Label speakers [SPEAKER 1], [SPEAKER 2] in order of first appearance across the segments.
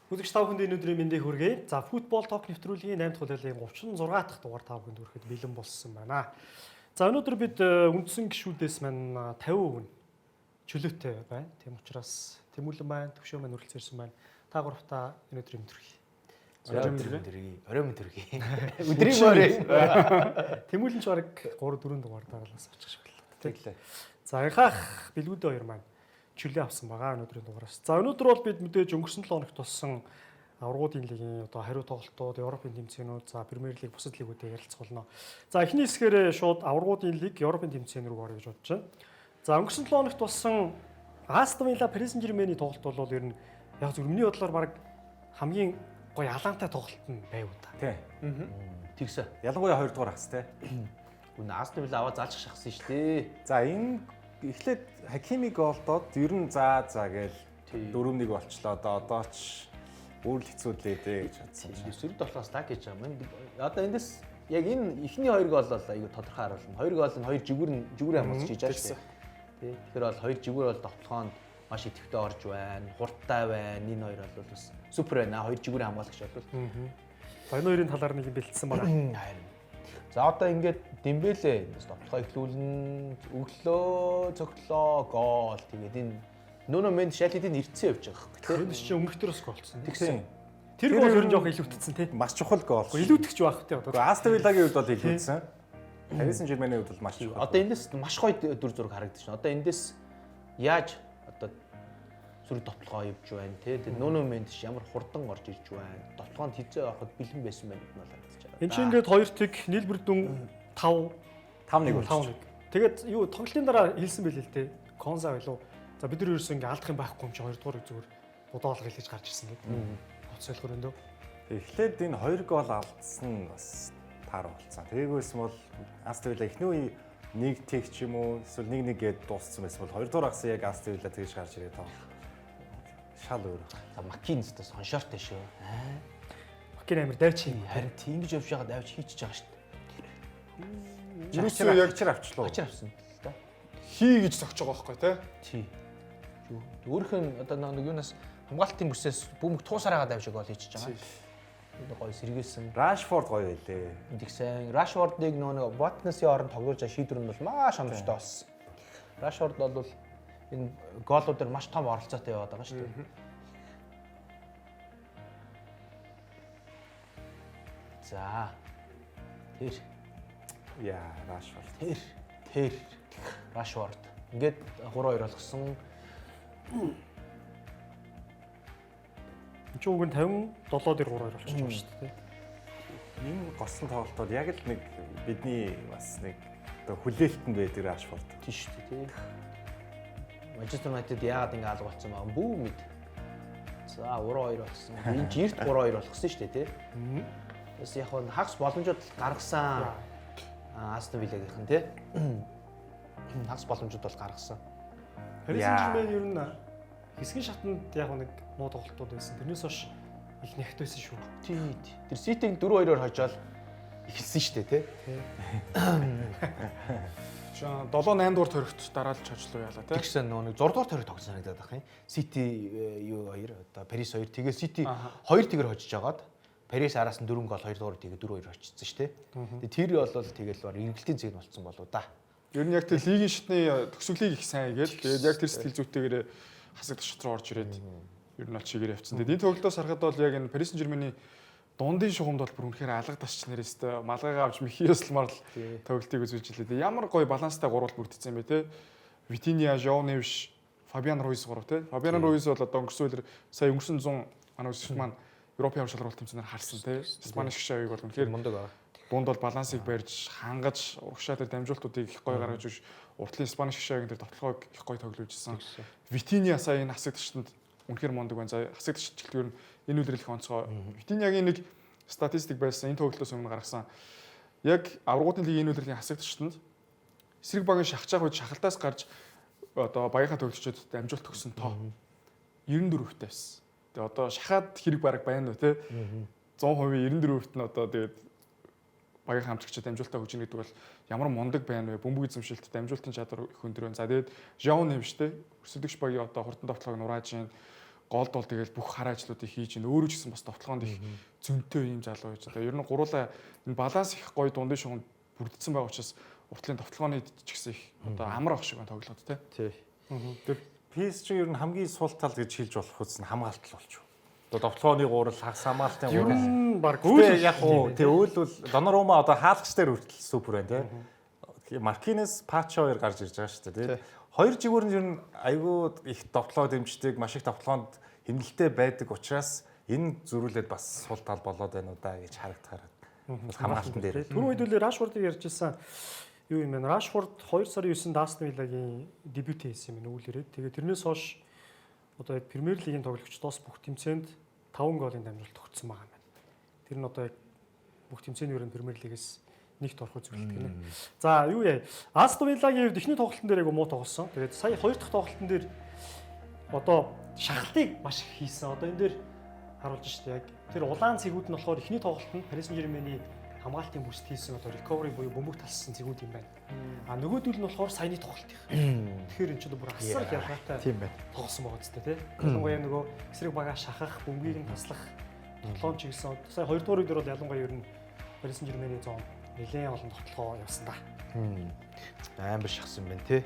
[SPEAKER 1] Үзэгч та бүхэнд энэ өдрийн мэндийг хүргэе. За, Football Talk нэвтрүүлгийн 8 дахь улирлын 36 дахь дугаар та бүхэнд хүрэхэд бэлэн болсон байна. За, өнөөдөр бид үндсэн гишүүдээс маань 50% нь чөлөөтэй байна. Тийм учраас Тэмүүлэн байна, Төвшөө маань үргэлж ирсэн байна. Та гуравтаа энэ өдрийн мэнд хүргэе.
[SPEAKER 2] Орой мэнд хүргэе. Орой мэнд хүргэе. Өдрийн морой.
[SPEAKER 1] Тэмүүлэн ч бараг 3 4 дугаар дараалаас очих шиг боллоо.
[SPEAKER 3] Тэглээ.
[SPEAKER 1] За, анхаах бэлгүүдээ хоёр маань чөлөө авсан байгаа өнөөдрийн дугаараас. За, өнөөдөр бол бид мэдээж өнгөрсөн 7 хоногт болсон аваргуудын лигийн одоо хариу тоглолтууд, Европын тэмцээнүүд, за Премьер лиг, бусад лигүүдээ ярилцах болно. За, эхний хэсгээр шууд аваргуудын лиг, Европын тэмцээн рүү орё гэж бодож байна. За, өнгөрсөн 7 хоногт болсон Астон Вилла, Парис Сен-Жермений тоглолт бол ер нь яг зөв миний бодлоор баг хамгийн гоё алаантай тоглолт нь байв та.
[SPEAKER 3] Тий.
[SPEAKER 2] Тэгсэн.
[SPEAKER 3] Ялангуяа 2 дугаар хагас те.
[SPEAKER 2] Үнэ Астон Вилла аваа залж шахсан шүү дээ.
[SPEAKER 3] За, энэ эхлээд Хакими голдоод ер нь за гээл 4-1 болчлоо. Одоо ч бүр л хэцүү лээ дээ гэж бодсон чинь.
[SPEAKER 2] Сөрөг тоглоос так гэж байгаа юм. Одоо эндээс яг энэ эхний хоёр гол бол айгүй тодорхой харуулна. Хоёр гол нь хоёр жигүүр нь жигүүрийн хамгаалж хийж байгаа шүү дээ. Тий. Тэгэхээр бол хоёр жигүүр бол тоглохоонд маш идэвхтэй орж байна. Хурдтай байна. Энэ хоёр бол бас супер байна. Хоёр жигүүрийн хамгаалагч бол.
[SPEAKER 1] За, энэ хоёрын талаар нэг юм бэлдсэн байгаа.
[SPEAKER 2] Харин. За, одоо ингээд Дембеле эндээс тоглохоо эхлүүлнэ. Өглөө, цоглоо, гол. Тэгээд энэ Нуно Мендеш аль хэдийн ирцэн явж байгаа хэрэг
[SPEAKER 1] Тэр чинь өмнөх төрөөс голцсон.
[SPEAKER 3] Тэгсэн.
[SPEAKER 1] Тэр гол ер нь жоох илүүтдсэн тий.
[SPEAKER 3] Маш чухал гол.
[SPEAKER 1] Илүүтгэж байх тий одоо.
[SPEAKER 3] Астон Виллагийн хувьд бол илүүдсэн. Парис Сен-Жерменийн хувьд бол маш чухал.
[SPEAKER 2] Одоо эндээс маш гоё дүр зураг харагдаж байна. Одоо эндээс яаж одоо сөрөг довтлогоо явж байна те. Тэгээд Нуно Мендеш ямар хурдан орж ирж байна. Довтлогоонд хизээ ороход бэлэн байсан байна гэдэг нь бол харагдаж байгаа.
[SPEAKER 1] Энд чинь ингээд хоёр тэг нийлбэр дүн 5
[SPEAKER 3] 5-1 болчих.
[SPEAKER 1] 5-1. Тэгээд юу тоглолтын дараа хэлсэн байлээ л те. Конза байлуу. За, бид нар ерөөсөө ингээ алдах юм байхгүй юм чи хоёр дугаар зүгээр бодоолго хэлж гарч ирсэн гэдэг. Хоц солихор өндөө.
[SPEAKER 3] Эхлээд энэ 2 гол алдсан нь бас таар болцсон. Тээгүйсэн бол Астон Вилла эхний үе нэг тэг ч юм уу эсвэл 1-1 гээд дууссан байсан бол 2 дугаар хагас яг Астон Вилла тэгж гарч ирээд тоглох. Шал өөр.
[SPEAKER 2] За, Маккинз бас хоншоортой шүү. Аа.
[SPEAKER 1] Маккин амир дайчин юм.
[SPEAKER 2] Харин тийм гэж явж байгаад авч хийчихэж байгаа шүү дээ.
[SPEAKER 4] Ерөөсөө яг
[SPEAKER 3] чир авчлаа.
[SPEAKER 2] Ачаар авсан л да.
[SPEAKER 4] хий гэж зогч байгаа байхгүй тий.
[SPEAKER 2] Тий. Юу өөрөх нь одоо нэг юунаас хамгаалтын бүсээс бөмбөг туусаар хагаад авч гол хийчихэж байгаа. Энэ гоё сэргээсэн.
[SPEAKER 3] Рашфорд гоё байлээ.
[SPEAKER 2] Тэгсэн Рашфордыг нөө нэг Ватнесын оронд тоглуулж байгаа шийдвэр нь бол маш оновчтой болсон. Рашфорд бол энэ гоолууд дээр маш том оролцоотой яваад байгаа шүү дээ. За. Тэр
[SPEAKER 3] Яа, Рашфорд.
[SPEAKER 2] тэр Рашфорд. Ингээд 3-2 болгосон.
[SPEAKER 1] Энд чинь уг нь 57 дээр 3-2 болчихж байгаа шүү дээ.
[SPEAKER 3] Энэ гоцлон тоглолтод яг л нэг бидний бас нэг одоо хүлээлтэнд байдаг Рашфорд.
[SPEAKER 2] Тийм шүү дээ тий. Манчестер Юнайтед яагаад ингэ алга болсон байгаа бүү мэд. За, 3-2 болсон. Энэ жирт 3-2 болгосон шүү дээ тий. Бас яг нь хагас боломжууд гаргасан. Астон Виллагийнхан тий. Хагас боломжууд бол гаргасан.
[SPEAKER 1] Парис
[SPEAKER 3] Яа.
[SPEAKER 1] Сен-Жермен ер нь хэсгийн шатанд яг нэг муу тоглолтууд байсан. Тэрнээс хойш их нягт байсан шүү.
[SPEAKER 2] Тий. тий. Тэр Ситиг 4-2-оор хожоол эхэлсэн шүү дээ тий.
[SPEAKER 4] Жаа 7 8 дугаар төрөгт дараалж хожлоо яалаа тий.
[SPEAKER 2] Тэгсэн нөө нэг 6 дугаар тойрог тоглосон санагдаад байх юм. Сити юу хоёр одоо Парис 2 тэгээ Сити 2 тэгэр хожиж жагаад Парис араас нь 4 гол 2 дугаар тэгээ 4-2 очсон шүү дээ. Тэгээ тэр бол тэгэл бар эргэлтийн зэг нь болцсон болоо да.
[SPEAKER 4] Ер нь яг тэр лигийн шатны төгсгөлийг их сайн хийгээл тэгээд яг тэр сэтгэл зүйтэйгээр хасагдах шат руу орж ирээд ер нь бол чигээр явцсан. Тэгээд энэ тоглолтоос харахад бол яг энэ Парис Сен-Жермений дундын шугамд бол бүр үнэхээр алга тасч нэрээстэй малгайгаа авч Михиэс марл тоглолтыг үзүүлж илээ. Тэгээд ямар гоё баланстай гурвал бүрдсэн юм бэ те. Витиния, Жоу Невш, Фабиан Руис гурав те. Фабиан Руис бол одоо өнгөрсөн үеэр сая өнгөрсөн 100 манай үзэгч маань Европын авар шалралт тэмцээнээр харсан те. Испани шгшаавыг бол үнэхээр
[SPEAKER 2] Мундаг аа.
[SPEAKER 4] дунд бол балансыг барьж хангаж урагшаа тэр дамжуултуудыг их гоё гаргаж өгч уртлын Испани шгшаагийн тэр довтлогоог их гоё тоглуулж исэн. Витиния сая энэ хасагдчтанд үнэхээр мундаг байна. За, хасагдч жилдгээр нь энэ үлрэлэх онцгой. Витиниагийн нэг статистик байсан энэ тоглолтоос өмнө гаргасан. Яг аврагуудын лигийн энэ үлрэлийн хасагдчтанд эсрэг багийн шахаж байгаа үед шахалтаас гарч одоо багийнхаа тоглогчдод дамжуулт өгсөн тоо 94% тавьсан. Тэгээ одоо шахаад хэрэг бараг байна уу те? 100% 94% нь одоо тэгээд багийн хамтлагчид дамжуултаа өгч ийн гэдэг бол ямар мундаг байна вэ? Бөмбөг эзэмшилт, дамжуултын чадвар их өндөр байна. За, тэгээд Жон Невш те, өрсөлдөгч багийн одоо хурдан довтлогыг нурааж ийн. Голд бол тэгэл бүх хар ажлуудыг хийж ин өөрөө ч гэсэн бас довтлогоонд их зөнтэй юм залуу байж. Тэгээ ер нь гуруулаа энэ баланс их гоё дундын шугамд бүрдсэн байгаа учраас уртлын довтлогооны ч гэсэн их одоо амар ах шиг байна тоглоод тий.
[SPEAKER 2] Тий.
[SPEAKER 3] Тэр PSG ер нь хамгийн сул тал гэж хэлж болох үс нь хамгаалт л болчих. Одоо довтлогооны гурал, хагас хамгаалтын
[SPEAKER 1] Ер
[SPEAKER 3] гурал.
[SPEAKER 1] нь баг
[SPEAKER 3] Үйл яг уу тий үйл бол Донарума одоо хаалгач дээр хүртэл супер байна тий. Маркинес, Пачо хоёр гарч ирж байгаа шүү дээ тий. Хоёр жигүүр нь ер нь айгүй их довтлоо дэмждэг, маш их довтлоонд хэмнэлттэй байдаг учраас энэ зөрүүлээд бас сул тал болоод байна уу да гэж харагдахаар хамгаалтан дээр.
[SPEAKER 1] Түрүү хэдүүлээ Рашфордыг ярьж исэн юу юм бэ? Рашфорд 2 сарын 9-нд Астон Виллагийн дебют хийсэн юм байна үйл ирээд. Тэгээ тэрнээс хойш одоо яг Премьер лигийн тоглогчдоос бүх тэмцээнд 5 голын дамжуулалт өгсөн байгаа юм байна. Тэр нь одоо яг бүх тэмцээний өрөөнд Премьер лигээс нэгт орох үзүүлэлт гинэ. За юу яа. Астон Виллагийн хувьд эхний тоглолтын дээр айгу муу тоглосон. Тэгээд сая хоёр дахь тоглолтын дээр одоо шахалтыг маш их хийсэн. Одоо энэ дээр харуулж штэ яг тэр улаан цэгүүд нь болохоор эхний тоглолт нь Paris Saint-Germain-ий хамгаалтын бүсд хийсэн одоо recovery буюу бөмбөг талсан цэгүүд юм байна. А нөгөөдөл нь болохоор саяны тоглолт их. Тэгэхээр энэ ч одоо бүр асар их ялгаатай
[SPEAKER 2] Тийм байна.
[SPEAKER 1] тоглосон байгаа зү тэ. Ялангуяа нөгөө эсрэг багаа шахах, бөмбөгийг нь таслах тоглоом чиглэсэн. Сая хоёрдугаар үе дээр бол ялангуяа ер нь Paris Saint-Germain-ий зон нэлээд олон тоглолгоо явсан да.
[SPEAKER 2] Амар шахсан байна тий.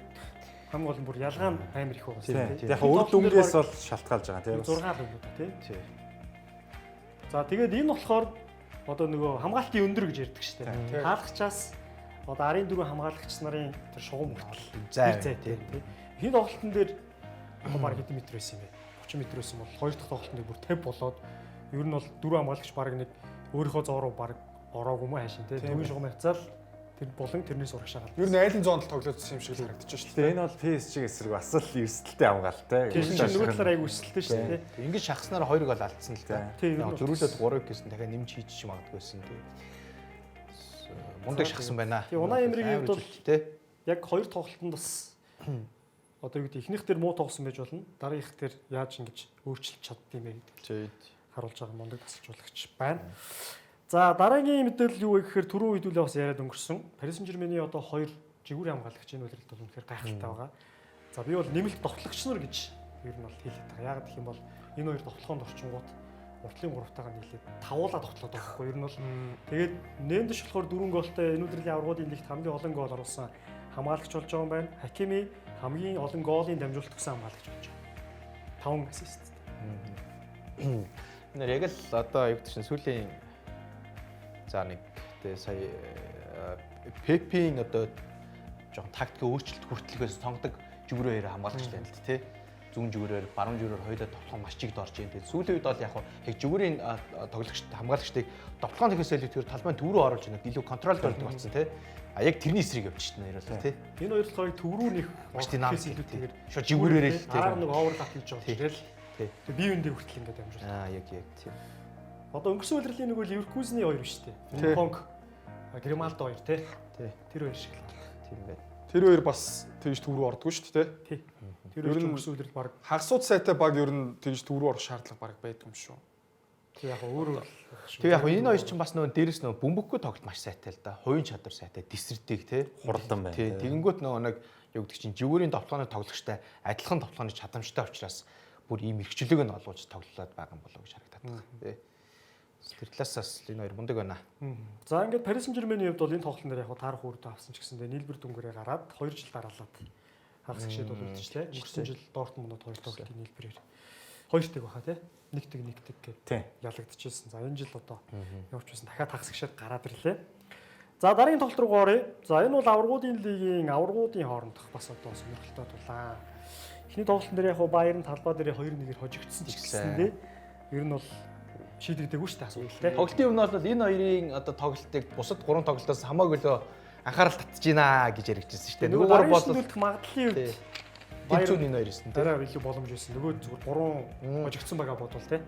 [SPEAKER 1] Хамгийн гол нь бүр ялгаа нь амар их байгаа
[SPEAKER 3] Тийм.
[SPEAKER 1] тийм.
[SPEAKER 3] Яг үр дүнгээс бол шалтгаалж байгаа тийм.
[SPEAKER 1] 6 л юм да тий.
[SPEAKER 2] Тий.
[SPEAKER 1] За тэгээд энэ болохоор одоо нөгөө хамгаалтын өндөр гэж ярьдаг шүү дээ. Хаалгачаас одоо арын дөрвөн хамгаалагч нарын тэр шугам хүртэл
[SPEAKER 2] Зай
[SPEAKER 1] тэр зайтай тий. Эхний тоглолтын дээр одоо баг хэдэн метр байсан юм бэ? 30 метр байсан бол хоёр дахь тоглолтын дээр бүр 50 болоод ер нь бол дөрвөн хамгаалагч баг нэг өөрийнхөө зоо руу баг ороогүй юм хайшин тий. Төвийн шугам хавцаал тэр болон тэрнээс урагшаагаал.
[SPEAKER 4] Ер нь айлын зоонд л тоглоодсон юм шиг л харагдчих шүү дээ.
[SPEAKER 3] Тэгээ энэ бол PSG эсрэг бас л эрсдэлтэй хамгаалтай.
[SPEAKER 1] Тийм чинь нөгөө талаар айгүй өсөлттэй шүү дээ тий.
[SPEAKER 2] Ингэж шахснаар хоёр гол алдсан л да.
[SPEAKER 1] Тий, ер нь
[SPEAKER 2] Яг
[SPEAKER 1] бол
[SPEAKER 2] зөрүүлээд 3 гэсэн дахиад нэмж хийж ч магадгүй байсан тий. Мундаг шахсан байна.
[SPEAKER 1] Тий, Унай Эмригийн хувьд бол
[SPEAKER 2] тий.
[SPEAKER 1] Яг хоёр тоглолтод бас одоо юу гэдэг эхнийх дээр муу тоглосон байж болно. Дараагийнх дээр яаж ингэж өөрчилж чаддсан юм бэ гэдэг
[SPEAKER 2] Тий.
[SPEAKER 1] харуулж байгаа мундаг тасалжуулагч байна. За дараагийн мэдээлэл юу вэ гэхээр түрүү хэдүүлээ бас яриад өнгөрсөн. Paris Saint-Germain-ий одоо хоёр жигүүрийн хамгаалагч энэ үлрэлт бол үнэхээр гайхалтай байгаа. За би бол нэмэлт довтлогч нар гэж ер нь бол хэлээд байгаа. Яагаад гэх юм бол энэ хоёр довтлогоонд орчингууд уртлын гуравтайгаа нийлээд тавуулаа довтлоод байгаа байхгүй юу? Ер нь бол тэгээд Нендеш болохоор дөрвөн голтой энэ удирдлын аваргуудын лигт хамгийн олон гол оруулсан хамгаалагч болж байгаа юм байна. Хакими хамгийн олон голын дамжуулалт өгсөн хамгаалагч болж байгаа. 5 ассист.
[SPEAKER 2] Нэр яг л одоо юу гэдэг чинь сүүлийн за нэг тэгээ сая Пепийн одоо жоохон тактикийн өөрчлөлт хүртлэхээс сонгодог жүгрээ хоёр хамгаалагч байна л да тий. Зүүн жүгрээр, баруун жүгрээр хоёулаа тоглох маш чигд орж ийн. Тэгээд сүүлийн үед бол яг хуу яг жүгрийн тоглогч хамгаалагчдыг довтлогоон гэхээс илүү тэр талбайн төв рүү оруулж нэг илүү контролд ордог болсон тий. А яг тэрний эсрэг явж шин нэр бол тий.
[SPEAKER 1] Энэ хоёр болохоор төв рүү нэх
[SPEAKER 2] Маш динамик
[SPEAKER 1] илүүтэйгээр
[SPEAKER 2] Шууд жүгрээрээ л тий.
[SPEAKER 1] Араар нэг оверлап хийж байгаа юм л.
[SPEAKER 2] Тий.
[SPEAKER 1] Тэгээ бие биендээ хүртэл ингээд дамжуулах.
[SPEAKER 2] Аа яг яг тий.
[SPEAKER 1] Одоо өнгөрсөн улирлын нөгөө Ливеркузны хоёр биш үү? Понг, Грималдо хоёр тий.
[SPEAKER 2] Тий.
[SPEAKER 1] Тэр хоёр шиг л.
[SPEAKER 2] Тийм байна.
[SPEAKER 4] Тэр хоёр бас тэгж төв рүү ордгоо шүү дээ.
[SPEAKER 1] Тий. Тэр
[SPEAKER 4] Ер
[SPEAKER 1] хоёр ч
[SPEAKER 4] нь-
[SPEAKER 1] өнгөрсөн улирал баг
[SPEAKER 4] Хагасууд сайтай баг ер нь тэгж төв рүү орох шаардлага баг байдаг юм шүү.
[SPEAKER 1] тий яг өөр өөр л шиг.
[SPEAKER 2] Тэг яг энэ хоёр чинь бас нөгөө дээрэс нөгөө бөмбөггүй тоглолт маш сайтай л да. Хувийн чадвар сайтай, дисэрдэг тий.
[SPEAKER 3] Хурдан байна.
[SPEAKER 2] Тий. Тэгэнгүүт нөгөө нэг юу гэдэг чинь живүүрийн довтлооны тоглогчтой адилхан довтлооны чадамжтай учраас бүр ийм эрхчлөөг нь олгож тоглолоод байгаа юм болов уу гэж харагдаад байна. Тий. Тэр талаас бас энэ хоёр мундаг байна.
[SPEAKER 1] За ингээд Paris Saint-Germain-ийн хувьд бол энэ тоглолтын дээр яг таарах үр дүн авсан ч гэсэндээ нийлбэр дүнгээрээ гараад 2 жил дараалаад хагас гişэд бол үлдчихлээ. Өнгөрсөн жил Дортмунд хоёр тоглолтын нийлбэрээр 2-1 баха тий. 1-1 1-1 гээд
[SPEAKER 3] Тий.
[SPEAKER 1] ялагдчихсэн. За энэ жил одоо явж байсан дахиад хагас гişэд гараад ирлээ. За дараагийн тоглолт руу оръё. За энэ бол аваргуудын лигийн аваргуудын хоорондох бас одоо сонирхолтой тулаан. Эхний тоглолтын дээр яг хуу Баерн талбай дээр 2-1-ээр хожигдсон ч гэсэндээ ер нь бол шийдэгдээгүй шүү дээ асуудал тий.
[SPEAKER 2] Тоглолтын өмнө бол энэ хоёрын одоо тоглолтыг бусад гурван тоглолтоос хамаагүй лөө анхаарал татж гинэ гэж яригдчихсэн шүү дээ.
[SPEAKER 1] Нөгөө
[SPEAKER 2] Нөгөө
[SPEAKER 1] бол
[SPEAKER 2] бол
[SPEAKER 1] үлдэх магадлалын хувьд
[SPEAKER 2] Тий. Тэмцүүн энэ хоёр байсан тий.
[SPEAKER 1] дараа илүү боломж байсан. Нөгөө зүгээр гурван хожигдсон байгаа бодвол тий.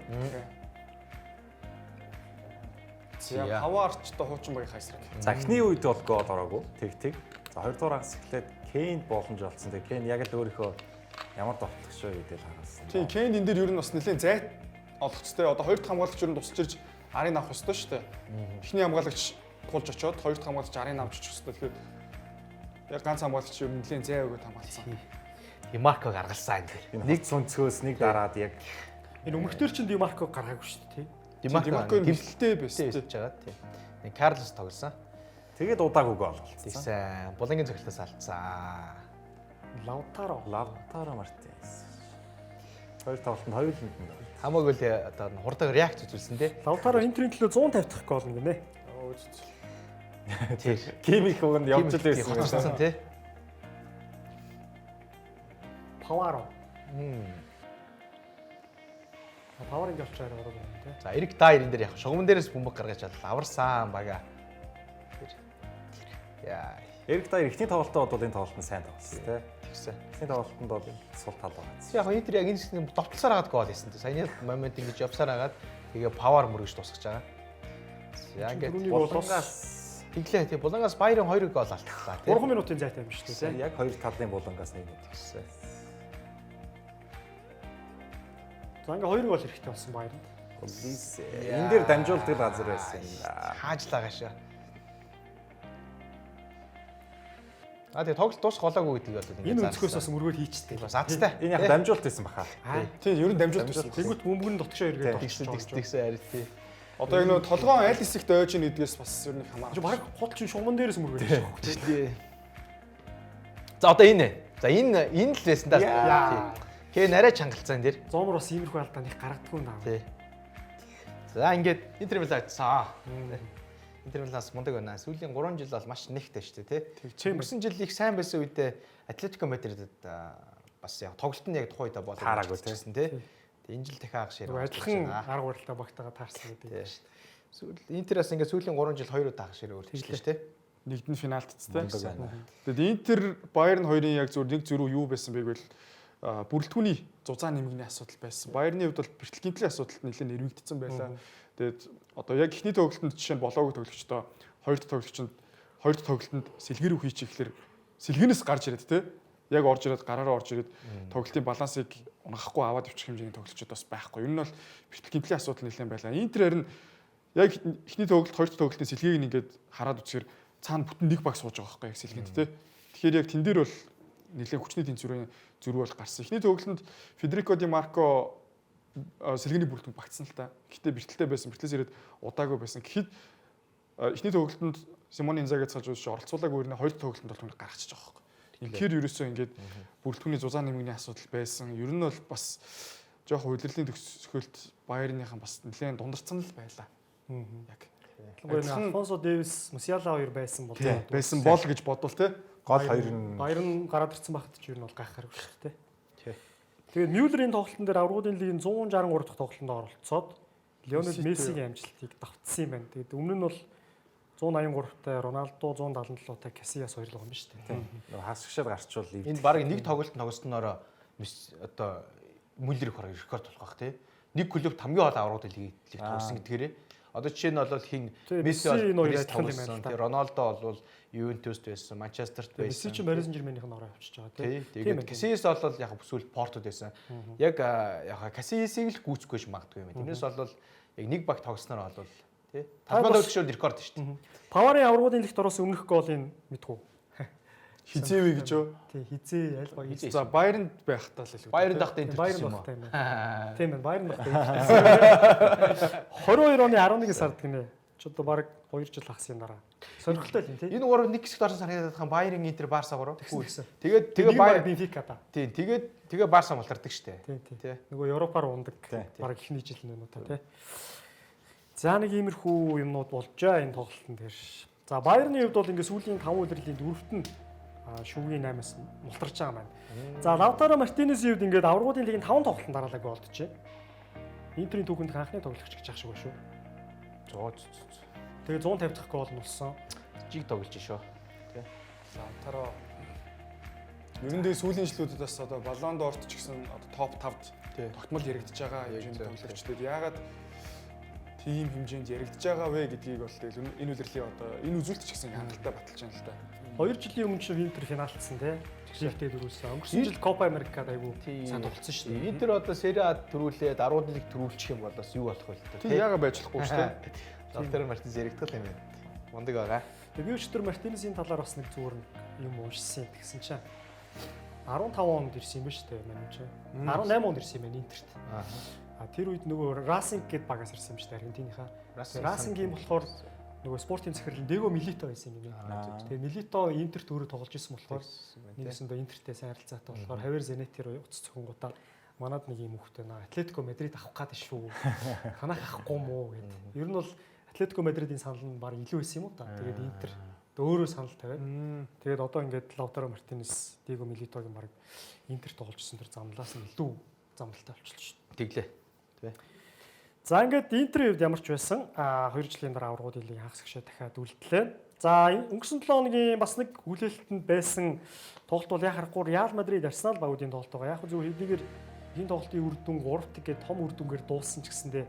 [SPEAKER 4] За Паварч одоо хуучин багийн хайсраг.
[SPEAKER 3] За эхний үед бол гол ороогүй. Тэг тэг. За хоёрдугаар хагас эхлээд Кейн боломж олцсон. Тэгээ Кейн яг л өөрийнхөө ямар довтлогч вэ гэдгийг л харуулсан.
[SPEAKER 4] Тийм, Кейн энэ дээр ер нь бас нэлээд зайт олгоцтой. Одоо хоёр дахь хамгаалагч ер нь тусалж ирж арын авах ёстой шүү дээ. Эхний хамгаалагч тулж очиод хоёр дахь хамгаалагч арын авч очих ёстой. Тэгэхээр яг ганц хамгаалагч ер нь нэлээд зай өгөөд хамгаалсан.
[SPEAKER 2] Марко гаргалсан энэ дээр.
[SPEAKER 3] Нэг цүнцгөөс нэг дараад яг
[SPEAKER 1] Энэ өмнөхдөр чинь Ди Марко гаргаагүй шүү дээ, тий.
[SPEAKER 2] Ди Марко
[SPEAKER 4] гэмтэлтэй байсан
[SPEAKER 2] тий. Байгаа тий. Нэг Карлос тоглосон.
[SPEAKER 3] Тэгээд удаагүй гол болцсон.
[SPEAKER 2] Тэгсэн. Булангийн цогцлоос алдсан.
[SPEAKER 1] Лаутаро.
[SPEAKER 3] Лаутаро Мартинес. Хоёр тоглолтод хоёуланд нь.
[SPEAKER 2] Хамаагүй л одоо хурдан реакц үзүүлсэн тий.
[SPEAKER 1] Лаутаро Интерийн төлөө 150 дахь гол нь гинэ.
[SPEAKER 2] Тий.
[SPEAKER 3] Кимих уг нь явж л байсан.
[SPEAKER 2] Хоцорсон тий.
[SPEAKER 1] Паваро. Паварын голч арай ороод байна тий.
[SPEAKER 2] За Эрик Дайер энэ дээр яг шугамн дээрээс бөмбөг гаргаж аварсан бага. Яа.
[SPEAKER 3] Эрик Дайер эхний тоглолтод бол энэ тоглолтод сайн тоглосон тий.
[SPEAKER 2] Тэгсэн.
[SPEAKER 3] Эхний тоглолтод бол сул тал байгаа.
[SPEAKER 2] Яг Интер яг энэ хэсэг довтлосоор хагаад гол хийсэн. Саяны момент ингэж явсаар хагаад тэгээ павар мөргөж тусгаж байгаа. За ингээд
[SPEAKER 3] Булангаас
[SPEAKER 2] тэглээ тий. Булангаас Баярын 2 гол алтлаа тий.
[SPEAKER 1] 3 минутын зайтай юм шүү дээ тий.
[SPEAKER 3] Яг хоёр талын булангаас нэг нэг.
[SPEAKER 2] Тэгсэн.
[SPEAKER 1] За ингээ 2 гол хэрэгтэй болсон Баяранд.
[SPEAKER 3] Олисе. Энэ дээр дамжуулдаг газар байсан юм да.
[SPEAKER 2] Хаажлаа гашаа. А тэгээ тоглолт дуусах болоогүй гэдэг бол
[SPEAKER 1] Энэ өнцгөөс бас мөргөөл хийчтэй.
[SPEAKER 2] Бас азтай.
[SPEAKER 3] Энэ яг дамжуулт байсан баха.
[SPEAKER 4] Тийм, ер нь дамжуулт байсан.
[SPEAKER 1] Тэнгүүт бөмбөг нь дотгошоо эргээд
[SPEAKER 2] Тэгсэн тэгсэн тэгсэн ари тий.
[SPEAKER 4] Одоо яг нөө толгоон аль хэсэгт ойж ийн гэдгээс бас ер нь хамаарна.
[SPEAKER 1] Чи баг хол чинь шугамн дээрээс мөргөөл хийчих.
[SPEAKER 2] Тий. За одоо энэ. За энэ энэ л байсан даа. Тий. Хэн арай чангалцсан энэ дэр.
[SPEAKER 1] Зомор бас иймэрхүү алдаа нэг гаргадаггүй юм даа.
[SPEAKER 2] Тий. За ингээд Интер Милан авчихсан. Интер Миланаас мундаг байна. Сүүлийн 3 жил бол маш нэгтэй шүү дээ, тий. Өнгөрсөн жил их сайн байсан үедээ Атлетико Мадридд бас яг тоглолт нь яг тухайн үедээ болоо
[SPEAKER 3] Таараагүй, тий.
[SPEAKER 2] гэсэн тий. Тэгээ энэ жил дахиад агш
[SPEAKER 1] Нөгөө
[SPEAKER 2] ярив.
[SPEAKER 1] адилхан арга барилтаа багтаага таарсан гэдэг.
[SPEAKER 2] Сүүл Интер бас ингээд сүүлийн 3 жил 2 удаа агш ярив өөрчлөлөө шүү дээ.
[SPEAKER 4] Нэгд нь финалт цтэй.
[SPEAKER 3] Мундаг байна.
[SPEAKER 4] Тэгэд Интер Баярн хоёрын яг зөв нэг зөрүү юу байсан бэ гэвэл бүрэлдэхүүний зузаан нэмэгний асуудал байсан. Баярны хувьд бол бэртэл гэмтлийн асуудалд нэлээд нэрвэгдсэн байлаа. Тэгээд одоо яг эхний тоглолтод жишээ нь болоогүй тоглогчдоо хоёр дахь тоглогчинд хоёр дахь тоглолтод сэлгэр үү хийчих гэхлээр сэлгэнээс гарч ирээд те яг орж ирээд гараараа орж ирээд тоглолтын балансыг унгахгүй аваад явчих хэмжээний тоглогчид бас байхгүй. Ер нь бол бэртэл гэмтлийн асуудал нэлээд байлаа. Интер харин яг эхний тоглолт хоёр дахь тоглолтын сэлгийг нь ингээд хараад үзэхээр цаана бүтэн нэг баг сууж байгаа байхгүй яг сэлгэнд те. Тэгэхээр яг тэн дээр бол нэлээд хүчний тэнцвэрийн зөрүү бол гарсан. Эхний тоглолтод Федерико Ди Марко сэлгэний бүрэлдэхүүн багтсан л та. Гэтэ бэртэлтэй байсан. Бэртлээс ирээд удаагүй байсан. Гэхэд эхний тоглолтод Симоне Инзаги цалж үзэж оролцуулаагүй ирнэ хоёр дахь тоглолтод бол түүнийг гаргачихж байгаа байхгүй. Инхээр ерөөсөө ингээд бүрэлдэхүүний зузаан нэмэгний асуудал байсан. Ер нь бол бас жоох удирдлагын төгсгөлт Баярныхан бас нэлээд дундарцсан л байлаа. Яг.
[SPEAKER 1] Ялангуяа Алфонсо Дэвис, Мусиала хоёр байсан бол
[SPEAKER 4] Байсан бол гэж бодвол те.
[SPEAKER 3] Гол хоёр нь
[SPEAKER 1] Баяр нь гараад ирсэн багт ч ер нь бол гайхахааргүй шүү дээ.
[SPEAKER 2] Тий.
[SPEAKER 1] Тэгээд Мюллерийн тоглолтын дээр аврагуудын лигийн 163 дахь тоглолтод оролцоод Лионел Мессигийн амжилтыг давтсан юм байна. Тэгээд өмнө нь бол 183-тай Роналдо, 177-тай Касиас хоёр л байгаа юм шүү дээ.
[SPEAKER 3] нөгөө хасгшаад гарчвал
[SPEAKER 2] Энэ баг нэг тоглолт тоглоснороо одоо Мюллер их рекорд болох байх тий. Нэг клубт хамгийн гол аврагууд лигийг тоглосон гэдгээрээ. Одоо жишээ нь бол хин Месси
[SPEAKER 1] Месси энэ
[SPEAKER 2] бол
[SPEAKER 1] хоёр
[SPEAKER 2] Парис
[SPEAKER 1] адилхан юм байна
[SPEAKER 2] тоглосон
[SPEAKER 1] л та.
[SPEAKER 2] тий. Роналдо бол Ювентуст байсан, Манчестерт
[SPEAKER 1] Тэгээд Месси
[SPEAKER 2] байсан.
[SPEAKER 1] чинь Парис Сен-Жерменийх нь ороо явчихж байгаа
[SPEAKER 2] Тий.
[SPEAKER 1] тий.
[SPEAKER 2] Тэгээд Касиас бол яг сүүлд Портод байсан. Яг яг Касиасыг л гүйцэхгүй ш магадгүй юм. Тэрнээс бол яг нэг баг тоглосноор бол тий. Талбай төвлөршөөр рекорд шүү дээ.
[SPEAKER 1] Паварын аврагуудын лигт орсон өмнөх голыг мэдгүй.
[SPEAKER 4] Хизээвэ гэж юу?
[SPEAKER 1] Тий, хизээ аль баг
[SPEAKER 2] Хизээ.
[SPEAKER 4] За Баярнд байхдаа л илүү.
[SPEAKER 2] Баярнд байхдаа Интер
[SPEAKER 1] Баярн
[SPEAKER 2] гэсэн юм уу?
[SPEAKER 1] багтай юм байна. Тийм байна, Баярн багтай. Интер. 22 оны 11 сард гинэ. Ч одоо баг 2 жил хагасны дараа. Сонирхолтой л юм тий.
[SPEAKER 2] Энэ гурав нэг хэсэгт орсон санагдаад байгаа Баярын Интер Барса гурав.
[SPEAKER 1] Тэгсэн.
[SPEAKER 2] Тэгээд
[SPEAKER 1] Тэгээ
[SPEAKER 2] тэгээ
[SPEAKER 1] Баяр
[SPEAKER 2] Баяр
[SPEAKER 1] Бенфика та.
[SPEAKER 2] тий тэгээд тэгээ Барса мултардаг штэ.
[SPEAKER 1] Тийм тийм.
[SPEAKER 2] Тий.
[SPEAKER 1] Нөгөө Европоор ундаг.
[SPEAKER 3] Тий.
[SPEAKER 1] Бараг эхний жил нь байна уу та тий. За нэг иймэрхүү юмнууд болжээ энэ тоглолтын дээр. За Баярны хувьд бол ингээ сүүлийн 5 улирлын дөрөвт нь шүгийн 8-аас мултарч байгаа юм байна. За Лаутаро Мартинесийн хувьд ингээд аврагуудын лигийн 5 тоглолтод дараалал голджээ. Интерийн түүхэнд анхны тоглогч гэж ах шиг байна шүү.
[SPEAKER 2] Зөө зөө зөө.
[SPEAKER 1] Тэгээ 150 дахь гол нь болсон.
[SPEAKER 2] Жиг тоглож шүү.
[SPEAKER 4] Лаутаро Ер нь тэгээ сүүлийн жилүүдэд бас одоо Баллон д'Орт ч гэсэн одоо топ 5-д
[SPEAKER 2] Тий.
[SPEAKER 4] тогтмол яригдж байгаа хэмжээнд
[SPEAKER 2] зөв,
[SPEAKER 4] тоглогч. Тэгээд яагаад тийм хэмжээнд яригдж байгаа вэ гэдгийг бол тэгэл энэ үлрэлийн одоо энэ үзүүлэлт ч гэсэн хангалттай баталж байна л да.
[SPEAKER 1] 2 жилийн өмнө чинь Интер финалдсан тий. Лигтэй дөрүүлсэн. Өнгөрсөн жил Копа Америкад айгүй
[SPEAKER 2] Тий.
[SPEAKER 1] сайн тоглолцсон шүү дээ.
[SPEAKER 2] Интер одоо Сери А төрүүлээд 10 лиг төрүүлчих юм бол бас юу болох вэ л
[SPEAKER 4] Тийм яагаад байж болохгүй шүү дээ.
[SPEAKER 2] Лаутаро Мартинес яригдах юм байна. Мундаг байгаа.
[SPEAKER 1] Тэгээ би өчтөр Мартинесийн талаар бас нэг зүгээр нэг юм уншсан тэгсэн чинь 15 онд ирсэн юм ба шүү дээ манай чинь. 18 онд ирсэн юм байна Интерт. А тэр үед нөгөө Racing гээд багаас ирсэн юм шүү дээ Аргентиныхаа. Racing-ийн болохоор нөгөө спортын захирал Дего Милито байсан юм байна. Тэгээ Милито Интерт өөрөө тоглож исэн болохоор нэгсэндээ Интертэй сайн харилцаатай болохоор Хавьер Зенетти руу уц цохингуудаа манад нэг юм хөхтэй наа Атлетико Мадрид авах гад шүү. Танах авахгүй мó гэд. Ер нь бол Атлетико Мадридын санал нь баг илүү байсан юм уу та. Тэгээд Интер өөрөө санал тавиад. Тэгээд одоо ингээд Лаутаро Мартинес, Диего Милитогийн баг Интер тоглож исэн тэр замлаас нь илүү замналтай болчихлоо шүү.
[SPEAKER 2] Тэглээ. Тэ.
[SPEAKER 1] За ингээд Интерийн хувьд ямар ч байсан 2 жилийн дараа аврагууд лигийн хагас гişээ дахиад үлдлээ. За өнгөрсөн 7 хоногийн бас нэг хүлээлтэнд байсан тоглолт бол яхаа харахгүй Реал Мадрид Арсенал багуудын тоглолт байгаа. Яг зөв хэдийгээр энэ тоглолтын үр дүн 3-1 гээд том үр дүнгээр дууссан ч гэсэндээ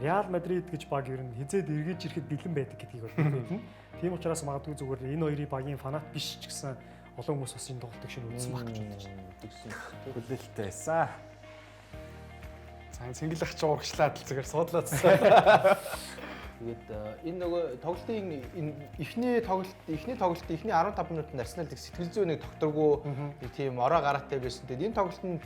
[SPEAKER 1] Реал Мадрид гэж баг ер нь хизээд эргэж ирэхэд бэлэн байдаг гэдгийг бол мэднэ. Тийм учраас магадгүй зүгээр энэ хоёрын багийн фанат биш ч гэсэн олон хүмүүс бас энэ тоглолтыг шинэ үзсэн байх гэж бодож байна.
[SPEAKER 2] Тэгсэн.
[SPEAKER 3] Хүлээлттэй байсан.
[SPEAKER 4] За энэ цэнгэлэх чи урагшлаад л зүгээр суудлаацсан.
[SPEAKER 2] Тэгээд энэ нөгөө тоглолтын энэ эхний тоглолт эхний тоглолт эхний 15 минутанд Арсеналыг сэтгэл зүйн нэг тогтворгүй нэг тийм ороо гараатай байсан. Тэгээд энэ тоглолтод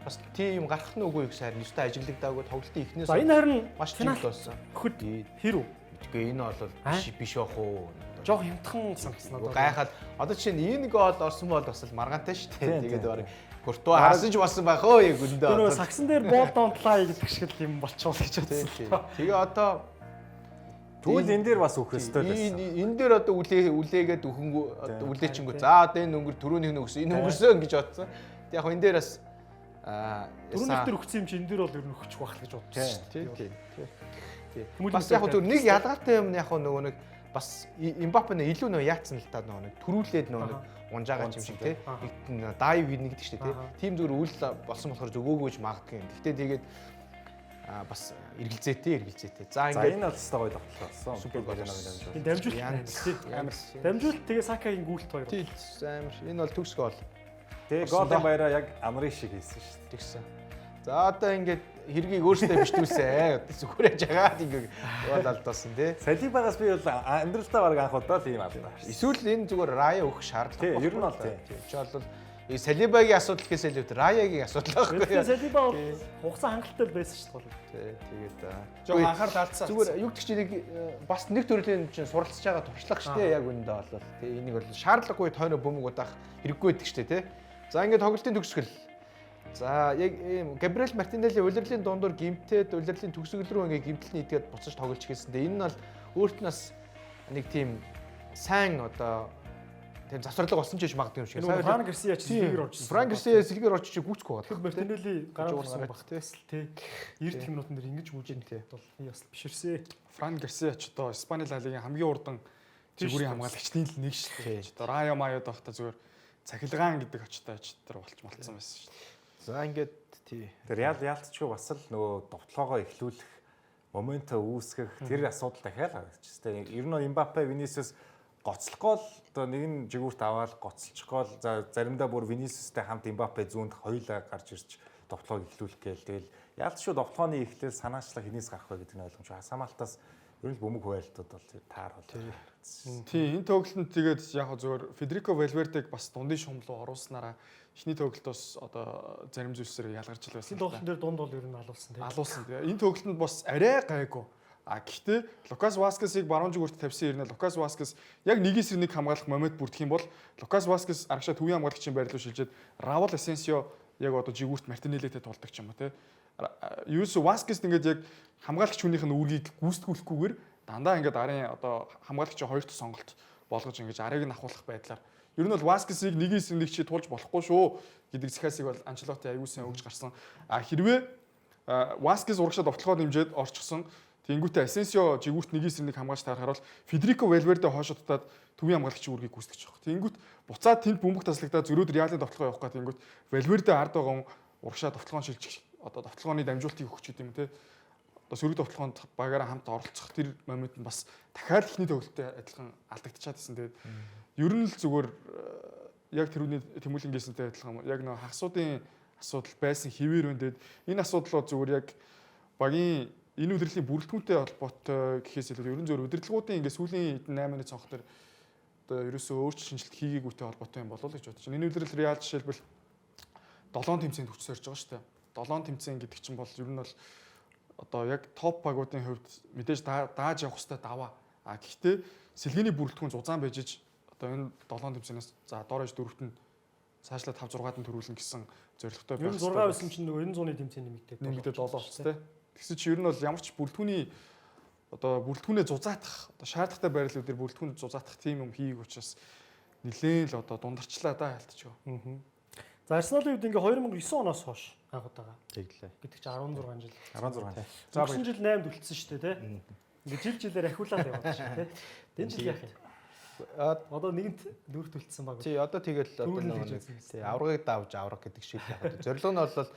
[SPEAKER 2] бас тийм гарах нь үгүй их сайрн өстой ажиглагдаагүй тоглолтын эхнээс
[SPEAKER 1] За энэ харин
[SPEAKER 2] маш
[SPEAKER 1] финал
[SPEAKER 2] жигд болсон.
[SPEAKER 1] Хөхөд хэр үү?
[SPEAKER 2] Мэдгүй энэ бол биш биш бах уу.
[SPEAKER 1] Жог хямдхан санагдсан надад.
[SPEAKER 2] Гайхаад одоо жишээ нь энэ гол орсон бол бас л маргаантай шүү дээ.
[SPEAKER 3] Тийм,
[SPEAKER 2] Тэгээд
[SPEAKER 3] тийм,
[SPEAKER 2] баг Куртуа харсан ч болсон байх өө яг өндөө.
[SPEAKER 1] Тэр нөгөө сагсан дээр бол don't lie гэдэг шиг л юм болчихвол гэж
[SPEAKER 2] Тийм,
[SPEAKER 1] бодсон.
[SPEAKER 2] тийм. Тэгээ одоо
[SPEAKER 3] Тэгвэл энэ дээр бас өөх ёстой л байсан.
[SPEAKER 2] Энэ дээр одоо үлээ үлээгээд өхөнгөө одоо үлээчингүү. За одоо энэ өнгөр түрүүнийх нь өгсөн. Энэ өнгөрсөн гэж бодсон. Тэг яг энэ дээр бас аа
[SPEAKER 1] Түрүүнийх дээр өгсөн юм чи энэ дээр бол ер нь өгчих байх л гэж бодсон шүү
[SPEAKER 2] Тийм тийм. Тийм.
[SPEAKER 1] Тэмүүлэн
[SPEAKER 2] Бас яг
[SPEAKER 1] дээр
[SPEAKER 2] зүгээр нэг ялгаатай юм яг нөгөө нэг бас Эмбапе нэ илүү нөгөө яатсан л та нөгөө нэг төрүүлээд нөгөө нэг унжаагаа юм шиг тий. Дайв хийнэ гэдэг шүү дээ тий. Тийм зүгээр үйл болсон болохоор зөгөөгөөж магадгүй юм. Гэхдээ тэгээд бас эргэлзээтэй эргэлзээтэй. За
[SPEAKER 3] За
[SPEAKER 2] ингээд
[SPEAKER 3] энэ бол ёстой гоё тоглолт болсон.
[SPEAKER 2] Супер гол
[SPEAKER 3] дамжуулалт.
[SPEAKER 1] Энэ дамжуулалт
[SPEAKER 2] Янз
[SPEAKER 1] амар
[SPEAKER 2] амар.
[SPEAKER 1] Дамжуулалт тэгээ Сакагийн гүйлт хоёр.
[SPEAKER 2] Тийм амар. Энэ бол төгс гол.
[SPEAKER 3] Тэгээ голын баяраа яг Амрын шиг хийсэн шүү дээ.
[SPEAKER 2] Тэгсэн. За одоо ингээд хэргийг өөртөө биштүүлсэн. Одоо зүгээр яж хагаад ингээд гол алдсан тий.
[SPEAKER 3] Салибагаас би бол амьдралдаа баг анх удаа л ийм алдаа харсан.
[SPEAKER 2] Эсвэл энэ зүгээр Рая өгөх шаардлага.
[SPEAKER 3] Тий, ер нь бол тий.
[SPEAKER 2] Тийм. Чи бол Салибагийн асуудал гэхээс илүү Раягийн асуудал байхгүй
[SPEAKER 1] Тэгэхээр
[SPEAKER 2] юу?
[SPEAKER 1] Салиба бол хугацаа хангалттай л байсан шүү дээ.
[SPEAKER 2] Тий, тэгээд
[SPEAKER 4] Жог анхаарал алдсан.
[SPEAKER 2] Зүгээр юу гэдэг чинь нэг бас нэг төрлийн чинь суралцж байгаа туршлага шүү дээ яг үүндээ бол тий энийг бол шаардлагагүй тойно бөмбөг удаах хэрэггүй байдаг шүү дээ тий. За ингээд тоглолтын төгсгөл. За яг ийм Габриэл Мартинелли улирлын дундуур гимтээд улирлын төгсгөл рүү ингээд гимтэл нийтгээд буцаж тоглож эхэлсэн. Тэгээ энэ нь бол өөрт нь бас нэг тийм сайн одоо тийм завсарлага болсон ч гэж магадгүй юм шиг.
[SPEAKER 1] Энэ Фран Гарсиа ч сэлгээр орж ирсэн.
[SPEAKER 2] Фран Гарсиа сэлгээр орж чи гүйцэхгүй байгаа.
[SPEAKER 1] Тэгэхээр Мартинелли гараад
[SPEAKER 2] Жуур
[SPEAKER 1] ирсэн
[SPEAKER 2] гараад
[SPEAKER 1] баг тий. 90 минутан дээр ингэж гүйж
[SPEAKER 2] Тий.
[SPEAKER 1] бол би бас биширсээ.
[SPEAKER 4] Фран Гарсиа ч одоо Испани Ла Лигийн хамгийн урдан
[SPEAKER 1] Тийм
[SPEAKER 4] жигүүрийн
[SPEAKER 1] шүү дээ.
[SPEAKER 4] хамгаалагчдын л нэг шүү
[SPEAKER 2] Тийм.
[SPEAKER 4] дээ. Одоо Райо Майо байхдаа зүгээр цахилгаан гэдэг очтой ч тэр болч молцсон байсан шүү дээ.
[SPEAKER 2] За ингээд тий.
[SPEAKER 3] Тэр Реал яалтчгүй бас л нөгөө довтлоогоо эхлүүлэх моментоо үүсгэх тэр асуудал дахиад харагдчих. Тэ ер нь Эмбапе, Винисиус гоцлохгүй л одоо нэг нь жигүүрт аваад гоцолчихгоо л за заримдаа бүр Винисиустай хамт Эмбапе зүүнд хоёулаа гарч ирж довтлоог эхлүүлэх гээл тэгэл яалтчгүй довтлооны эхлэл санаачлах хинээс гарах вэ гэдэг нь ойлгомжтой. Хасаамалтаас ер нь л бөмбөг хуваалтууд бол таар бол.
[SPEAKER 4] Тийм энэ тоглолтод тэгээд яг хөө зүгээр Федерико Валвердег бас дундын шумлуу оруулснараа эхний тоглолтоос одоо зарим зүйлсээр ялгарч л байсан.
[SPEAKER 1] Энэ тоглолтын дээр дунд бол ер нь алуулсан тий.
[SPEAKER 4] Алуулсан. Тэгээ энэ тоглолтод бас арай гайгүй. А гэхдээ Лукас Васкесийг баруун жигүүрт тавьсан ирнэ. Лукас Васкес яг нэгээс нэг хамгаалах момент бүрдэх юм бол Лукас Васкес арагшаа төвийн хамгаалагчийн байр руу шилжээд Раул Асенсио яг одоо жигүүрт Мартинеллитэй тулдаг ч юм уу те. Ерөөсө Васкес ингээд яг хамгаалагч хүнийх нь үүргийг гүйцэтгүүлэхгүйгээр дандаа ингээд арын одоо хамгаалагчийн хоёр дахь сонголт болгож ингэж арыг нь ахуулах байдлаар ер нь бол Васкесийг нэгээс нэг чи тулж болохгүй шүү гэдэг захиасыг бол Анчелоти аягүй сайн өгж гарсан. А хэрвээ Васкес урагшаа довтлогоо нэмжээд орчихсон. Тэнгүүтээ Асенсио жигүүрт нэгээс нэг хамгаалж таарахаар бол Федерико Валверде хойшоо татаад төвийн хамгаалагчийн үүргийг гүйцэтгэж байгаа. Тэнгүүт буцаад тэнд бөмбөг таслагдаад зөрөөд Реалын довтлогоо явах гэх тэнгүүт Валверде ард байгаа хүн урагшаа довтлогоон шилжих одоо довтлогооны дамжуултыг өгч гэдэг юм те. Одоо сөрөг довтлогоонд багаараа хамт оролцох тэр момент нь бас дахиад эхний тоглолттой адилхан алдагдчихад байсан. Тэгээд ер нь л зүгээр яг тэр үний Тэмүүлэн гисэнтэй адилхан яг нөө хагасуудын асуудал байсан хിവэр байна. Тэгээд энэ асуудал бол зүгээр яг багийн энэ удирдлагын бүрэлдэхүүнтэй холбоотой гэхээс илүү ерөн зөвөр удирдлагуудын ингээ сүүлийн хэдэн 8 оны цонх дээр одоо ерөөсөө өөрчлөлт шинжилэлт хийгээгүйтэй холбоотой юм болов уу гэж бодож байна. Энэ удирдал Реал жишээлбэл 7 тэмцээнд хүч сорж байгаа шүү дээ. 7 тэмцээн гэдэг чинь бол ер нь бол одоо яг топ багуудын хувьд мэдээж дааж явах хэрэгтэй даваа. А гэхдээ сэлгээний бүрэлдэхүүн зузаан байж иж одоо энэ 7 тэмцээнээс за дор хаяж дөрөвт нь цаашлаа 5 6-ад нь төрүүлнэ гэсэн зорилготой
[SPEAKER 1] байх. 96 байсан чинь нөгөө 90-100-ны тэмцээн
[SPEAKER 4] нэмэгдээд 7 болчихсон тий. Тэгсэн чинь ер нь бол ямар ч бүрэлдэхүүний одоо бүрэлдэхүүнээ зузаатах одоо шаардлагатай байрлалууд дээр бүрэлдэхүүн зузаатах тийм юм хийэг учраас нилээн л одоо дундарчлаа да ялтч.
[SPEAKER 1] За Арсеналын хувьд ингээ 2009 оноос хойш анх удаага.
[SPEAKER 2] Тэглээ.
[SPEAKER 1] Гэдэг чинь 16 жил.
[SPEAKER 3] 16 жил.
[SPEAKER 1] За өнгөрсөн жил 8-д үлдсэн шүү дээ тий. Ингээ жил жилээр ахиулаад яваад шүү тий. Энэ жил яах юм? Одоо нэгэнт дөрөвт үлдсэн баг.
[SPEAKER 2] Тий, одоо тэгэл одоо нэг тий аврагыг давж авраг гэдэг шиг яг одоо зорилго нь бол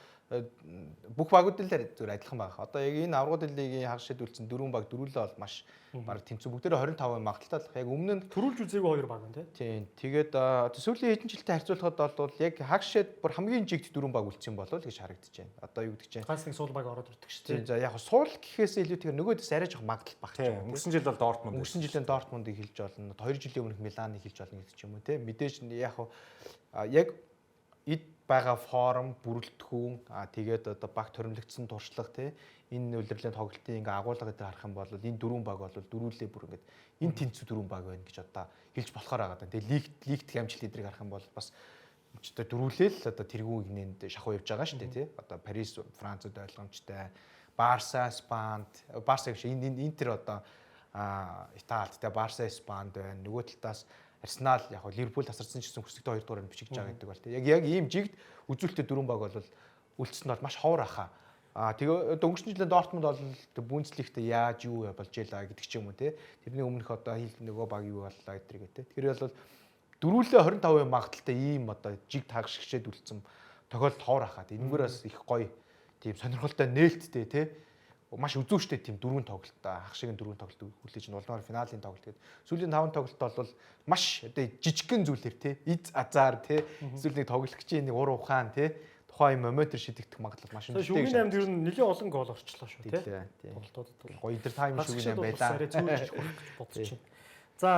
[SPEAKER 2] бүх багууд л зүгээр адилхан баг. Одоо яг энэ аврагууд лигийн хагас шид үлдсэн дөрвөн баг дөрвөлөө бол маш баг тэнцүү бүгдээрээ 25% магадaltaй л яг өмнө нь
[SPEAKER 1] төрүүлж үзээгүй хоёр баг байна тий.
[SPEAKER 2] Тийм. Тэгээд сүүлийн хэдэн жилтэй харьцуулахад бол яг хагас шид бүр хамгийн жигд дөрвөн баг үлдсэн болов л гэж харагдаж байна. Одоо юу гэдэг чинь
[SPEAKER 1] ганц нэг суул баг ороод ирдэг шүү
[SPEAKER 2] дээ. За яг суул гэхээс илүү тэгэхээр нөгөөдөөс арай жоох магадлал багч
[SPEAKER 3] юм. Өнгөрсөн жил бол Дортмунд.
[SPEAKER 2] Өнгөрсөн жилийн Дортмундыг хэлж болно. 2 жилийн өмнөх Миланыг хэлж болно гэдэг ч юм уу тий. Мэдээж яг яг эд байгаа форм, бүрэлдэхүүн, тэгээд одоо баг торимлогдсон туршлага тий энэ улирлын тоглолтын ингээ агуулга дээр харах юм бол энэ дөрвөн баг бол дөрүүлээ бүр ингээд энэ тэнцүү дөрвөн баг байна гэж одоо хэлж болохоор байгаа даа. Тэгээд лиг дэх амжилт эдрийг харах юм бол бас одоо дөрүүлээ л одоо тэргүүн игнэнд шахуу явж байгаа шүү дээ тий. Одоо Парис, Францад ойлгомжтой, Барса, Испанд, Барса гэж энэ Интер одоо Италид тий Барса, Испанд байна. Нөгөө талдаас Арсенал яг Ливерпул тасарсан ч гэсэн хүсэгтэй 2 дугаар нь бичигдэж байгаа гэдэг бол тий. Яг ийм жигд үзүүлэлттэй дөрвөн баг бол үлдсэн бол маш ховор аха. Тэгээ одоо өнгөрсөн жилийн Дортмунд бол Бундслигт яаж юу болж ялаа гэдэг ч юм уу тий. Тэрний өмнөх одоо хил нөгөө баг юу боллоо гэдэргээ тий. Тэгэхээр бол дөрвөлөө 25% магадaltaй ийм одоо жиг таг шигшээд үлдсэн тохиолдол ховор аха. Энэгээр бас их гоё тийм сонирхолтой нээлттэй тий. Маш үзүүштэй тийм дөрвөн тоглолт хах шиг дөрвөн тоглолт хүлээж нь улмаар финалийн тоглолт гэдэг. Сүүлийн 5 тоглолт бол маш одоо жижигхэн зүйлээр тий из азар тий эсвэл нэг тоглогчийн нэг ур ухаан тий тухайн моментэр шидэгдэх магадлал маш
[SPEAKER 1] өндөртэй. Шүгийн 8-д ер нь нэлээд олон гол орчлоо шүү тий.
[SPEAKER 2] Тоглолтуудад бол гоё идэр тайм шүгийн 8 байлаа.
[SPEAKER 1] Арай зүүрж хүрэх гэж бодож байна. За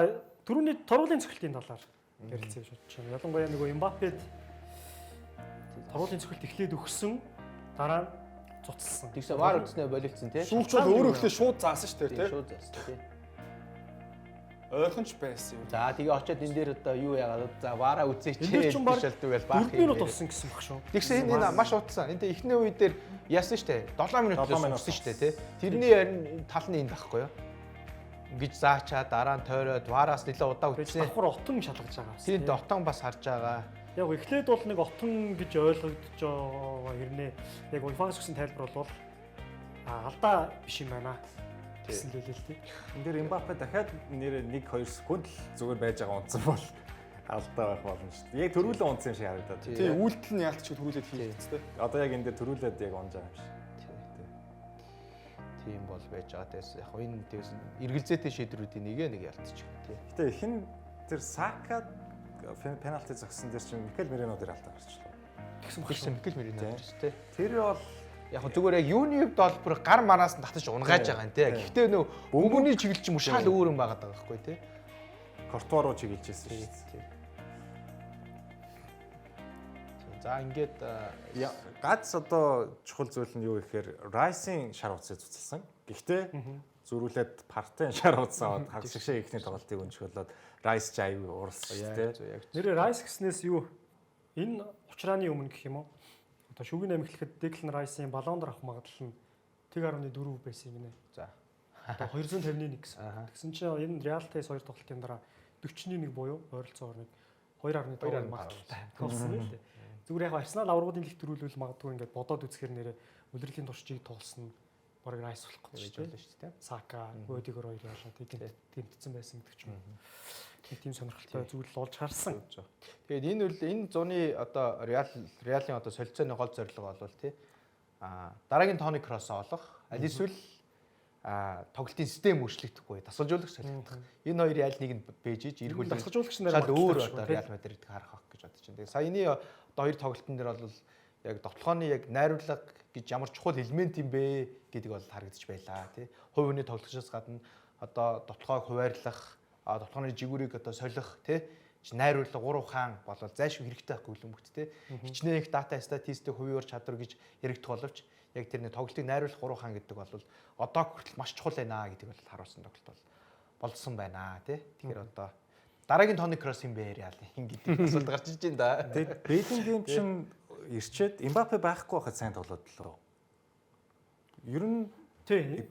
[SPEAKER 1] түрүүний торгуулийн цохилтын талаар ярилцъя гэж бодож байна. Ялангуяа нөгөө Мбаппед торгуулийн цохилт эхлээд өгсөн дараа нь цуцлсан.
[SPEAKER 2] Тэгсэн вар үтснээ болилцсон тий.
[SPEAKER 4] Сүүлч бол өөрөө эхлээ шууд заасан шүү дээ тий.
[SPEAKER 2] Шууд заасан тий.
[SPEAKER 4] Ойлгомж байсан юм.
[SPEAKER 2] За тэгээ очиод энэ дээр одоо юу яагаад за вара үзээч гэж шалтгаан байл
[SPEAKER 1] баах. 4 минут болсон гэсэн баг шүү.
[SPEAKER 2] Тэгсэн энэ маш утсан. Энд эхний үе дээр яасан шүү дээ. 7 минут болсон шүү дээ тий. Тэрний тал нь энд байхгүй юу? Ингэж заачаа дараа нь тойроод вараас нэлээд удаа үтсэн.
[SPEAKER 1] Давхар отон шалгаж байгаа.
[SPEAKER 2] Тийм отон бас харж байгаа.
[SPEAKER 1] Яг эхлээд бол нэг отон гэж ойлгогдож байгаа хэрнээ яг UEFA-аас өгсөн тайлбар бол алдаа биш юм байна гэсэн л хэлээ л тий.
[SPEAKER 3] Энд дээр Мбаппе дахиад нэр 1 2 секунд л зүгээр байж байгаа унтсан бол алдаа байх болно шүү дээ. Яг төрүүлэн унтсан юм шиг харагдаад.
[SPEAKER 4] Тий, үйлдэл нь яалтч төрүүлээд хийгдсэн тий.
[SPEAKER 3] Одоо яг энэ дээр төрүүлээд яг унж байгаа юм шиг.
[SPEAKER 2] Тийм бол байж байгаа. Тэгээс яг энэ тэгээс эргэлзээтэй шийдвэрүүдийн нэг ялтчих тий.
[SPEAKER 3] Гэтэ ихэн тэр Сака пенальти зогссон дээр чинь Микел Мерино дээр алдаа гарчлаа.
[SPEAKER 2] Тэгсэн Микел Мерино дээр тий.
[SPEAKER 3] Тэр бол
[SPEAKER 2] яг зүгээр яг юуны хувьд бол бүр гар мараас нь татаж унгааж байгаа юм тий. Гэхдээ нөө бөмбөний чиглэл чинь шал өөр юм байгаа даа байхгүй тий.
[SPEAKER 3] Кортуа руу чиглэж ирсэн шүү дээ.
[SPEAKER 2] За ингээд
[SPEAKER 3] гац одоо чухал зүйл нь юу гэхээр Райсын шар утсыг цуцалсан. Гэхдээ зөрүүлээд Партен шар утас аваад хагас шигшээ ихний тоглолтыг өнчгөлөөд Райс ч аюу уралсан шүү дээ.
[SPEAKER 1] Нэрээ Райс гэснээс юу энэ учрааны өмнө гэх юм уу? Одоо шүгийн 8 эхлэхэд Declan Rice-ийн Ballon d'Or авах магадлал нь 1.4 байсан юм гинэ.
[SPEAKER 2] За.
[SPEAKER 1] Одоо 251 гэсэн. Тэгсэн чинь энэ Real-тай хоёр тоглолтын дараа 41 буюу ойролцоогоор нэг 2.5 магадлалтай болсон юм лээ. Зүгээр яг Арсенал аврагуудын лиг төрүүлвэл магадгүй ингээд бодоод үзэхэр нэрээ улирлын туршийг тоглосон бараг Райс болох гэж байна шүү дээ. Сака, Өдигөр хоёр ялаа гэмтсэн байсан гэдэг ч юм уу. Нэг тийм сонирхолтой зүйл олж харсан.
[SPEAKER 2] Тэгээд энэ үл энэ зуны одоо Реалын одоо солилцооны гол зорилго бол тий дараагийн Тони Кросс олох, аль эсвэл тоглолтын систем өөрчлөгдөхгүй, дасгалжуулагч солигдох. Энэ хоёрын аль нэг нь бэжиж ирэх үл
[SPEAKER 1] дасгалжуулагч нар
[SPEAKER 2] шал өөр одоо Реал Мадрид харах байх гэж бодож байна. Тэгээд саяны одоо хоёр тоглолтын дээр бол яг довтлооны яг найруулга гэж ямар чухал элемент юм бэ гэдэг бол харагдаж байлаа тий. Хувь хүний тоглогчоос гадна одоо довтлоог хуваарлах, довтлооны жигүүрийг одоо солих тий. Найруулга 3 хаан болол зайшгүй хэрэгтэй байхгүй хөлбөмбөгт те. Хичнээн их дата статистик хувийн ур чадвар гэж яригдах боловч яг тэр нэг тоглолтыг найруулах 3 хаан гэдэг бол одоо хүртэл маш чухал байна гэдэг бол харуулсан тоглолт бол болсон байна те. Тэгэхээр одоо дараагийн Тони Кросс юм бэ Реал гэдэг асуулт гарч иж байна да.
[SPEAKER 3] Тэгээд Беллингем чинь ирчээд Мбаппе байхгүй байхад сайн тоглоод лөө. Ер нь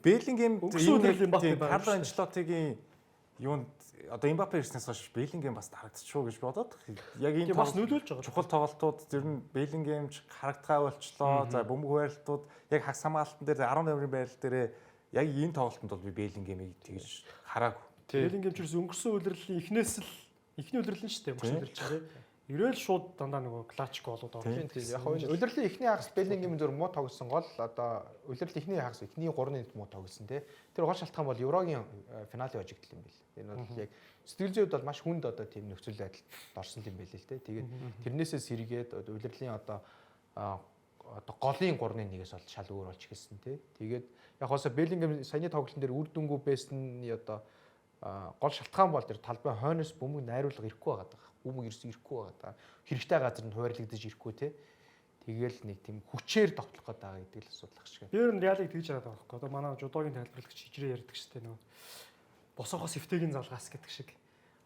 [SPEAKER 3] Беллингем
[SPEAKER 1] Мбаппе
[SPEAKER 3] байгаа. Карло Анчелоттигийн юунд одоо Мбаппе ирснээс хойш Беллингем бас дарагдчихгүй гэж бодоод яг энэ
[SPEAKER 1] бас нөлөөлж байгаа.
[SPEAKER 3] Чухал тоглолтууд ер нь Беллингем ч харагдгаа болчлоо. За бөмбөг байрлалтууд яг хагас хамгаалтан дээр 10 номерын байрал дээрээ яг энэ тоглолтод бол би Беллингемийг тэгж хараагүй.
[SPEAKER 1] Беллингем ч ерөөс өнгөрсөн улирлын эхнээс л эхний улирал нь шүү дээ. Өнгөрсөн улирал чинь тийм. Ирээл шууд дандаа нөгөө клач голууд
[SPEAKER 2] орно. Тийм. Яг нь улирлын эхний хагас Беллингем зөв муу тоглосон гол одоо улирлын эхний хагас эхний 3-ны муу тоглосон тий. Тэр гол шалтгаан бол Еврогийн финалийн хожигдол юм бэл. Энэ бол яг сэтгэл зүйн хувьд бол маш хүнд одоо тийм нөхцөл байдалд орсон юм байл л тий. Тэгээд тэрнээсээ сэргээд улирлын одоо голын 3-ны 1-ээс бол шал өөр болж эхэлсэн тий. Тэгээд яг хосоо Беллингем саяны тоглолтын дээр үр дүнгүй байсны одоо гол шалтгаан бол тэр талбай хойноос бөмбөг найруулга ирэхгүй байгаа даа. Бөмбөг ерөөсөө ирэхгүй байгаа даа. Хэрэгтэй газар нь хуваарлагдаж ирэхгүй те. Тэгэл нэг тийм хүчээр довтлох гээд байгаа гэдэг л асуудал ах шиг.
[SPEAKER 1] Би ер нь Реалыг тэгж хараад байгаа байхгүй. Одоо манай жудогийн тайлбарлагч хижрээ ярьдаг шүү дээ нөгөө. Босоохоос эвтэйгийн залгаас гэдэг шиг.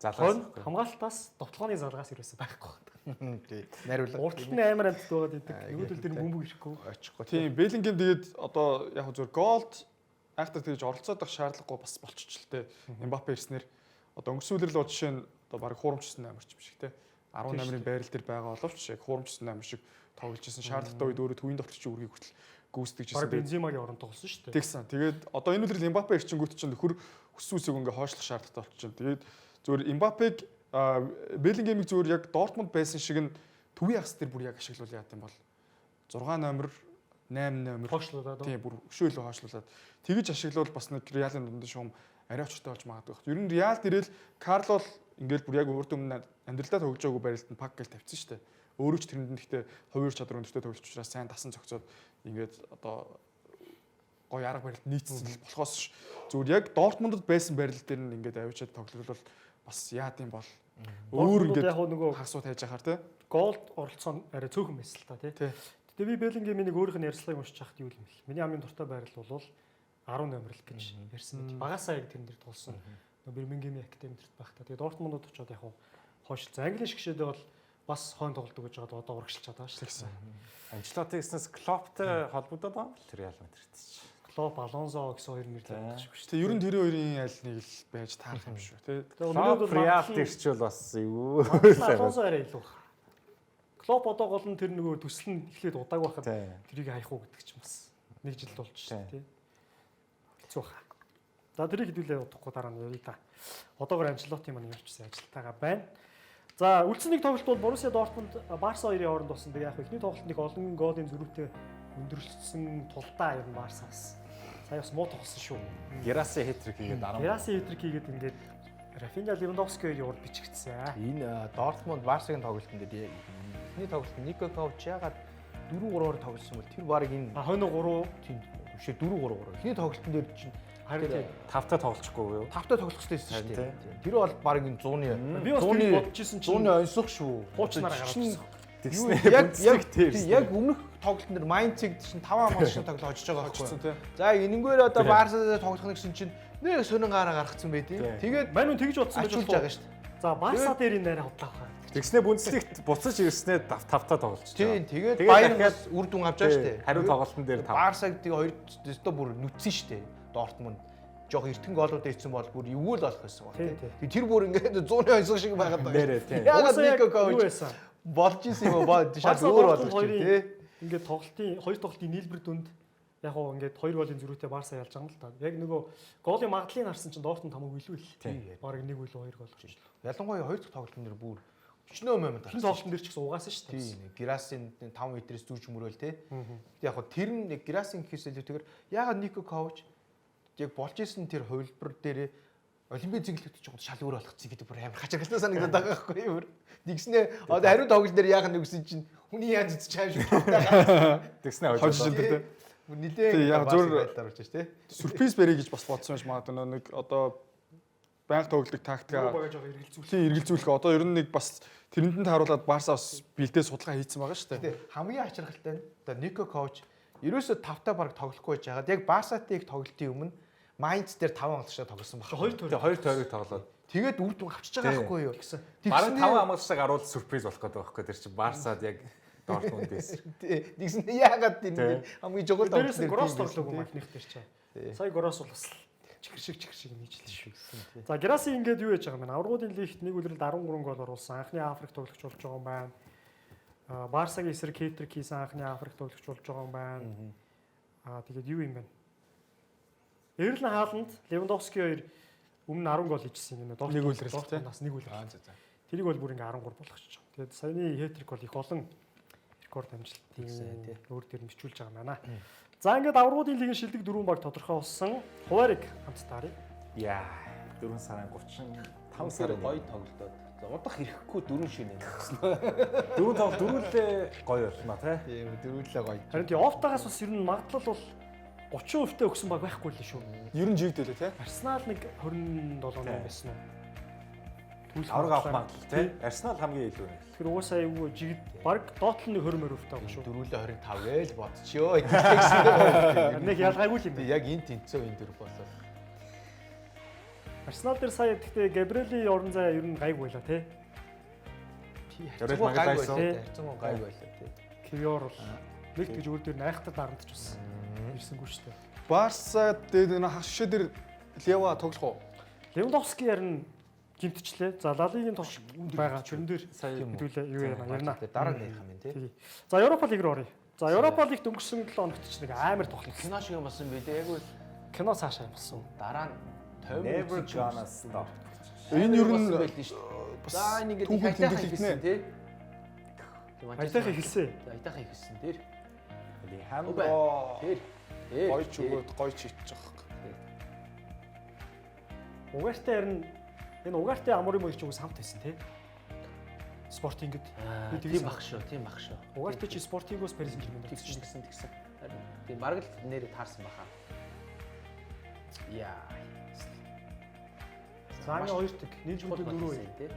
[SPEAKER 3] Залгаас
[SPEAKER 1] хамгаалтаас довтлооны залгаас ерөөсөө байхгүй байна.
[SPEAKER 2] Тий. Найруулга.
[SPEAKER 1] Урталт нь амар амтд байгаад идэг. Нөгөөдөл тэр бөмбөг ирэхгүй.
[SPEAKER 2] Очихгүй.
[SPEAKER 4] Тийм, Беллингем тэгээд одоо яг зөв голд айхтар тэгж оролцоод байх шаардлагагүй бас болчихчлээ. Мбаппе ирснээр одоо өнгөрсөн үлрэл бол жишээ нь одоо баг хуурамчсан номер ч юм шиг те 10 номерын байрал дээр байгаа боловч яг хуурамчсан номер шиг тоглож исэн шаардлагатай үед өөрөө төвийн тоглогчийн үүргийг хүртэл гүйцэтгэж
[SPEAKER 1] исэн. Баг Бенземагийн оронд тоглосон шүү дээ.
[SPEAKER 4] Тэгсэн. Тэгээд одоо энэ үлрэл Мбаппе ирчингүүт чинь нөхөр хүссэн үсэг ингээ хойшлох шаардлагатай болчихно. Тэгээд зөвөр Мбаппег Беллингемийг зөвөр яг Дортмунд байсан шиг нь төвийн хагас дээр бүр яг ашиглуул яат юм бол 6 номер 8 номер
[SPEAKER 1] хойшлуулад
[SPEAKER 4] тийм бүр өшөө илүү хойшлуулад тэгж ашиглавал бас нэг Реалын дундын шугам арай очтой болж магадгүй. Ер нь Реал дээрэл Карло ингээл бүр яг урд өмнө амьдралдаа тоглож байгаагүй барилд нь пак гэж тавьсан шүү дээ. Өөрөө ч тэрэнд нь гэхдээ хувийн чадвар өндөртэй тоглож учраас сайн дасан зохицоод ингээд одоо гоё арга барилд нийцсэн л болохоос зүгээр яг Дортмундд байсан барилд дээр нь ингээд авчиад тоглол бас яад юм бол өөр ингээд
[SPEAKER 1] яг нөгөө
[SPEAKER 4] хасуу тайж ахаар тий.
[SPEAKER 1] Голд оролцоо арай цөөхөн байсан л та тий. Тэгээ би Беллингемийн нэг өөрийнх нь ярьцлагыг уншиж хахад юу юм бэл. Миний хамгийн дуртай байрал бол 10 номер л гэж ярьсан байт. Багасаа яг тэрэн дээр тулсан. Нөгөө Бирмингемийн академид байхдаа. Тэгээ Дортмундд очиод яг хойшлцсан. Английн шгшээдээ бол бас хойно тоглодог гэж байгаад одоо урагшилж чадаа шүү дээ.
[SPEAKER 3] Анчелоти гэснээс Клоптой холбогдоод байгаа юм л Реал Мадрид ч.
[SPEAKER 1] Клоп, Алонсо гэсэн хоёр нэр л байдаг шүү
[SPEAKER 4] дээ. Тэг ер нь тэр хоёрын аль нэг л байж таарах юм шүү тий.
[SPEAKER 3] Клоп Реал ирчвэл бас юу.
[SPEAKER 1] Алонсо арай илүү. Клоп одоо гол нь тэр нөгөө төсөл нь эхлээд удааг байхад тэрийг хаях уу гэдэг чинь бас нэг жил болж шүү дээ тий. Хэцүү баха. За тэрийг хэдүүлээ удахгүй дараа нь явъя та. Одоогор Анчелоти маань явчихсан ажилтайгаа байна. За үлдсэн нэг тоглолт бол Боруссия Дортмунд Барса хоёрын хооронд болсон. Тэгээ яг эхний тоглолт нэг олон голын зөрүүтэй өндөрлөсөн тулдаа ер нь Барса бас сая бас муу тоглосон шүү.
[SPEAKER 3] Гераси хэтрик хийгээд 10.
[SPEAKER 1] Гераси хэтрик хийгээд ингээд Рафиня Левандовски хоёрын урд бичигдсэн.
[SPEAKER 2] Энэ Дортмунд Барсагийн тоглолтын дээр эхний тоглолт Нико Ковч ягаад 4-3-оор тоглосон бол тэр баг энэ
[SPEAKER 1] хойно 3
[SPEAKER 2] тийм бишээ 4-3-3. Эхний тоглолтын дээр чинь
[SPEAKER 1] харин тийм
[SPEAKER 3] 5-та тоглочихгүй юу?
[SPEAKER 2] 5-та тоглох хэрэгтэй байсан шүү дээ. Тэр бол баг энэ 100-ны
[SPEAKER 1] би бас тэр бодож исэн чинь
[SPEAKER 2] 100-ны онцлог шүү.
[SPEAKER 1] Хуучнараа гараад ирсэн.
[SPEAKER 2] Тэгснэ яг өмнөх тоглолтын дээр Майнцыг чинь 5 хамгаалагчтай тоглож хожиж байгаа байхгүй. За энэнгээр одоо Барсаа тоглох нь гэсэн чинь нэг сонин гараа гаргацсан байдیں۔ Тэгээд
[SPEAKER 1] мань үн тэгж бодсон
[SPEAKER 2] байж байгаа шүү дээ.
[SPEAKER 1] За Барса дээр энэ нарай худлаа хаа.
[SPEAKER 3] Тэгснэ Бундслигт буцаж ирснээр 5-та тоглож
[SPEAKER 2] байгаа. Тийм тэгээд Баярн бас үр дүн авч байгаа шүү дээ.
[SPEAKER 3] Хариу тоглолтын дээр 5.
[SPEAKER 2] Барсаг тэгээ хоёр өстө бүр нүцсэн шүү дээ. Дортмунд жоох эртхэн голууд ийцэн бол бүр эвгүй л болох байсан баг тий. Тэр бүр ингээд 100-ны онцлог шиг байгаад
[SPEAKER 3] байгаа.
[SPEAKER 2] Яагаад Нико Ковч болж исэн юм уу? Шал өөр болгож тий.
[SPEAKER 1] Ингээд тоглолтын хоёр тоглолтын нийлбэр дүнд яг гоо ингээд хоёр голын зөрүүтэй Барса ялж байгаа юм л та. Яг нөгөө голын магадлалыг харсан чинь Дортмунд хамаагүй илүү л. Бараг нэг илүү хоёр гол орчихлоо.
[SPEAKER 2] Ялангуяа хоёр дахь тоглолтын дээр бүр өчнөө момент
[SPEAKER 1] гарсан. Тоглолтын дээр ч гэсэн угаасан шүү дээ.
[SPEAKER 2] Тийм. Герасин 5 метрээс зүүж мөрөөл тий. Гэтэ яг гоо тэр нь нэг Герасин гэхээс илүүтэйгээр яагаад Нико Ковч яг болж исэн тэр хувилбар дээр Олимпийн зинглэгт ч шал өөр болгоцсон гэдэг бүр амар хачирхалтай санагдаад байгаа байхгүй юу? Тэгснэ одоо хариу тоглолт дээр яах нь гэсэн чинь хүний янз зүч аим шиг байгаа.
[SPEAKER 3] Тэгснэ
[SPEAKER 4] хожиж энэ тий.
[SPEAKER 2] Нилээ
[SPEAKER 4] яг
[SPEAKER 2] байдлаар болж тий.
[SPEAKER 4] Сюрприз барья гэж бас бодсон юм шиг магадгүй нэг одоо Байнга тоглодог тактика
[SPEAKER 1] Багаж байгаа эргэлзүүлэх.
[SPEAKER 4] тийм эргэлзүүлэх. Одоо ер нь нэг бас тэрэнд нь тааруулаад Барса бас бэлдээ судалгаа хийцэн байгаа шүү дээ.
[SPEAKER 2] Гэтэ хамгийн ачирхалтай нь одоо Нико Коуч ерөөсөө тавтай баг тоглохгүй байж хагаад яг Барсатай их тоглолтын өмнө Майнц дээр 5 хамгаалагчтай тоглосон баг.
[SPEAKER 1] Хоёр тойрог.
[SPEAKER 3] Тэгээ хоёр тойрог тоглоод
[SPEAKER 2] Тэгээд үр дүн авчиж байгаа
[SPEAKER 3] Тий.
[SPEAKER 2] байхгүй юу?
[SPEAKER 1] Тэгсэн.
[SPEAKER 3] бараг 5 хамгаалагчтай гарвал сюрприз болох гэдэг байхгүй тэр чинь Барсад яг Дортмунд байсан.
[SPEAKER 2] Тэгсэн яагаад энэ
[SPEAKER 3] Тий.
[SPEAKER 2] хамгийн чухал
[SPEAKER 1] Дээрээс нь Гросс
[SPEAKER 2] тийм байсан,
[SPEAKER 1] тоглоогүй
[SPEAKER 2] тий.
[SPEAKER 1] махных дээр чинь.
[SPEAKER 2] Тий.
[SPEAKER 1] Сая Гросс бол бас чихэр шиг чихэр шиг нийжлээ шүү. За Граси ингээд юу яаж байгаа юм бэ? Аврагуудын лигт нэг үлрэлд 13 гол оруулсан. Анхны Африк тоглогч болж байгаа юм байна. А Барсагийн эсрэг хетрик хийсэн анхны Африк тоглогч болж байгаа юм байна. Аа тэгээд юу юм бэ? Эрлин Хааланд, Левандовски хоёр өмнө 10 гол хийжсэн юм байна.
[SPEAKER 4] Нэг үлрэлт, тий?
[SPEAKER 1] Дортмундаас нэг үлрэлт.
[SPEAKER 2] Аа за за.
[SPEAKER 1] Тэрийг бол бүр ингээ 13 болгочихж байгаа. Тэгээд саяны хетрик бол их олон рекорд амжилтын
[SPEAKER 2] Тэгсэн, тий.
[SPEAKER 1] өөр дээр нь бичүүлж байгаа юм байна. За ингээд аврагуудын лигийн шилдэг дөрвөн баг тодорхой болсон. Хуваарийг хамтдаа харъя.
[SPEAKER 3] Яа 4 сарын 35
[SPEAKER 2] Сарын
[SPEAKER 3] сарын
[SPEAKER 2] гоё тоглолтод. За удах ирэхгүй дөрөв шинэ гэсэн.
[SPEAKER 3] дөрөв тоглолт дөрвөлээ гоё болно тий.
[SPEAKER 2] Тийм дөрвөлээ гоё.
[SPEAKER 1] Харин тий Офтагаас бас ер нь магадлал бол 30% таа өгсөн баг байхгүй л шүү.
[SPEAKER 4] Ер нь жигдэлээ тий.
[SPEAKER 1] Арсенал нэг 27 8 байсан уу? Түүл
[SPEAKER 3] Авраг авах магадлал тий. Арсенал хамгийн илүү нэг.
[SPEAKER 1] Тэр угаасаа айгүй жигд баг доотлол нэг 20 20% таа байгаа шүү.
[SPEAKER 2] Дөрвөлээ 25 гээл бодчихё. Тэгсэн.
[SPEAKER 1] Нэг ялгаагүй л юм байна.
[SPEAKER 2] Яг энэ тэнцөө энэ дөрв болол.
[SPEAKER 1] Арсенал дээр сая гэхдээ Габриэлийн орон зай ер нь гайгүй байлаа тий.
[SPEAKER 3] Габриэл
[SPEAKER 2] Харьцангуй гайгүй
[SPEAKER 3] Магалайс
[SPEAKER 2] байлаа. Харьцангуй гайгүй байлаа тий.
[SPEAKER 1] Кевиор бол нэг тэгж өөр дээр найхтар дарамтч бас ирсэнгүй шүү дээ.
[SPEAKER 4] Барса дээр энэ хагас шишээ дээр Лева тоглох уу?
[SPEAKER 1] Левандовски харин гимтчлээ. За Лалигийн тоглолт байгаа. Тэрэн дээр
[SPEAKER 3] Сая
[SPEAKER 1] хэдүүлээ юу яана ярина.
[SPEAKER 2] Дараа нь ярих юм тий.
[SPEAKER 1] Тий. За Европа лиг рүү оръё. За Европа лигт өнгөрсөн 7 хоногт ч нэг амар тоглолт.
[SPEAKER 2] Кино шиг юм болсон би тий. Яг үл
[SPEAKER 1] Кино цаашаа юм болсон.
[SPEAKER 2] дараа нь 50
[SPEAKER 3] Never gonna stop.
[SPEAKER 4] Энэ ер нь
[SPEAKER 2] байлээ шүү дээ.
[SPEAKER 4] бас
[SPEAKER 2] За энэ ингээд
[SPEAKER 4] түүхэн
[SPEAKER 2] айтайхан
[SPEAKER 4] тэмдэглэгдэнэ.
[SPEAKER 2] эхэлсэн тий.
[SPEAKER 1] Аятайхан эхэлсэн.
[SPEAKER 2] Аятайхан эхэлсэн тэр.
[SPEAKER 3] Алехандро
[SPEAKER 2] Тэр. Тэр.
[SPEAKER 4] Гоё ч өгөөд гоё ч иччих واخ.
[SPEAKER 1] Угаартай харин энэ угаартай амрын мөр ч угсаа хамт байсан тий. Спортингд. Би
[SPEAKER 2] Тийм
[SPEAKER 1] тэгсэн.
[SPEAKER 2] бах шүү, тийм бах шүү.
[SPEAKER 1] Угаартай чи Спортингоос Парис Сен-Жермен
[SPEAKER 2] Тэгсэн тэгсэн тэгсэн. Харин тийм бараг л нэрээ таарсан баха. Яа.
[SPEAKER 1] За ингээ хоёр тэг. Нийлж
[SPEAKER 2] Чухал
[SPEAKER 1] бүдүү дөрөв.
[SPEAKER 2] болсон тий.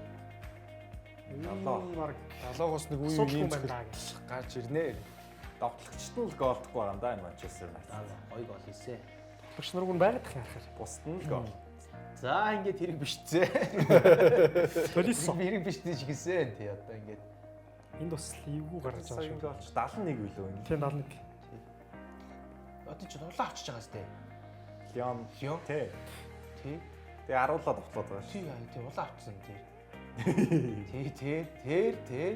[SPEAKER 3] Долоо.
[SPEAKER 1] Бараг
[SPEAKER 4] Далоогоос нэг үе
[SPEAKER 1] асуудалгүй
[SPEAKER 4] үеийн
[SPEAKER 1] байна
[SPEAKER 4] цохилт
[SPEAKER 1] даа гэж.
[SPEAKER 4] гарч ирнэ.
[SPEAKER 3] Довтлогчт нь л голдохгүй байгаа юм да энэ Манчестер Юнайтед.
[SPEAKER 2] Гоё гол хийсэн.
[SPEAKER 1] Тоглогч нар гүн байгаад их ярахаар.
[SPEAKER 3] Бусд нь л гол.
[SPEAKER 2] За ингээд хэрэг бишцээ.
[SPEAKER 1] Толисо.
[SPEAKER 2] Хэрэг бишцээ шигсэн тий одоо ингээд.
[SPEAKER 1] Энд бас эвгүй гаргаж байгаа
[SPEAKER 3] Сая
[SPEAKER 1] шүү.
[SPEAKER 3] голч 71 билүү энэ.
[SPEAKER 1] Тийм 71.
[SPEAKER 2] Одоо чи дулаан авчиж байгаас тий.
[SPEAKER 3] Леон
[SPEAKER 2] Леон.
[SPEAKER 3] тий.
[SPEAKER 2] Тий.
[SPEAKER 3] Тэгээ харуулаад довтлоод байгаа шүү.
[SPEAKER 2] Тий яа тий улаан авчихсан тий. Тий тэр тэр тэр.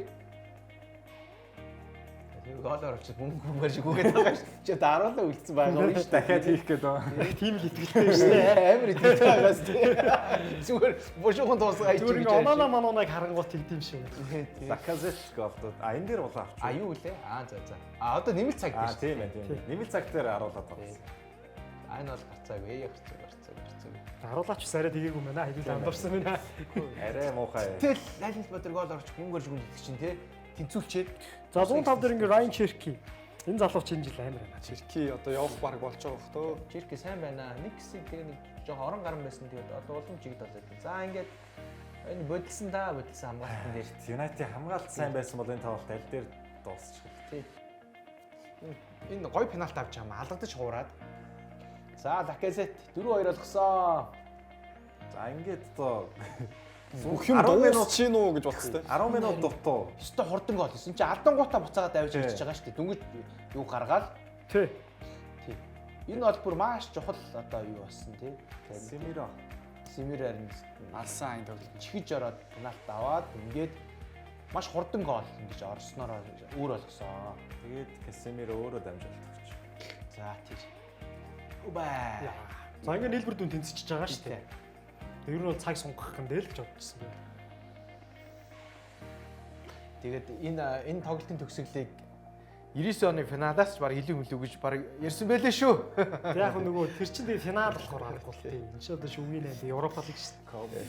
[SPEAKER 2] Тэр гол оруулчих бөмбөг бөмбөр шиг үгээд байгаа шүү. Чи даруулаа үлдсэн байгаа юм шүү.
[SPEAKER 3] Дахиад хийх гээд байгаа.
[SPEAKER 1] Яг тийм л итгэлтэй шүү дээ.
[SPEAKER 2] Амар итгэж байгаас тий. Зүгээр бушуухан дуусгаа
[SPEAKER 1] Зүгээр
[SPEAKER 2] хийж
[SPEAKER 1] ингээ оноо манонаг харангуут тэгдэм шиг.
[SPEAKER 3] Лаказет голдоод. А энэ дээр улаан авчих.
[SPEAKER 2] А юу лээ? Аа за за. А одоо нэмэлт цаг
[SPEAKER 3] А
[SPEAKER 2] дээр шүү.
[SPEAKER 3] тийм ээ тийм. Нэмэлт цаг дээр харуулаад байгаа.
[SPEAKER 2] А энэ бол гарцаагүй, гарцаагүй, гарцаагүй, гарцаагүй.
[SPEAKER 1] Харуулаач бас арай тэгээгүй юм байна. Хэдүүл андуурсан байна.
[SPEAKER 3] Арай муухай.
[SPEAKER 2] Тэгэл аль аль бадар гол орч бөмбөр шиг үлдэх чинь тий. Тэнцүүлчээ.
[SPEAKER 1] За 105 дээр ингээ Райан Черки. Энэ залууч энэ жил амар байна.
[SPEAKER 4] Черки одоо явах баг болж байгаа бох тоо.
[SPEAKER 2] Черки сайн байна. Нэг хэсэг тэгээ нэг жоохон орон гарan байсан тэгээд одоо улам жигд болоод. За ингээд энэ бодилсан да бодилсан хамгаалтан дээр.
[SPEAKER 3] Юнайтед хамгаалт сайн байсан бол энэ тоглолт аль дээр дуусчих.
[SPEAKER 2] Тий. Энэ гоё пенальт авч байгаа юм. Алгадаж хуураад. За Лаказет 4-2 болгосон.
[SPEAKER 3] За ингээд одоо
[SPEAKER 4] Бүх юм
[SPEAKER 3] 10 минут
[SPEAKER 4] дуусчих уу гэж бодсон те.
[SPEAKER 3] 10 минут дутуу.
[SPEAKER 2] Өстө хурдан гол хийсэн. Чи алдангуудаа буцаагаад авч
[SPEAKER 3] Тий.
[SPEAKER 2] ирчихэж байгаа шүү дээ. Дөнгөж юу гаргаал.
[SPEAKER 1] Тий.
[SPEAKER 2] Тий. Энэ бол бүр маш чухал одоо юу болсон тий.
[SPEAKER 3] Симиро.
[SPEAKER 2] Симир харин
[SPEAKER 4] Алсан айн тоглолт.
[SPEAKER 2] чихэж ороод пенальт аваад ингээд маш хурдан гол ингэж орснороо өөр болгосон.
[SPEAKER 3] Тэгээд Касемиро өөрөө дамжуулт өгч.
[SPEAKER 2] За тэр. Үбэ.
[SPEAKER 1] За ингээ нийлбэр дүн тэнцчихэж байгаа шүү дээ. Ер нь бол цаг сунгах юм дээр л гэж бодчихсон байна.
[SPEAKER 2] Тэгээд энэ энэ тоглолтын төгсгөлийг 99 оны финалаас ч баг илүү мөлөө гэж баг ярьсан байлээ шүү.
[SPEAKER 1] Тэг яг нөгөө тэр чинь тэгээ финал болохоор аргагүй л тийм. Энд чи одоо шүмгийн найм Европа лиг шүү дээ.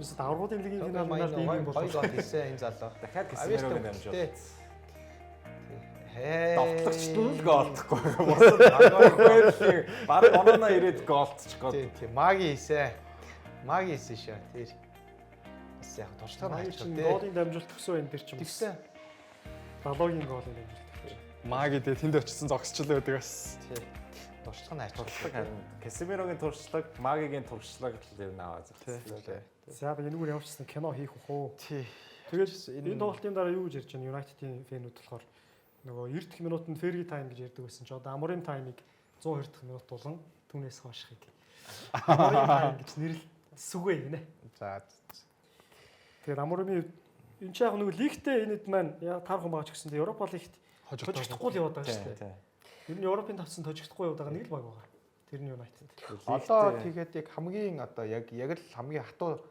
[SPEAKER 1] Юусе давргуудын лигийн финал финал ийм юм
[SPEAKER 2] Гоё
[SPEAKER 1] бол
[SPEAKER 2] гол хийсэн энэ залуу.
[SPEAKER 3] Дахиад Касемирогийн дамжуулт.
[SPEAKER 2] Хээ.
[SPEAKER 3] Довтлогчд нь л голдохгүй байгаа. Бусад бараг оноо ирээд голдчих гол.
[SPEAKER 2] Тий, тий, маги хийсэн. Маги хийсэн шээ. Тэр. Бас яг туршлага нь
[SPEAKER 1] Маги
[SPEAKER 2] хайчих
[SPEAKER 1] чинь
[SPEAKER 2] тий.
[SPEAKER 1] голын дамжуулалт өгсөн энэ дэр чинь.
[SPEAKER 2] Тэгсэн.
[SPEAKER 1] Далоогийн голын дамжуулалт.
[SPEAKER 4] Маги дээ тэнд очсон зогсчлоо гэдэг бас.
[SPEAKER 2] Тий. Туршлага нь хайчих.
[SPEAKER 3] Туршлага харин Касемирогийн туршлага, Магигийн туршлага л ер нь аваа зогссон.
[SPEAKER 1] За би энэгээр явуулсан кино хийх үх үү.
[SPEAKER 2] Тий.
[SPEAKER 1] Тэгээд энэ тоглолтын дараа юу гэж ярьж байна? United-ийн фэнүүд болохоор нөгөө 90 дахь минутанд Fergie time гэж ярьдаг байсан чи одоо Amorim time-ыг 120 дахь минут болон түүнээс хойшхыг Amorim time гэж нэрлэл сүгэ гинэ.
[SPEAKER 2] За.
[SPEAKER 1] Тэгээд Amorim-ийн энэ чи яг нөгөө лигтээ энэ хэд маань таархан байгаа ч гэсэн Европа лигт хожигдохгүй л яваад байгаа шүү дээ. Ер нь Европын тавцсан хожигдохгүй яваад байгаа нэг л баг байгаа. Тэр нь United.
[SPEAKER 2] Одоо тэгээд яг хамгийн одоо яг л хамгийн хатуу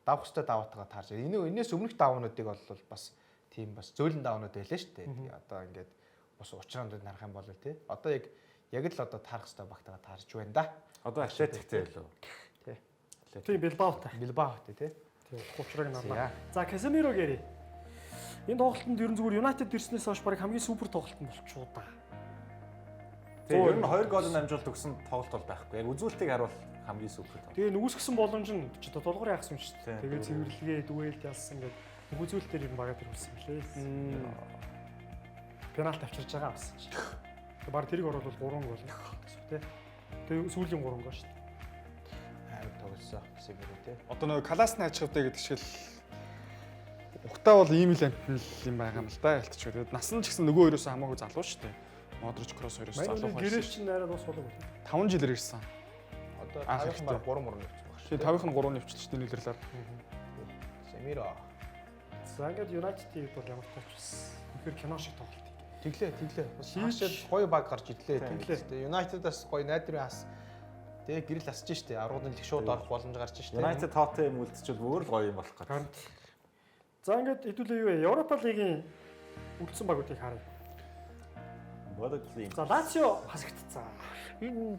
[SPEAKER 2] давах хөстэй даваатайгаа таарч. Энээс өмнөх даваануудыг бол бас тийм бас зөөлөн даваанууд байлаа шүү дээ. Одоо ингээд бас учраандыг харах юм бол тий. Одоо яг л одоо таарах хөстэй багтайгаа таарч байна да.
[SPEAKER 3] Одоо Атлетиктэй илүү.
[SPEAKER 2] Тий.
[SPEAKER 1] Тийм Билбаотай.
[SPEAKER 2] Билбаотой тий.
[SPEAKER 1] Тийм учрыг нь авлаа. За Касемиро гэрээ. Энэ тоглолтод ер нь зүгээр United ирснээс хойш баг хамгийн супер тоглолт нь болчихоо да.
[SPEAKER 3] Тийм ер нь 2 гол намжуулт өгсөн тоглолт бол байхгүй. Яг үзүүлэлтийг харуул хамгийн супер тоглолт.
[SPEAKER 1] Тэгээ нүгсгсэн боломж нь ч одоо тулгуур яасан юм шүү дээ. Тэгээ цэвэрлэгээ, дүгэлд ялсан гэдэг бүх үзүүлэлтээр ер нь багаа тэрүүлсэн мөлий. Пенальт авчирж байгаа бас чи. Баг тэрийг оруулбал 3 гол гэсэн үг тий. Тэгээ сүүлийн 3 гол шүү дээ.
[SPEAKER 2] Амар тоглосон Касемиро тий.
[SPEAKER 4] Одоо нөгөө Калас найчхавтай гэдэг шиг л ухтаа бол ийм л амтэн л юм байгаа юм л да ялтч. Тэгээд насан ч гэсэн нөгөө хоёроос хамаагүй залуу шүү дээ. Модрич Кросс хоёроос залуу
[SPEAKER 1] байсан. Гэрээ чинь арай дуус болоогүй.
[SPEAKER 4] 5 жилээр ирсэн.
[SPEAKER 2] Одоо 5-ын баг 3 мөрөн явчихсан баг шүү.
[SPEAKER 4] Тийм 5-ын 3 явчихсан шүү дээ нийлэрлээр.
[SPEAKER 2] Касемиро.
[SPEAKER 1] За ингээд United-ийн хувьд бол ямар ч тач бас үнэхээр кино шиг тоглолт.
[SPEAKER 2] Тэглээ. Бас хаашаа гоё баг гарч ирлээ. Тэглээ. United-аас гоё найдрын хас тэгээ гэрэл асж штэ. 10 лиг шууд орох боломж гарч штэ.
[SPEAKER 3] United Tottenham үлдчихвэл өөр л гоё юм болох гэж.
[SPEAKER 1] За ингээд хэдүүлээ юу вэ? Европа лигийн үлдсэн багуудыг харъя.
[SPEAKER 3] Бодо Глимт.
[SPEAKER 1] За Лацио хасагдцсан.
[SPEAKER 2] Энэ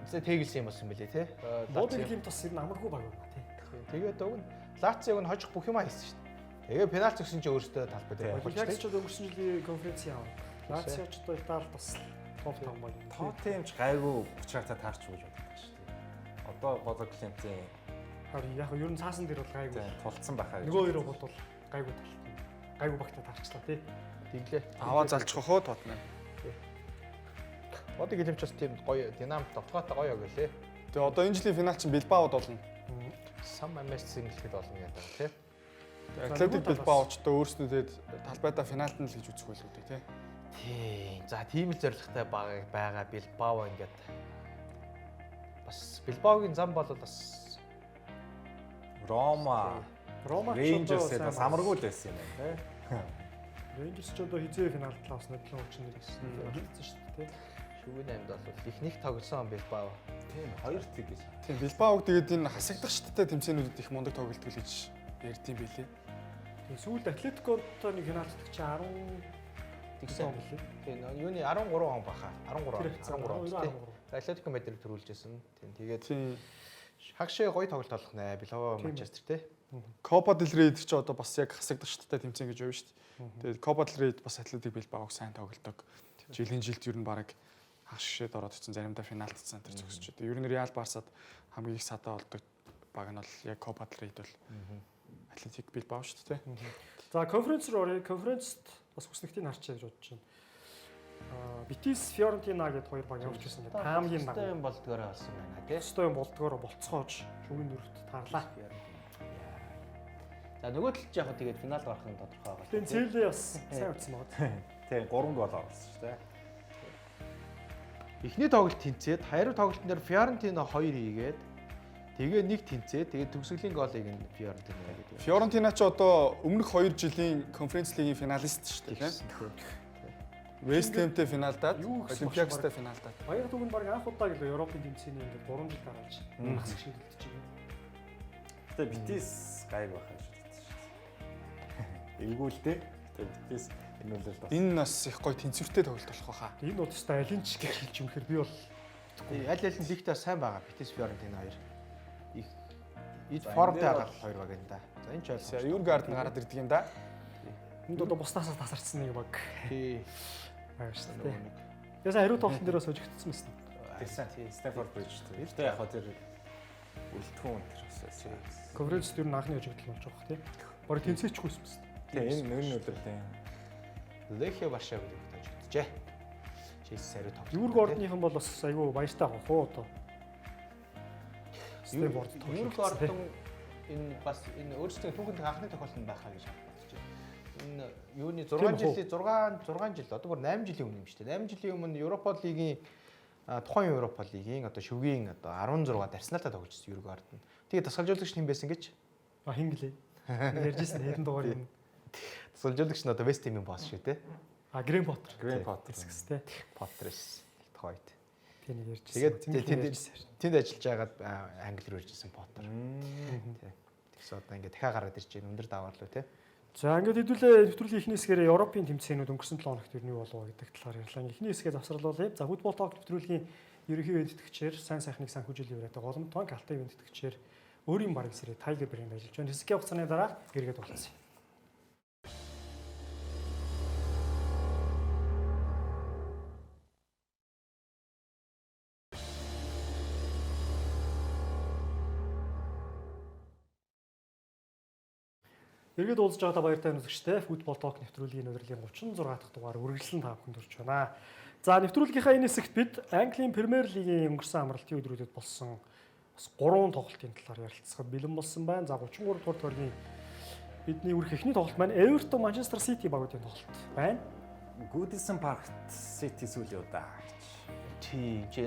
[SPEAKER 2] зэ тэгэлсэн юм болсон бэлээ те.
[SPEAKER 1] Бодо Глимт бас ер нь амаргүй баг байна тий.
[SPEAKER 2] Тэгээд уг нь Лациог нь хожих бүх юмаа хийсэн шүү дээ. Тэгээ пенальт өгсөн чинь өөртөө талбай дээр.
[SPEAKER 1] Олимпиакс ч өнгөрсөн жилийн конференц яваа. Лацио ч одоо Италид бас топ 5 баг.
[SPEAKER 3] Тоттенхам ч гайгүй учраатай таарч өгч боддог шүү дээ. Одоо Бодо Глимтийн
[SPEAKER 1] харин яг ер нь цаасан дээр бол гайгүй
[SPEAKER 3] тулцсан байхаа.
[SPEAKER 1] Нөгөө хоёр бол гайгүй талт. Гайгүй багтаа таарчлаа тий.
[SPEAKER 2] Тэглээ.
[SPEAKER 4] Аваа залчих хөө Тоттенхам.
[SPEAKER 2] Бодо Глимт ч бас тийм гоё динамик тоглохтой гоё гэлээ.
[SPEAKER 4] Тэгээ одоо энэ жилийн финал чинь Билбаод болно.
[SPEAKER 2] Сам амаас зингэлэхэд болно гэдэг тий.
[SPEAKER 4] Атлетик Билбао ч одоо өөрсдөө тэгээд талбайдаа финалд нь л гэж үзэх байлгүй дээ тий.
[SPEAKER 2] Тийм. За тийм л зорилготой баг байгаа Билбао ингээд бас Билбаогийн зам бол бас
[SPEAKER 3] Рома, Рейнджерс бас амаргүй л байсан юм байна тий.
[SPEAKER 1] Рейнджерс ч одоо хизээ финалд лавсан 731 гэсэн. Алдсан шүү дээ тий.
[SPEAKER 2] Шүгэн 8-д бол их нэг тоглосон Билбао.
[SPEAKER 3] Тийм 2-1 гэж.
[SPEAKER 4] Тийм Билбаог тэгээд энэ хасагдах шаттай тэмцээнүүдэд их мундаг тоглолт гэж ярьдсан байлээ.
[SPEAKER 1] Тийм сүүлд Атлетикотой нэг финалд чи 10
[SPEAKER 2] тэгсэн
[SPEAKER 1] билээ.
[SPEAKER 2] Тийм юуны 13 он баха. 13 он 13 он. Атлетико Мадрид төрүүлжсэн. Тийм тэгээд хагшээ гоё тоглолт болох нэ. Билбао Манчестер тий.
[SPEAKER 4] Копа дел Рей ч одоо бас яг хасагдах шаттай тэмцээн гэж байна шүү дээ. Тэгээд Копа дел Рейд бас Атлетик Билбаог сайн тоглодог. Жилийн жилд ер нь бараг хагас шишээд ороод ирсэн, заримдаа финалдсан тэр зогсож байдаг. Ер нь Реал Барсад хамгийн их садаа болдог баг нь бол яг Копа дел Рейд бол Атлетик Билбао шүү дээ.
[SPEAKER 1] За конференц руу оръё. Конференцт бас хүснэгтийг харчаа гэж бодож байна. Битис Фиорентина гэдэг хоёр баг явж ирсэн. Таамгийн баг.
[SPEAKER 2] Өстой юм болдгоороо болсон байна тий.
[SPEAKER 1] Өстой юм болдгоороо болцоож шүгэн нүрт таарлаа.
[SPEAKER 2] За нөгөө талд яг тэгээд финалд гарах нь тодорхой байгаа.
[SPEAKER 1] Тэгээд Цэлээ бас сайн утсан байгаа.
[SPEAKER 3] Тийм 3 гол оруулсан шүү дээ.
[SPEAKER 2] Эхний тоглолт тэнцээд хариу тоглолтын дээр Фиорентина 2 хийгээд тэгээ нэг тэнцээ тэгээд төгсгөлийн голыг нь Фиорентина гэдэг.
[SPEAKER 4] Фиорентина ч одоо өмнөх 2 жилийн конференц лигийн финалист шүү дээ. Вест Хэмтэй финалдаад, Олимпиакстай финалдаад.
[SPEAKER 1] Баяр түүх нь баг анх удаа гэлээ Европын тэмцээний ингээд 3 жил дараалж хасах шийдэлдэж байгаа.
[SPEAKER 3] Гэтэ Битис гайг байх гэж бодсон шүү дээ. Эвгүй л дээ. Гэтэ Битис энэ үл л бас.
[SPEAKER 4] Энэ нас их гоё тэнцвэртэй тоглолт болох байхаа.
[SPEAKER 1] Энэ бол өстой алин ч гэж хэлж юм хэр би бол
[SPEAKER 2] аль аль нь лигтээ сайн байгаа. Битис Фиорентина хоёр. Их ид формтой байгаа хоёр баг энэ да. За энэ ч ойлгомжтой.
[SPEAKER 4] Юргаард нь гараад ирдэг юм да.
[SPEAKER 1] Энд одоо буснаасаа тасарчсан нэг баг.
[SPEAKER 2] Тий.
[SPEAKER 1] Байгаа шүү дээ. Ясаа хариу тоглолтын дээр бас хожигдсон байсан.
[SPEAKER 3] Тэгсэн. Стэнфорд Бридж. Гэтэ яг хаа тэр Үлдэхүүн тэр бас байсан.
[SPEAKER 1] Конференц ер нь анхны хожигдол болж байгаа хэ тий. Бараг тэнцээчгүй юм байна.
[SPEAKER 3] Тийм энэ энэ өдрлийн
[SPEAKER 2] Лехе Варшав гэдэг хожигджээ. Челси хариу тоглолт.
[SPEAKER 1] Юрг Ордныхан бол бас айгүй баяртай авах уу одоо. Стэнфорд тоглолт.
[SPEAKER 2] Юрг Ордон энэ бас энэ өөрсдийн түүхэнд анхны тохиолдол нь байхаа гэж бодож байна. Энэ юуны 6 жилийн 6 жил одоо бүр 8 жилийн өмнө юм шүү дээ. 8 жилийн өмнө Европа лигийн тухайн Европа лигийн одоо шөвгийн одоо 16-д Арсеналтай тоглож ирсэн Юрг Ордон. Тэгээ тасгалжуулагч хэн байсан гэж?
[SPEAKER 1] А хин гэлээ. Ярьжсэн хэдэн дугаар юм.
[SPEAKER 2] Тасгалжуулагч нь одоо Вест Хэмийн босс шүү дээ.
[SPEAKER 1] А Грэм Поттер.
[SPEAKER 3] Грэм Поттер.
[SPEAKER 1] Хэсэгс тий.
[SPEAKER 2] Поттерс тухайн үед.
[SPEAKER 1] Тэ нэг ярьжсэн.
[SPEAKER 2] Тэгээд тэнд ажиллаж байгаад Англи руу иржсэн Поттер. Тий. Тэгсэн одоо ингээд дахиад гараад ирж байна. Өндөр даваарлуу тий.
[SPEAKER 1] За ингээд хэдүүлээ нэвтрүүлгийн эхний хэсгээр Европын тэмцээнүүд өнгөрсөн 7 хоногт юу болов гэдэг талаар ярьлаа. Эхний хэсгээ завсарлуулъя. За футбол ток нэвтрүүлгийн ерөнхий бэлтгэгчээр сайн сайхныг санхүүжил яриатай голомт тонг алтын бэлтгэгчээр өөрийн барыг сэрээ Тайлер брэнд ажиллаж байна. Хэсгийн хугацааны дараа эргээд уулзъя. Эргээд уулзж байгаадаа баяртай үзэгчдээ Football Talk нэвтрүүлгийн удирдлагын 36 дахь дугаар үргэлжлэн та бүхэнд хүрч байна. За нэвтрүүлгийнхаа энэ хэсэгт бид Английн Премьер Лигийн өнгөрсөн амралтын өдрүүдэд болсон бас 3 тоглолтын талаар ярилцахад бэлэн болсон байна. За 33 дугаар тойргийн бидний үрэх эхний тоглолт маань Everton Manchester City багуудын тоглолт байна.
[SPEAKER 3] Goodison Park City сүүлийн удаа гэж.
[SPEAKER 2] Тий. Чи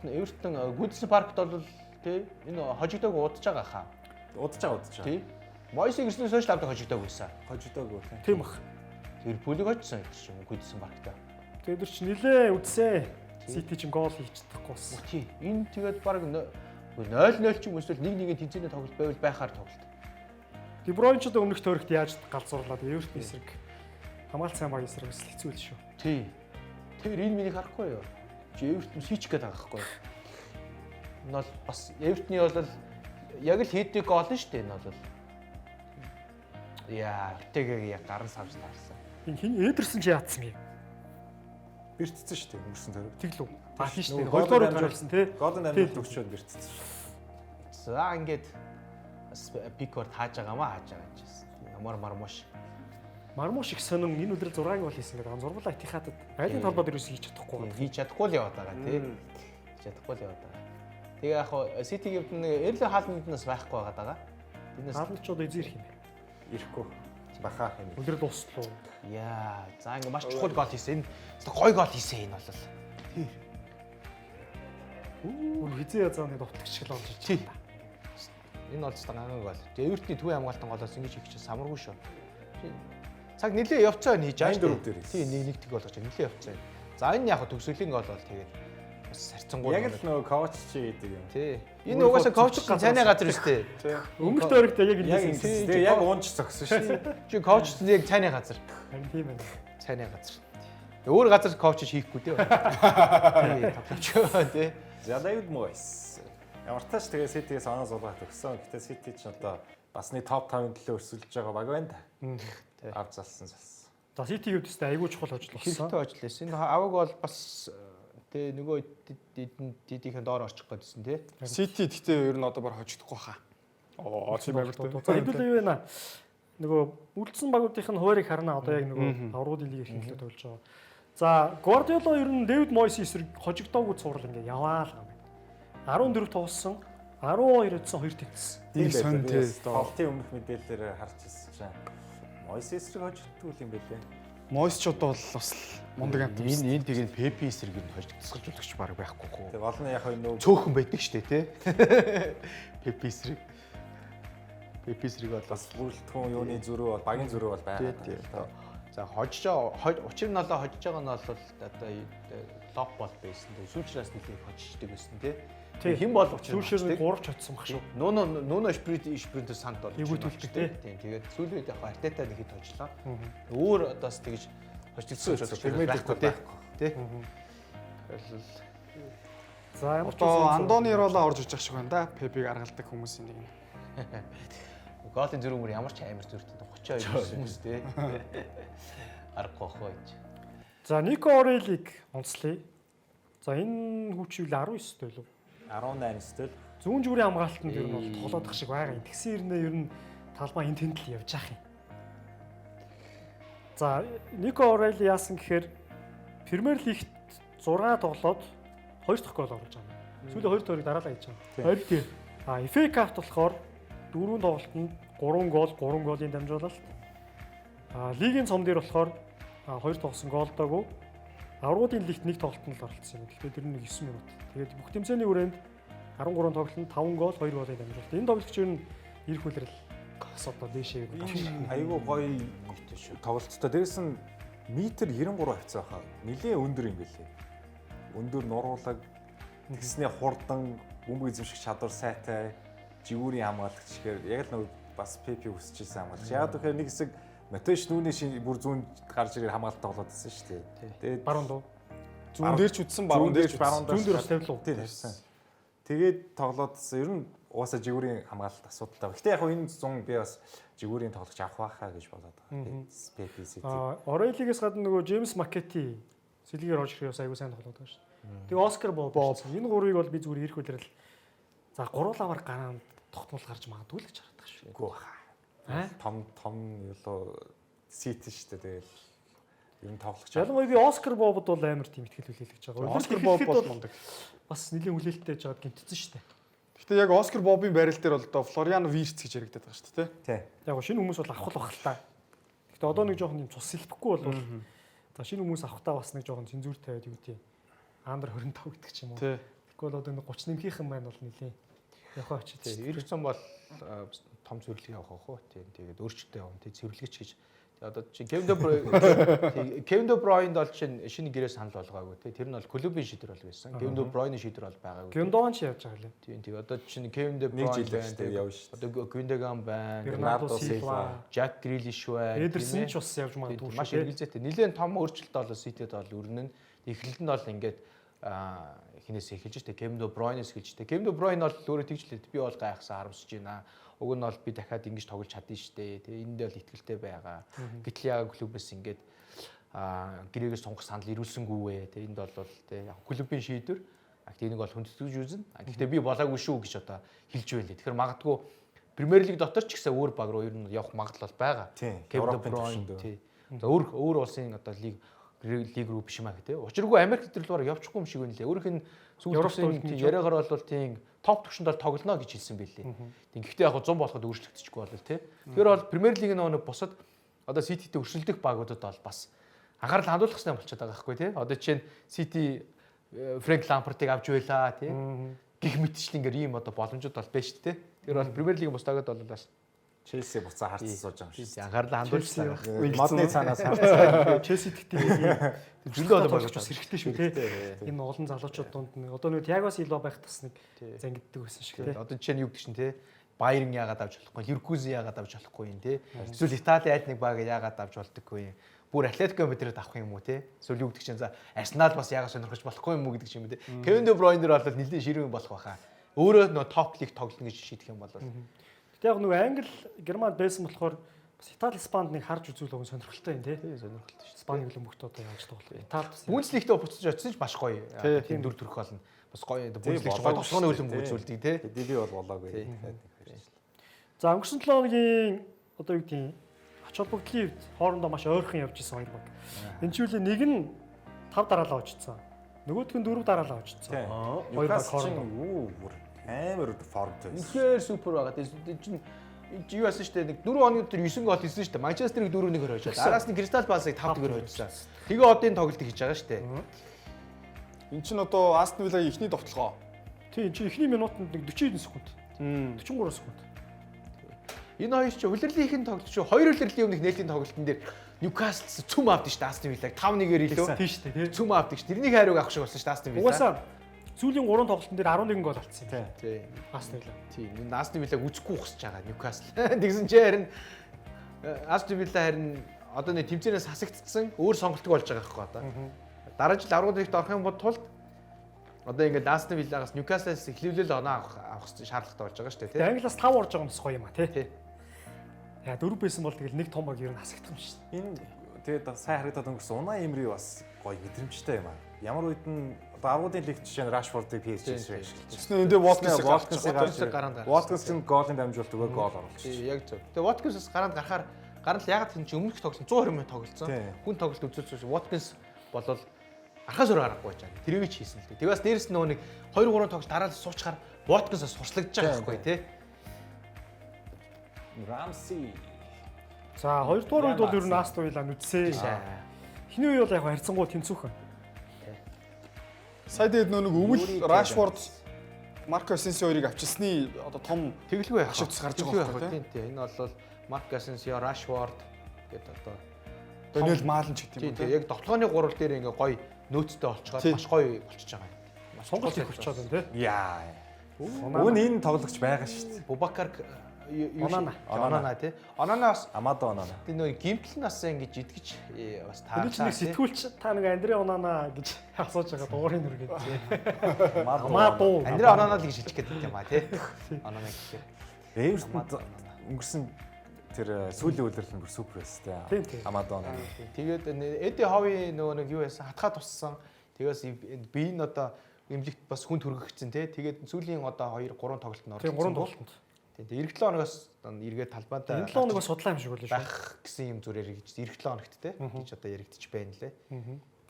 [SPEAKER 2] Everton Goodison Park-т бол тий энэ хожигдоог удаж байгаа хаа.
[SPEAKER 3] Удаж байгаа.
[SPEAKER 2] Тий. Мойсыг ирснээс хойш лавдаг хожигдоог байсан.
[SPEAKER 3] Хожигдоогүй тий.
[SPEAKER 1] Тийм бах.
[SPEAKER 2] Ливерпулийг хожсон гэдэг чинь Goodison Park-та.
[SPEAKER 1] Тэгээд тэр чинь нилээ үдсээ. City чинь гол хийж чадахгүй болсон.
[SPEAKER 2] Тий. Энэ тэгээд баг 0-0 ч юм эсвэл 1-1-ийн тэнцэнэ тоглолт байвал байхаар тоглолт.
[SPEAKER 1] Де Бройн ч одоо өмнөх тойрогт яаж галзуурлаад Everton эсрэг хамгаалт сайн баг эсрэг бас хэцүү л шүү.
[SPEAKER 2] Тий. Тэр энэ миний харахгүй юу? Чи Everton сийчих гээд байгаа байхгүй юу? Энэ бол бас Everton-ы бол яг л хийдэг гол нь шүү дээ энэ бол. Яа, Ортегагийн яг гарын савж таарсан.
[SPEAKER 1] Энэ хин Эдерсон ч яатсан юм.
[SPEAKER 3] Бэртсэн шүү дээ өнгөрсөн тойрог.
[SPEAKER 1] Тэглүү. А тийм шүү дээ. Хоёрдугаар удаа гарсан тий.
[SPEAKER 3] Голын амжилт өгчөөд бэртсэн шүү.
[SPEAKER 2] За ингээд бас Пикор тааж байгаа маа хааж байгаа юм чинь. Ямар мармуш.
[SPEAKER 1] Мармуш их сонин энэ өдрөл 6 гол хийсэн гэдэг. Зургуулаа Этихадад айлын талбай дээр юус хийж чадахгүй.
[SPEAKER 2] Хийж чадахгүй л яваад байгаа тий. Хийж чадахгүй л яваад байгаа. Тэгээ яг хоо Ситигийн нэг Эрлин Хааланднаас байхгүй байгаа даа.
[SPEAKER 1] Тэрнээс Хааланд ч одоо эзэн ирэх юм бэ?
[SPEAKER 3] Ирэхгүй. Баха юм.
[SPEAKER 1] Өдрөл дуслаа.
[SPEAKER 2] Яа, за ингээ маш чухал гол хийсэн. Энэ гой гол хийсэн энэ бол. Тэр.
[SPEAKER 1] Үн хизээ язааны довтлогч шиг л олж ич.
[SPEAKER 2] Энэ бол ч ганган гол. Тэгээ Эвертоны төвийн хамгаалтан голоос ингэж хийх чинь самаргүй шүү. Цаг нэлээ явцаа хийж байгаа
[SPEAKER 3] шүү. 84 дээр.
[SPEAKER 2] Тий, нэг нэг болгож нэлээ явцаа. За энэ яг төгсгөлийн гол бол тэгээд бас харьцангуй.
[SPEAKER 3] Яг л нөгөө коуч чи гэдэг юм.
[SPEAKER 2] Тий. Энэ угаасаа коуч цайны газар шүү дээ.
[SPEAKER 3] Тий.
[SPEAKER 1] Өмнөх тойрогт яг
[SPEAKER 3] ингэж тэгээ яг уунч зогсон шүү.
[SPEAKER 2] Чи коуч яг цайны газар.
[SPEAKER 1] Харин тийм байна.
[SPEAKER 2] Цайны газар. Өөр газар коуч хийхгүй дээ. Тий, тоглооч тий.
[SPEAKER 3] За Давид Мойс. Ямар тач тэгээ Ситигээс оноо зулгаах төгсөн. Гэтэ Сити ч одоо бас нэг топ 5-ын төлөө өрсөлдөж байгаа баг байна да. Тий. Авч залсан залсан.
[SPEAKER 1] За Ситигийн хувьд өстэй айгүй чухал ажил болсон.
[SPEAKER 2] Хэрэгтэй ажил байсан. Энэ аваг бол бас тэгээ нөгөө дидийнхэн доор орчих гэдсэн тий.
[SPEAKER 4] Сити гэхдээ ер нь одоо баг хожигдохгүй хаа. Оо тийм амар
[SPEAKER 1] та. За хэдүүлээ юу вэ? Нөгөө үлдсэн багуудынх нь хуваарийг харна одоо яг нөгөө аврагын лиг эрхийн төлөө тоглож байгаа. За Гвардиола ер нь Дэвид Мойс эсрэг хожигдоогүй цуврал ингээ яваал юм байна. 14 тоглосон, 12 өдсөн 2 тэнцсэн.
[SPEAKER 4] Тийм сонь тий.
[SPEAKER 3] Тоглолтын өмнөх мэдээлэлээр харж ирсэн чинь Мойс эсрэг хожигддгүй юм бэлээ.
[SPEAKER 4] Мойс ч одоо бол бас мундаг амт.
[SPEAKER 2] Энэ тэгээд Пепи эсрэг нь хожигдсгалжуулагч баг байхгүй хөө.
[SPEAKER 3] Тэг гол нь яг нөгөө
[SPEAKER 2] цөөхөн байдаг штэ тий. Пепи эсрэг. Пепи эсрэг бол
[SPEAKER 3] бас бүрэлдэхүүн юуны зөрүү бол багийн зөрүү бол байгаа.
[SPEAKER 2] Тий. За хожиж байгаа учир нь болоо хожиж байгаа нь бол одоо лоп бол байсан. Сүүлчраас нэлээд хожиждаг байсан тий. Хэн бол учир
[SPEAKER 1] сүүлчээр 3 ч очсон баг шүү.
[SPEAKER 2] Нүүнө Спринт сант бол
[SPEAKER 1] эвгүй төлдөг тий.
[SPEAKER 2] Тийм тэгээд сүүлийн үед яг Артета нэг хэд хожлоо. Өөр одоо бас тэгж хожигдсан
[SPEAKER 3] Премьер лиг
[SPEAKER 2] байхгүй тий.
[SPEAKER 1] За ямар ч
[SPEAKER 4] Одоо Андони Рола орж иж байгаа шиг байна да. Пепиг аргалдаг хүмүүсийн нэг нь.
[SPEAKER 2] Голын зөрүү мөр ямар ч амар зөртэй 32 хүмүүс тий. Аргагүй ах байж.
[SPEAKER 1] За Нико Орелиг онцлъя. За энэ хүүч юу 19 дэх лүү?
[SPEAKER 3] 18 дэх.
[SPEAKER 1] Зүүн зүрийн хамгаалтанд ер нь бол тоглоодох шиг байгаа юм. Тэгсэн хэрнээ ер нь талбай энэ тэнд л явж ах юм. За Нико Орайли яасан гэхээр Премьер Лигт 6 тоглоод 2 дахь гол оруулж байгаа юм. Сүүлийн 2 тойрог дараалал хийж байгаа.
[SPEAKER 3] Харин
[SPEAKER 1] тийм. А FA Cup-т болохоор 4 тоглолтод 3 гол, 3 голын дамжуулалт. А лигийн цом дээр болохоор 2 тоглосон голдоогүй. Аврагуудын лигт нэг тоглолтод л оролцсон юм. Гэхдээ тэр нь нэг 9 минут. Тэгээд бүх тэмцээний хүрээнд 13 тоглолтод 5 гол, 2 голын дамжуулалт. Энэ тоглогч ер нь ирэх үлрэл бас одоо дээшээ ер нь гарч
[SPEAKER 3] Энэ айгүй гоё тоглолттой. Дээрээс нь метр 93 хавцаа хаа. Нилээн өндөр юм бэлээ. Өндөр нуруулаг тэгснээ хурдан бөмбөг эзэмших чадвар сайтай жигүүрийн хамгаалагч гэхээр яг л нэг бас PP өсөж исэн хамгаалагч. Яг тэгэхээр нэг хэсэг Матеш нүуний шин бүр зүүн гарч ирээр хамгаалалт тоглоод байсан шүү дээ. Тэгээд
[SPEAKER 1] баруун дуу.
[SPEAKER 4] Зүүн дээр ч үтсэн, баруун дээр ч
[SPEAKER 3] баруун
[SPEAKER 1] Зүүн дээр бас тавилуу.
[SPEAKER 3] Тийм тавьсан. Тэгээд тоглоодсэн. Ер нь угаасаа жигүүрийн хамгаалалт асуудалтай. Гэтэ яг хөө энэ зун би бас жигүүрийн тоглогч авах байхаа гэж бодоод байгаа. PP City.
[SPEAKER 1] А Орайлигээс гадна нөгөө Джеймс Маккети сэлгээр орж ирэх бас аягүй сайн тоглоод байгаа шүү дээ. Тэгээ Оскар Боб. Энэ гурвыг бол би зүгээр ирэх үлрэл за гуруулавар гараанд тогтмол гарч магадгүй л гэж хараад байгаа шүү.
[SPEAKER 3] Үгүй баха.
[SPEAKER 1] Аа?
[SPEAKER 3] Том том юу City шүү дээ. Тэгэл ер нь тоглогч.
[SPEAKER 1] Ялангуяа би Оскар Бобд бол амар тийм ихтгэл хүлээлгэж байгаа.
[SPEAKER 4] Оскар Боб бол мундаг.
[SPEAKER 1] Бас нэлийн хүлээлттэй жаад гинтсэн шүү дээ.
[SPEAKER 4] Гэтэ яг Оскар Бобын байрал дээр бол одоо Флориан Вирц гэж яригдаад байгаа шүү дээ,
[SPEAKER 3] Тий.
[SPEAKER 1] Яг гоо шинэ хүмүүс бол авах л бах л та. Гэхдээ одоо нэг жоохон юм цус сэлбэхгүй бол за шинэ хүмүүс авахтаа бас нэг жоохон цензуур тавиад юу гэдэг Андер 25 гэдэг ч юм уу.
[SPEAKER 4] тий.
[SPEAKER 1] Тэгэхгүй бол одоо нэг 30 нэмхийнхэн маань бол нэлийн явах очиж.
[SPEAKER 2] Тийм, Эриксон бол том цэвэрлэг явах ах уу. Тийм, тэгээд өөрчлөлттэй явна. Тийм, цэвэрлэгч гэж. Тэгээ одоо чи Кевин Де Бройн Кевин Де Бройнд бол чинь шинэ гэрээ санал болгоогүй тий. Тэр нь бол клубын шийдвэр бол байсан. Кевин Де Бройны шийдвэр бол байгаагүй.
[SPEAKER 1] Гюндоган ч явж байгаа лээ.
[SPEAKER 2] Тийм, тийм. Одоо чинь Кевин Де
[SPEAKER 3] Нэг
[SPEAKER 2] Бройн
[SPEAKER 3] жил
[SPEAKER 2] байна.
[SPEAKER 3] шүү дээ явна шүү дээ.
[SPEAKER 2] Одоо Гюндоган байна.
[SPEAKER 1] Бернардо
[SPEAKER 3] Бернардо
[SPEAKER 1] Силва,
[SPEAKER 2] Жак Грилиш байна.
[SPEAKER 1] Эдерсон ч бас явж магадгүй
[SPEAKER 2] Тийм, маш
[SPEAKER 1] шүү дээ.
[SPEAKER 2] эргэлзээтэй. Нилээн том өөрчлөлт бол Ситэд бол өрнөн. Эхлэлд нь бол ингээд хинээс эхэлж штэ Кевин Де Бройнээс эхэлж штэ. Кевин Де Бройн бол өөрөө тэгж л би бол гайхсан харамсаж байна. Уг нь бол би дахиад ингэж тоглож чадна штэ. Тэгээ энд бол итгэлтэй байгаа. Гэтэл яагаад клубээс ингээд гэрээгээ сонгох санал ирүүлсэнгүй вэ? Тэгээ энд бол тэг яг клубын шийдвэр. Гэхдээ энийг бол хүндэтгэж үзнэ. Гэхдээ би болоогүй шүү гэж одоо хэлж байлээ. Тэгэхээр магадгүй Премьер лиг дотор ч гэсэн өөр баг руу ер нь явах магадлал бол байгаа.
[SPEAKER 3] Тийм,
[SPEAKER 2] Кевин Де
[SPEAKER 3] Европын
[SPEAKER 2] Бройн
[SPEAKER 3] түвшинд.
[SPEAKER 2] тий. За өөр өөр улсын одоо лиг лиг рүү биш юм аа гэдэг. Учиргүй Америк дээр л бараг явчихгүй юм шиг байна лээ. Өөрийнх нь сүүл
[SPEAKER 1] Европ
[SPEAKER 2] төвшин
[SPEAKER 1] төвшөнд
[SPEAKER 2] яриагаар бол тийм топ төвшөнд бол тоглоно гэж хэлсэн байлээ. Тийм гэхдээ яг 100 болоход өөрчлөгдөчихгүй бол тий. Тэгэхээр бол Премьер лигийн нөгөө бусад одоо Сититэй өрсөлдөх багуудад бол бас анхаарал хандуулах хэрэгтэй болчиход байгаа байхгүй тий. Одоо жишээ нь Сити Фрэнк Лампартыг авч байлаа тий. Гэх мэтчлэн ингээд ийм одоо боломжууд бол байна шүү дээ. Тэгэхээр бол Премьер лигийн бусдаагад бол бас
[SPEAKER 3] Челси буцаа харцсан сууж байгаа юм шүү.
[SPEAKER 2] анхаарал хандуулж байгаа.
[SPEAKER 3] Модны цаанаас харцсан.
[SPEAKER 1] Челси тэгтээ нэг
[SPEAKER 2] Зөндөө олон
[SPEAKER 1] тоглогч
[SPEAKER 2] баг
[SPEAKER 1] бас хэрэгтэй шүү тий. Энэ олон залуучууд дунд нэг одоо нэг Тиаго Силва байх тас нэг зангиддаг байсан шиг тий.
[SPEAKER 2] Одоо жишээ нь юу гэдэг чинь те Байерн яагаад авч болохгүй, Ливеркузен яагаад авч болохгүй юм те. Эсвэл Итали аль нэг баг яагаад авч болдоггүй юм. Бүр Атлетико Мадрид авах юм уу те. Эсвэл юу гэдэг чинь за Арсенал бас яагаад сонирхож болохгүй юм уу гэдэг чинь юм те. Кевин Де Бройн дэр бол нэлээд ширүүн болох байхаа. Өөрөө нөө топ лиг тоглоно гэж шийдэх юм бол
[SPEAKER 1] Гэтэ яг нөгөө Англи, Германд байсан болохоор бас Итали, Испанд нэг харж үзүүл өгөн сонирхолтой юм тий.
[SPEAKER 2] тий сонирхолтой шүү.
[SPEAKER 1] Испани хөлбөмбөгт одоо яаж тоглох. Итали бас
[SPEAKER 2] Бундслигтээ буцаж очсон ч маш гоё. Тийм дүр төрх болно. Бас гоё. Бундслигч гоё товчгоны хөлбөмбөг үзүүлдэг те.
[SPEAKER 3] DB бол болоогүй.
[SPEAKER 1] За өнгөрсөн 7 хоногийн одоо юу гэдгийг ач холбогдлын хувьд хоорондоо маш ойрхон явж исэн хоёр баг. Энэ чиглэлийн нэг нь 5 дараалал очсон. Нөгөөх нь 4 дараалал очсон. Хоёр баг
[SPEAKER 3] Ньюкасл чинь
[SPEAKER 1] хоорондоо.
[SPEAKER 3] үү бүр амар формтой байсан.
[SPEAKER 2] Үнэхээр супер байгаа. Тэгээд чинь юу яасан шүү дээ. Нэг 4 хоногийн дотор 9 гол хийсэн шүү дээ. Манчестерыг 4-1-ээр хожоод араас нь Кристал Паласыг 5-1-ээр хожсон. Тэгээ одоо энэ тоглолтыг хийж байгаа шүү дээ.
[SPEAKER 4] Эн чинь одоо Астон Виллагийн эхний довтлогоо.
[SPEAKER 1] Тийм чи эхний минутанд нэг 40 секунд. 43 секунд.
[SPEAKER 2] Энэ хоёр чинь улирлын ихэн тоглолт шүү. Хоёр улирлын өмнөх нээлтийн тоглолтын дээр Ньюкасл цүм авдаг шүү дээ Астон Виллаг 5-1-ээр илүү.
[SPEAKER 1] Тийм шүү дээ тий.
[SPEAKER 2] Цүм авдаг шүү. Тэрнийг хариуг авах шиг болсон шүү дээ Астон Вилла.
[SPEAKER 1] Угаасаа сүүлийн 3 тоглолтын дээр 11 гол алдсан юм.
[SPEAKER 2] Тийм.
[SPEAKER 1] Астон Вилла.
[SPEAKER 2] Тийм. Энэ Астон Виллаг үзэхгүй ухсаж байгаа Ньюкасл. Тэгсэн чинь харин Астон Вилла харин одоо нэг тэмцээнээс хасагдсан өөр сонголтог болж байгаа байхгүй одоо. Дараа жил аврагд лигт орох юм бол тулд одоо ингээд Астон Виллагаас Ньюкаслаас эхлүүлэл оноо авах шаардлагатай болж байгаа шүү дээ
[SPEAKER 1] Тэгээ
[SPEAKER 2] тий.
[SPEAKER 1] Англиас 5 орж байгаа юм бас гоё юм а тий.
[SPEAKER 2] Тий.
[SPEAKER 1] Яа дөрөв байсан бол тэгэл нэг том баг ер нь хасагдах юм шүү дээ.
[SPEAKER 3] Энэ Тэгээд сайн харагдаад өнгөрсөн. Унаа Эмри бас гоё мэдрэмжтэй юм аа. Ямар үед нь одоо аргуудын лигт жишээ нь Рашфордыг PSG шиг ашиглаж.
[SPEAKER 4] Тэгснэ эндээ Watkins-ыг
[SPEAKER 3] Watkins-ыг
[SPEAKER 2] Watkins-ыг гараанд гаргасан.
[SPEAKER 3] Watkins нь голын дамжуулалт өгөө гол оруулчих.
[SPEAKER 2] Тий, яг зөв. Тэгээ Watkins бас гараанд гарахаар гарал ягаад тийм чи өмнөх тоглолт 120 минут тоглолцсон.
[SPEAKER 3] Тий.
[SPEAKER 2] Хүн тоглолт үзүүлсэн Watkins болол архаас өөр харахгүй байж байгаа. Тэрийг ч хийсэн л дээ. Тэгээ бас дээрэс нь нөгөө нэг 2 3 тоглолт дараа л суучхаар Watkins бас сурчлагдж байгаа байхгүй тий.
[SPEAKER 3] Ramsey.
[SPEAKER 1] За хоёрдугаар үед бол ер нь Астон Вилла нүдсээ. Эхний үе бол яг харьцангуй тэнцүүхэн.
[SPEAKER 4] Сая тэгээд нөө нэг өвөл
[SPEAKER 2] Юрий
[SPEAKER 4] Рашфорд Марко Асенсио хоёрыг авчирсны одоо том
[SPEAKER 2] Тэгэлгүй яах.
[SPEAKER 4] Ашиг тус гарч байгаа байхгүй,
[SPEAKER 2] тий. Тийм. Энэ бол Марк Асенсио, Рашфорд гэдэг одоо
[SPEAKER 4] Даниэл Маалан ч гэдэг
[SPEAKER 2] тий,
[SPEAKER 4] юм уу
[SPEAKER 2] тий
[SPEAKER 4] тий.
[SPEAKER 2] яг довтлооны гурвал дээр ингээ гоё нөөцтэй олцохоор
[SPEAKER 4] Тий.
[SPEAKER 2] маш гоё болчихж байгаа юм. Маш
[SPEAKER 1] Сонголт их
[SPEAKER 2] чухал
[SPEAKER 1] болчиход байна тий.
[SPEAKER 3] Яа. Үн энэ тоглогч байгаа шүү дээ.
[SPEAKER 2] Бубакар юу
[SPEAKER 1] Онана.
[SPEAKER 2] Онана тий. Онана бас
[SPEAKER 3] Амадо Онана.
[SPEAKER 2] тэр нөгөө гимтэл нас ингэж идгэж бас
[SPEAKER 1] Энэ чинь нэг
[SPEAKER 2] таарсан.
[SPEAKER 1] сэтгүүлч та нэг Андре Онана гэж асууж байгаа дуурын нүргээд.
[SPEAKER 3] Амадо.
[SPEAKER 1] Амадо.
[SPEAKER 2] Андре Онана л гэж хэлчих гээд байт юм а тий. Онана гэхээр.
[SPEAKER 3] Эвертонд өнгөрсөн тэр сүүлийн үлрэл нь бүр супер байсан
[SPEAKER 1] Тийм,
[SPEAKER 3] тий.
[SPEAKER 1] тийм.
[SPEAKER 3] Амадо Онана.
[SPEAKER 2] Тэгээд Эди Хови нөгөө нэг юу яасан хатгаа туссан. Тэгээс би энэ одоо эмнэлэгт бас хүн төргөгдсөн тий. Тэгээд сүүлийн одоо 2 3 тоглолтод оролцсон.
[SPEAKER 1] Тийм 3 тоглолтод.
[SPEAKER 2] Тийм эх 7 хоногоос эргээд талбайдаа
[SPEAKER 1] Энэ 7 хоног бас судлаа юм шиг байлаа шүү.
[SPEAKER 2] байх гэсэн юм зүрээр гэж эх 7 хоногт те гэж одоо яригдчих байна лээ.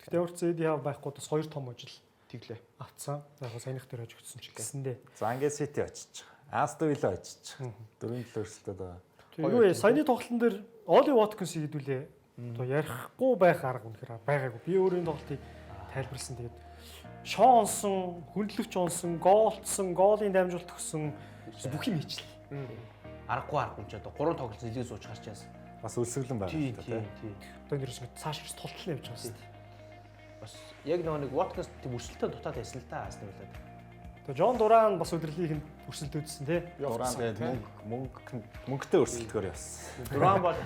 [SPEAKER 1] Гэхдээ ямар ч Эди Хав байхгүй бас хоёр том ажил
[SPEAKER 2] Тэглээ.
[SPEAKER 1] авцсан. Яг саяных дээр хожигдсон ч гэсэндээ.
[SPEAKER 3] За ингээд Сити очиж. Астон Вилла очиж. Дөрөв төлөө өрсөлдөд байгаа.
[SPEAKER 1] Тэгээ юу вэ? Саяны тоглолтын дээр Оли Watkins-ийг хэдүүлээ. Одоо ярихгүй байх арга үнэхээр байгаагүй. Би өөрөө энэ тоглолтыг тайлбарласан. Тэгээд шоо онсон, хүндлэгч онсон, гоолцсон, гоолын дамжуулалт өгсөн бүх юм хийчлээ.
[SPEAKER 2] Аргагүй аргагүй ч одоо 3 тоглолт нэлээд сууж гарч яасан.
[SPEAKER 3] Бас өлсгөлэн байгаа
[SPEAKER 2] Тий,
[SPEAKER 3] л та
[SPEAKER 2] тий,
[SPEAKER 3] тий.
[SPEAKER 2] тий.
[SPEAKER 1] Одоо энэ ерөөсөө цааш ерөөс тултлан явж байгаа юм шүү дээ.
[SPEAKER 2] Бас яг нөгөө нэг Watkins тийм өрсөлдөөн дутаад байсан л та Астон Виллад.
[SPEAKER 1] Тэгээ Джон Дуран бас өдөрлийнх нь өрсөлдөөдсөн тий.
[SPEAKER 3] Дуран тэгээд мөнгө мөнгө мөнгөтэй өрсөлдөхөөр явсан.
[SPEAKER 2] Дуран бол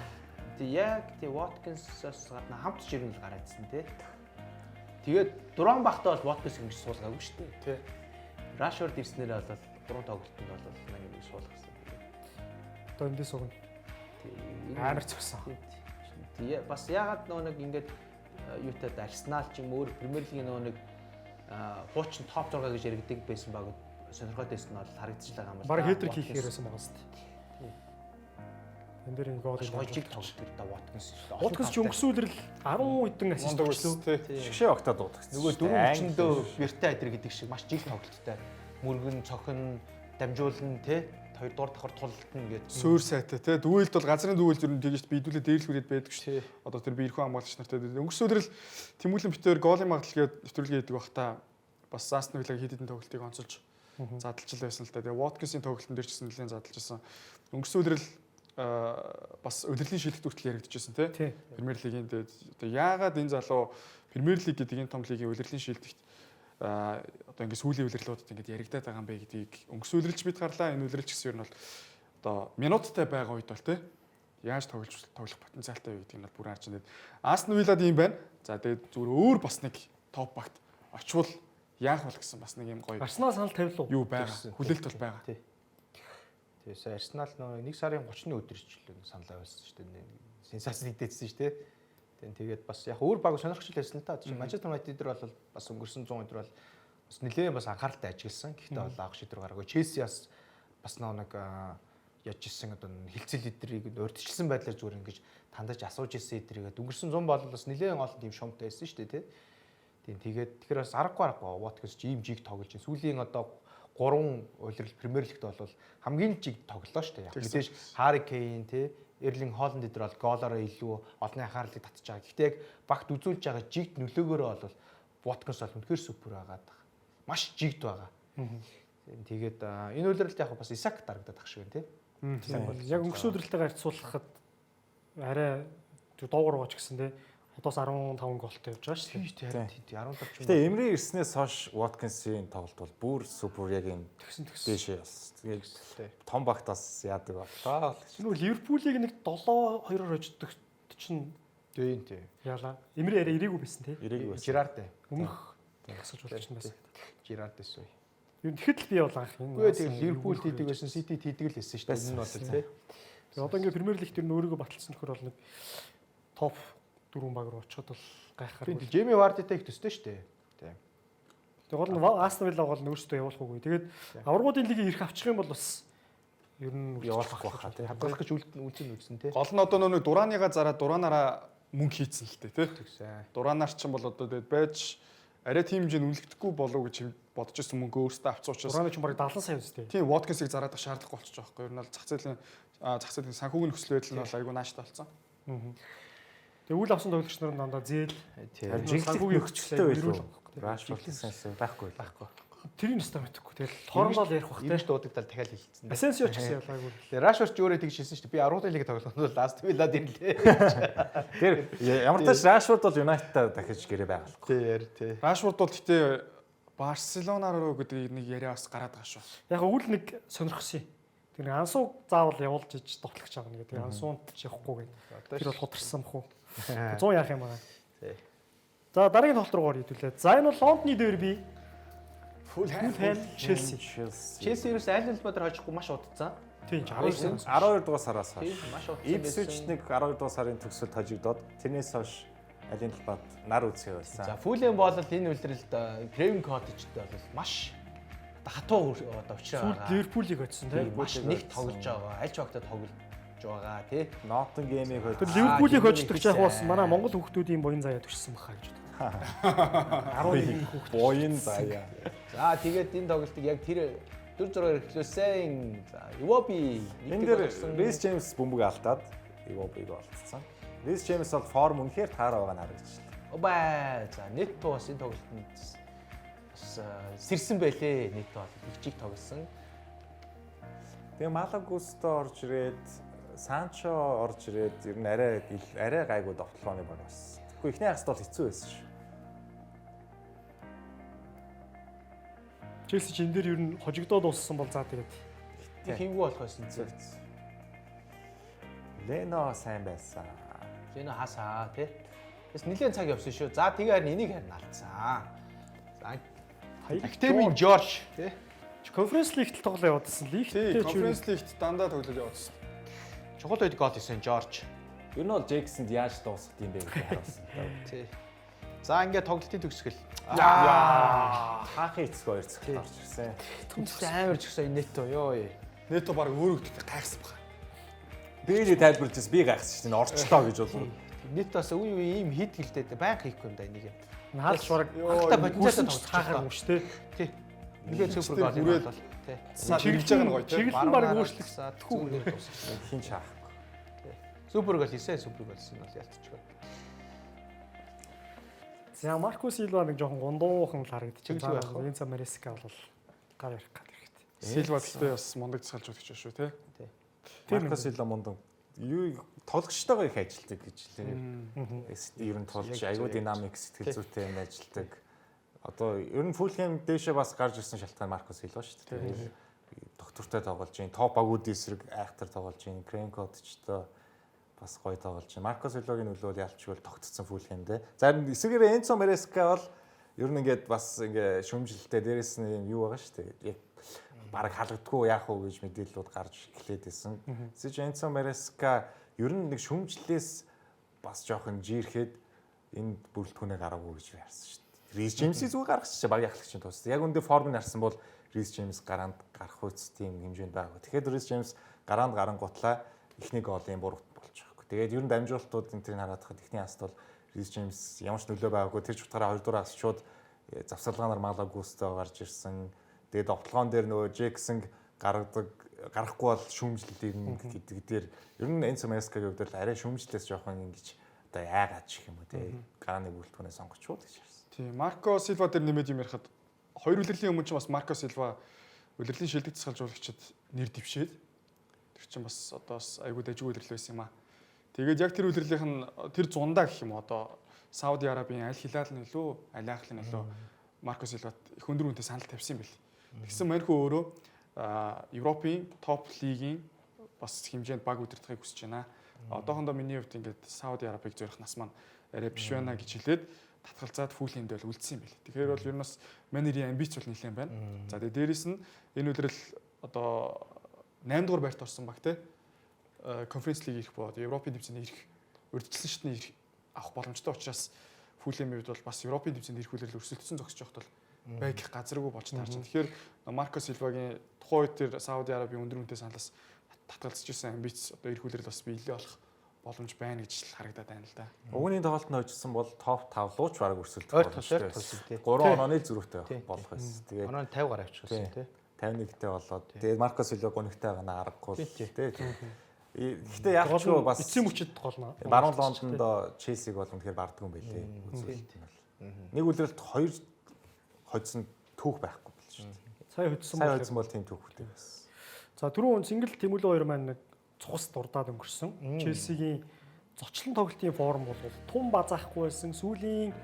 [SPEAKER 2] тий яг тий Watkins-аас гадна хамт жиргэн л гараадсэн тий. Тэгээд Дуран бахтаа бол Watkins ингэж суулгаагүй шүү дээ.
[SPEAKER 4] Тий.
[SPEAKER 2] Rashford ирснээрээ бол 3 тоглолтод бол нэг суулгасан.
[SPEAKER 1] Одоо эндээс уг нь
[SPEAKER 2] Тий.
[SPEAKER 1] амар цогсон.
[SPEAKER 2] Тий. Бас яагаад нөгөө нэг ингээд юутай Арсенал ч юм өөр Премьер лигийн нөгөө нэг хуучин топ 6 гэж яригддаг байсан баг сонирхоод байсан нь бол харагдчихлаа байгаа юм байна.
[SPEAKER 1] Бараг хетрик хийхээр байсан байгаа шүү дээ. Энэ дээр энэ гоолын
[SPEAKER 2] Маш гоё жиг
[SPEAKER 1] дамжуулалт.
[SPEAKER 2] тоглолт да Watkins шүү дээ.
[SPEAKER 1] Watkins ч өнгөрсөн үлрэл 10 хэдэн ассист
[SPEAKER 4] Мундаг
[SPEAKER 1] өглөө.
[SPEAKER 4] байсан тий.
[SPEAKER 3] Шгшээ огтоо дуудагдсан.
[SPEAKER 2] Нөгөө дөрөв өчнөдөө Верта эдэр гэдэг шиг маш жиг тоглолттой. Мөргөн, цохин, дамжуулна те. Хоёр дугаар давхар тултна гэдэг.
[SPEAKER 4] Суур сайтай тий. Дүүлд бол газрын дүүлд ер нь тэгж бидүүлээ дээрлэх үрээд байдаг шүү. Одоо тэр биерхүү хамгаалагч нартай. Өнгөрсөн өдрөл Тэмүүлэн битээр голын магадлал гээд нэвтрүүлгээ хийдэг бах та бас Астон Виллагийн хэд хэдэн тоглолтыг онцолж задлж л байсан л та. Тэгээ Watkins-ийн тоглолтын дээр ч гэсэн нэлээд задлж байсан. Өнгөрсөн өдрөл бас удирдлагын шилэгт хүртэл яригдчихсэн тий.
[SPEAKER 1] Тий.
[SPEAKER 4] Премьер лигийн тэгээд одоо яагаад энэ залуу Премьер лиг гэдэг энэ том лигийн удирдлагын шилдэгт одоо ингээд сүүлийн удирдлагуудад ингээд яригадаад байгаа юм бэ гэдгийг өнгөрсөн удирдлагч бид гарлаа. Энэ удирдлагч гэсэн ер нь бол одоо минуттай байгаа үед бол тий яаж тоглож тоглох потенциалтай вэ гэдгийг нь бол бүр харж байна. Астон Виллад ийм байна. За тэгээд зүгээр өөр бас нэг топ багт очивол яах бол гэсэн бас нэг юм гоё
[SPEAKER 1] Арсенал санал тавилуу.
[SPEAKER 4] юу байгаа.
[SPEAKER 2] Тэгсэн,
[SPEAKER 4] Хүлээлт бол байгаа.
[SPEAKER 2] Тий. Тэгээ сая Арсенал нөгөө 1 сарын 30-ны өдөр ч л санал авсан шүү дээ. Сенсац нэгдээдсэн шүү дээ. Тэн тэгээд бас яг өөр баг сонирхч л байсан л та. Жишээ Манчестер Юнайтед дээр бол бас өнгөрсөн 100 өдөр бол бас нэлээд бас анхааралтай ажилласан. Гэхдээ бол авах шийдвэр гараагүй. Челси бас бас нөгөө нэг яаж исэн одоо хилцэл эдрийг урьдчилсан байдлаар зүгээр ингэж тандаж асууж исэн эдрийгээ өнгөрсөн 100 бол бас нэлээд олон тийм шумтай байсан шүү дээ тий. Тийм тэгээд тэгэхээр бас аргагүй аргагүй Watkins ч ийм жиг тоглож байна. Сүүлийн одоо 3 улирал Премьер лигт бол хамгийн жиг тоглолоо шүү дээ. Яг мэдээж Harry Kane тий Эрлинг Холланд эдэр бол гоолороо илүү олонний анхаарлыг татж байгаа. Гэхдээ яг багт үзүүлж байгаа жигт нөлөөгөөрөө бол Watkins бол үнэхээр супер байгаад байгаа. Маш жигд байгаа. Тийм, Тэгээд энэ улиралд яг бас Исак дарагдаад ах шиг байна тий.
[SPEAKER 1] Яг өнгөрсөн өдрөлтэйгээ харьцуулахад арай доогуур байгаа ч гэсэн тий. Одоос 15 голтой явж байгаа шүү дээ.
[SPEAKER 2] Тийм тийм 17 ч юм.
[SPEAKER 3] Гэтэ Эмри ирснээс хойш Watkins-ийн тоглолт бол бүр супер яг юм
[SPEAKER 1] Тэгсэн тэгсэн.
[SPEAKER 3] дээшээ явсан. Тэгээд том багт бас яадаг боллоо.
[SPEAKER 1] Нөгөө Ливерпулийг нэг 7-2-оор хожигддог чинь
[SPEAKER 2] Тийм тийм.
[SPEAKER 1] яалаа. Эмри арай ирээгүй байсан тий.
[SPEAKER 3] Ирээгүй байсан.
[SPEAKER 2] Жирард.
[SPEAKER 1] Өмнөх тагсаж болж байсан.
[SPEAKER 2] Жирард эсвэ.
[SPEAKER 1] Юу тэгэхэд л би бол анх энэ.
[SPEAKER 2] Үгүй тэгээд Ливерпул хийдэг байсан, Сити хийдэг л байсан шүү дээ. Энэ нь бол тий.
[SPEAKER 1] Тэгээ одоо ингээ Премьер лиг тэр нь өөрийгөө баталсан нөхөр бол нэг топ дөрвөн баг руу очиход бол гайхахаар.
[SPEAKER 2] Тийм Джейми Вардитай их төстэй шүү дээ. Тийм.
[SPEAKER 1] Тэгээ гол нь Астон Вилла гол нь өөрсдөө явуулахгүй. Тэгээд аваргуудын лигийг ирэх авчих юм бол бас ер нь
[SPEAKER 3] Явуулахгүй хаа тий.
[SPEAKER 2] Хадгалах гэж үлдэн үлдсэн тий.
[SPEAKER 4] Гол нь одоо нэг Дураныгаа зараа Дуранаараа мөнгө хийцэн л дээ тий.
[SPEAKER 2] Тэгсэн.
[SPEAKER 4] Дуранаар ч юм бол одоо тэгээд байж арай тийм хэмжээнд үнэлэгдэхгүй болов гэж бодож ирсэн мөнгө өөртөө авцсан учраас
[SPEAKER 1] Дураны ч бараг 70 сая үстэй.
[SPEAKER 4] тийм Watkins-ыг зараад авах шаардлага болчихж байгаа байхгүй юу? Ер нь бол зах зээлийн санхүүгийн нөхцөл байдал нь бол айгүй нааштай болсон.
[SPEAKER 1] Тэгээ үл авсан тоглогч нар нь дандаа зээл
[SPEAKER 2] Тий.
[SPEAKER 3] Жинхэнэ
[SPEAKER 1] санхүүгийн
[SPEAKER 3] нөхцөлтэй байлуу.
[SPEAKER 1] байлуу.
[SPEAKER 3] Рашфорд сенс байхгүй байхгүй.
[SPEAKER 1] Тэрийг өстой мэдэхгүй. Тэгэл хоорондоо л ярих бах
[SPEAKER 2] Ирж
[SPEAKER 1] те.
[SPEAKER 2] дуудагдал дахиад хэлсэн.
[SPEAKER 1] Асенсио ч гэсэн ялгаагүй.
[SPEAKER 2] Тэгээ Рашфорд ч өөрөө тэгж хэлсэн шүү дээ. Би 10 лиг тоглоход бол Астон Виллад ирлээ.
[SPEAKER 3] Тэр ямар тач Рашфорд бол Юнайтед дахиж гэрээ байгалахгүй.
[SPEAKER 2] Тий, тий.
[SPEAKER 4] Рашфорд бол гэтээ Барселона руу гэдэг нэг яриа бас гараад байгаа шүү.
[SPEAKER 1] Яг үл нэг сонирхсон юм. Тэр нэг ансуу заавал явуулж иж довтлогч авна гэдэг. Ансуунд ч явахгүй гэдэг. Тэр бол хутарсан мөх үү. 100 яах юм аа.
[SPEAKER 2] Тий.
[SPEAKER 1] За дараагийн тоглолт руу орё хэдүүлээ. За энэ бол Лондоны дерби.
[SPEAKER 4] Фулхэм
[SPEAKER 1] Фулхэм Челси.
[SPEAKER 3] Челси.
[SPEAKER 2] Челси ерөөс аль албаар хожихгүй маш удацсан.
[SPEAKER 1] Тийм ч 19
[SPEAKER 3] 12 дугаар сараас
[SPEAKER 2] Тий,
[SPEAKER 3] хойш.
[SPEAKER 2] маш удацсан.
[SPEAKER 3] Ипсвич нэг 12 дугаар сарын төгсөлд хожигдоод тэрнээс хойш алийн талбайд нар үзэх байсан.
[SPEAKER 2] За Фулхэм бол энэ үлрэлд Craven Cottage-д бол маш одоо хатуу одоо учраа
[SPEAKER 1] Сүүлд
[SPEAKER 2] байгаа.
[SPEAKER 1] Ливерпулийг очсон тийм.
[SPEAKER 2] Маш нэг тоглож байгаа. Аль ч багтаа тоглож байгаа тий.
[SPEAKER 3] Ноттингемийг
[SPEAKER 1] Тэр
[SPEAKER 3] хожсон.
[SPEAKER 1] Ливерпулийг
[SPEAKER 2] Аа,
[SPEAKER 1] хождог ч яг бас манай монгол хүүхдүүдийн буян заяа төшсөн баха гэж боддог. 11 хүүхд.
[SPEAKER 3] Буян заяа.
[SPEAKER 2] За тэгээд энэ тоглолтыг яг тэр 4-6-аар эхлүүлсэн. За Iwobi
[SPEAKER 3] Энэ дээр Рис Джеймс бөмбөг алдаад Ивобиг олдсон. Рис Джеймс бол форм үнэхээр таараа байгаа нь харагдчихлаа.
[SPEAKER 2] Оба. За Нето бас энэ тоглолтод бас сэрсэн байлээ. Нето бол их чиг тоглосон.
[SPEAKER 3] Тэгээ Малагусто орж ирээд Санчо орж ирээд ер нь арай арай гайгүй довтлооны баг бас. Тэгэхгүй эхний хагаст бол хэцүү байсан шүү.
[SPEAKER 1] Челси ч энэ дээр ер нь хожигдоод дууссан бол за тэгээд
[SPEAKER 2] Хингүй болох байсан зү.
[SPEAKER 3] Лено сайн байсан.
[SPEAKER 2] Лено хасаа тий. Тэс нэлээд цаг явсан шүү. За тэгээ харин энийг харин алдсан. За Актемийн Жорж тий.
[SPEAKER 1] Конференц лигт л тоглоо яваадсан.
[SPEAKER 4] Тий,
[SPEAKER 1] Лигтээ ч
[SPEAKER 4] конференц лигт дандаа тоглож явуулсан.
[SPEAKER 2] Чухал үед гол хийсэн Жорж.
[SPEAKER 3] Ер нь бол Джексонд яаж дуусгах юм бэ гэж харуулсан.
[SPEAKER 2] Тий. За ингээд тоглолтын төгсгөл.
[SPEAKER 3] Хаахын эцэг хоёр цэгт орж ирсэн.
[SPEAKER 2] Төгсгөл амар жигсэн Нето ёо.
[SPEAKER 4] Нето баг өөрөө гэхдээ гайхсан баг.
[SPEAKER 3] Би нэг тайлбарлаж ирсэн би гайхсан шүү дээ. Орчлоо гэж болов.
[SPEAKER 2] Нето бас үе үе ийм хийдгэлтэй байнга хийхгүй юм да энийг.
[SPEAKER 1] наалч бараг
[SPEAKER 2] Хатаа потенциалтай
[SPEAKER 1] тоглож хаахаар юм шүү дээ.
[SPEAKER 2] Тий. Нэгээ супер гол юм
[SPEAKER 4] Хүрээд
[SPEAKER 2] бол. Тий.
[SPEAKER 4] Чиглэж байгаа нь гоё тий.
[SPEAKER 1] Чиглэл нь баг өөрчлөгдөхгүй.
[SPEAKER 3] Хин чаахгүй.
[SPEAKER 2] Супер гол хийсэн, супер гол хийсэн бол ялцчихгүй.
[SPEAKER 1] За Марко Силва нэг жоохон гундуухан л харагдчих.
[SPEAKER 2] Чиглэл байх уу?
[SPEAKER 1] Энца Мареска бол гар ярих гад хэрэгтэй.
[SPEAKER 4] Силва гэхдээ бас мундаг засгалж өгч шүү тий.
[SPEAKER 3] Марко Силва мундаг. Юу тоглогчтойгоо их ажилтдаг гэж лээ. Ер нь тулж аюу динамик сэтгэл зүйтэй юм ажилтдаг. Одоо ер нь Фулхэм дээшээ бас гарч ирсэн шалтгаан Марко Силва шүү дээ. Доктортой тоглож байна. Топ багууд эсрэг айхтар тоглож байна. Крен Котчтой бас гоё тоглож байна. Марко Силвагийн нөлөө бол ялчгүй тогтцсон Фулхэмдээ. За харин эсрэгээр Энцо Мареска бол ер нь ингээд бас ингээ шүмжлэлтэй дээрэс нь юм юу байгаа шүү дээ. Яг бараг халагдгүй яах вэ гэж мэдээллүүд гарч эхлээд байсан. Тэсэж Энцо Мареска ер нь нэг шүмжлэлээс бас жоохон жирэхэд энэ бүрэлдэхүүнээ гараагүй гэж би харсан шүү дээ. Рис Джеймсийг зүгээр гаргачихсан баг яхлагчийн тус. Яг үндэ формыг харсан бол Рис Джеймс гараанд гарах үс тийм хэмжээнд байгаагүй. Тэгэхээр Рис Джеймс гараанд гарангуутлаа эхний голын буруу болж байгаа хгүй. Тэгээд ер нь дамжуулалтууд энэ тэрийг хараад хахад эхний хаст бол Рис Джеймс ямар ч нөлөө байгаагүй. Тэр ч утгаараа хоёрдугаар хас шууд завсарлагаар Малагустай гарч ирсэн. Тэгээд довтлогоон дээр нөгөө Джексон гаргадаг гарахгүй бол шүүмжлэл ирнэ гэдэг дээр ер нь Энцо Маскагийн хувьд л арай шүүмжлэлээс жоохон ингэж одоо яагаад ч юм уу те гарааны бүрэлдэхүүнээ сонгочвол гэж харсан.
[SPEAKER 4] Тий, Марко Силва дээр нэмээд юм ярихад хоёр үлрэлийн өмнө ч бас Марко Силва үлрэлийн шилдэг засгалжуулагчид нэр дэвшээд тэр чинь бас одоо бас айгүй дажгүй үлрэл байсан юм аа. Тэгээд яг тэр үлрэлийнх нь тэр зундаа гэх юм уу одоо Сауди Арабийн Аль Хилал нь илүү Аль Ахл нь илүү Марко Силват их өндөр үнэтэй санал тавьсан юм бэл. Тэгсэн Марко өөрөө Европын топ лигийн бас хэмжээнд баг удирдахыг хүсэж байна. Одоохондоо миний хувьд ингээд Сауди Арабыг зорих нас маань арай биш байна гэж хэлээд татгалзаад Фулхэмд бол үлдсэн юм бэл. Тэгэхээр бол ер нь бас Манерийн амбиц бол нэлээд байна. За тэгээ дээрэс нь энэ үлрэл одоо 8 дугаар байрт орсон баг те. Конференц лиг ирэх бод, Европын тэмцээний ирэх, урьдчилан шатны ирэх авах боломжтой учраас Фулхэмийн хувьд бол бас Европын тэмцээнд ирэх үлрэл өрсөлдсөн зогсож явахд бол байх газаргүй болж таарч байна. Тэгэхээр Марко Силвагийн тухайн үед тэр Сауди Арабын өндөр үнэтэй саналаас татгалзаж ирсэн амбиц одоо ирэх үлрэл бас биелээ болох боломж байна гэж л харагдаад байна л да.
[SPEAKER 3] Угны тоглолт нь хожигдсон бол топ 5 руу ч бараг өрсөлдөх боломжтой. 3 онооны зөрүүтэй болох байсан.
[SPEAKER 2] Тэгээд оноо 50 гараа авчих байсан тий.
[SPEAKER 3] 51-тэй болоод тэгээд Марко Силва гонигтай байгаа нь аргагүй тий. Гэхдээ яг ч бас
[SPEAKER 1] эцсийн мөчөд голно.
[SPEAKER 3] Баруун Лондонд Челсиг бол үнэхээр барддаг юм байлээ. Үзүүлэлт нь бол. Нэг үлрэлт хоёр хоцсон түүх байхгүй болж шүү дээ.
[SPEAKER 1] Сая хоцсон
[SPEAKER 3] бол хоцсон бол тийм түүхтэй байсан.
[SPEAKER 1] За түрүүн Сингл Тэмүүлэн хоёр маань нэг цус дурдаад өнгөрсөн. Челсигийн зочлон тоглолтын форм бол тун базаахгүй байсан. Сүүлийн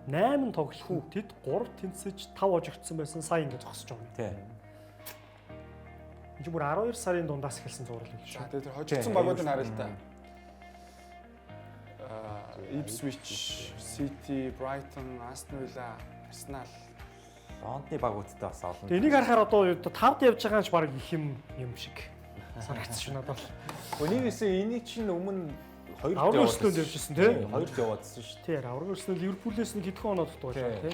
[SPEAKER 1] 8 тоглолтод тэд 3 тэнцэж 5 ожигдсон байсан. Сая ингэ зогсож байгаа юм.
[SPEAKER 3] Тийм.
[SPEAKER 1] Энэ чинь бүр 12 сарын дундаас эхэлсэн зураг юм
[SPEAKER 4] шүү. Тэгээ тэр хожигдсон багуудыг харъя л да. Ipswich, City, Brighton, Aston Villa, Arsenal.
[SPEAKER 3] Лондоны багуудтай бас олон.
[SPEAKER 1] Тэгээ энийг харахаар одоо тавд явж байгаа нь ч баг их юм юм шиг санагдсан шүү надад бол.
[SPEAKER 3] Өнөөс энийг чинь өмнө
[SPEAKER 1] хоёрт яваад өрсөлдөөнд явж ирсэн тий.
[SPEAKER 3] Хоёрт яваадсэн шүү.
[SPEAKER 1] Тий, авраг өрсөлдөөн Ливерпулээс нэг хэдхэн оноо дутуу байлаа тий.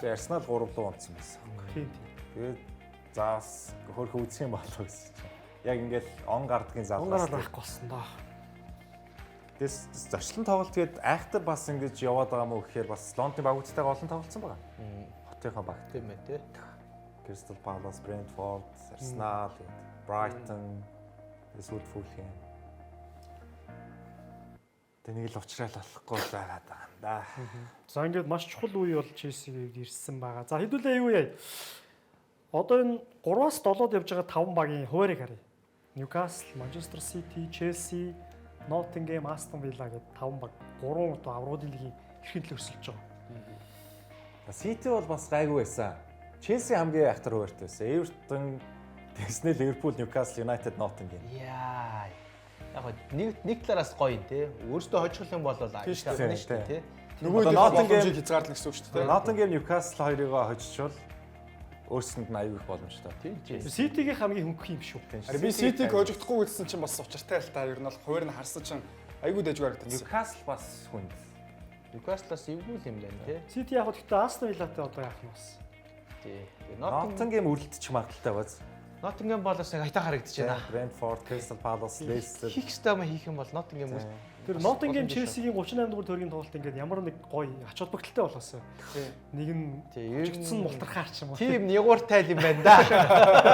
[SPEAKER 3] Тэгээ Арсенал 3 руу онцсон байсан.
[SPEAKER 1] Тий, тий.
[SPEAKER 3] Тэгээд заас хөрхө үзэх юм болов гэсэн чинь. Яг ингээл он гардгийн залгаас
[SPEAKER 1] он гараад байхгүй болсон доо.
[SPEAKER 3] Тэгээс зочлон тоглолт гээд айхтар бас ингэж яваад байгаа мó гэхээр бас Лондоны багуудтайгаа олон тоглолцсон байгаа. Хотынхоо баг
[SPEAKER 2] тийм ээ тий.
[SPEAKER 3] Crystal Palace, Brentford, Arsenal, Brighton, эсвэл Fulham. Тэг нэг л уучраал болохгүй л байгаад байгаа юм да.
[SPEAKER 1] За ингээд маш чухал үе бол Челсигийн хувьд ирсэн байгаа. За хэдүүлээ юу яа? Одоо энэ 3-аас 7-д явж байгаа 5 багийн хуваарийг харъя. Newcastle, Manchester City, Chelsea, Nottingham, Aston Villa гэдэг 5 баг 3 одоо аврагын лигийн эрхийн төлөө өрсөлдөж байгаа.
[SPEAKER 3] City бол бас гайгүй байсан. Chelsea хамгийн айхтар хуваартай байсан. Everton, тэгснэ Liverpool, Newcastle, United, Nottingham.
[SPEAKER 2] Яа. Яг нэг талаараас гоё юм те. Өөртөө хожих юм бол ажилтна шүү дээ те.
[SPEAKER 4] Нөгөө Nottingham хязгаарлана гэсэн үг шүү дээ.
[SPEAKER 3] Nottingham, Newcastle хоёрыгоо хожичвол өөрсөнд нь аюул их боломжтой.
[SPEAKER 2] Тийм.
[SPEAKER 1] City-гийн хамгийн хөнгөх юм шүү.
[SPEAKER 4] Харин би City-г хожигдохгүй гэсэн чинь бас учиртай л та. Ер нь бол хуваар нь харсан чинь айгүй дэжгүй харагдсан.
[SPEAKER 3] Newcastle бас хүнд.
[SPEAKER 2] Newcastle-аас эвгүй л юм байна те.
[SPEAKER 1] City яг гэхдээ Aston Villa-тай одоо яах нь бас.
[SPEAKER 2] Тий.
[SPEAKER 3] Nottingham үрэлдчих магадaltaй бааз.
[SPEAKER 2] Nottingham бол бас нэг айтаа харагдаж байна.
[SPEAKER 3] Brentford, Crystal Palace, Leicester.
[SPEAKER 2] Хийх ёстой юм хийх юм бол Nottingham үл.
[SPEAKER 1] Тэр Nottingham Chelsea-гийн 38 дугаар тойргийн тоглолт ингээд ямар нэг гоё ач холбогдолтой болоосоо. Нэг нь хожигдсон мултрахаар ч юм уу.
[SPEAKER 2] Тийм нягууртай л юм байна да.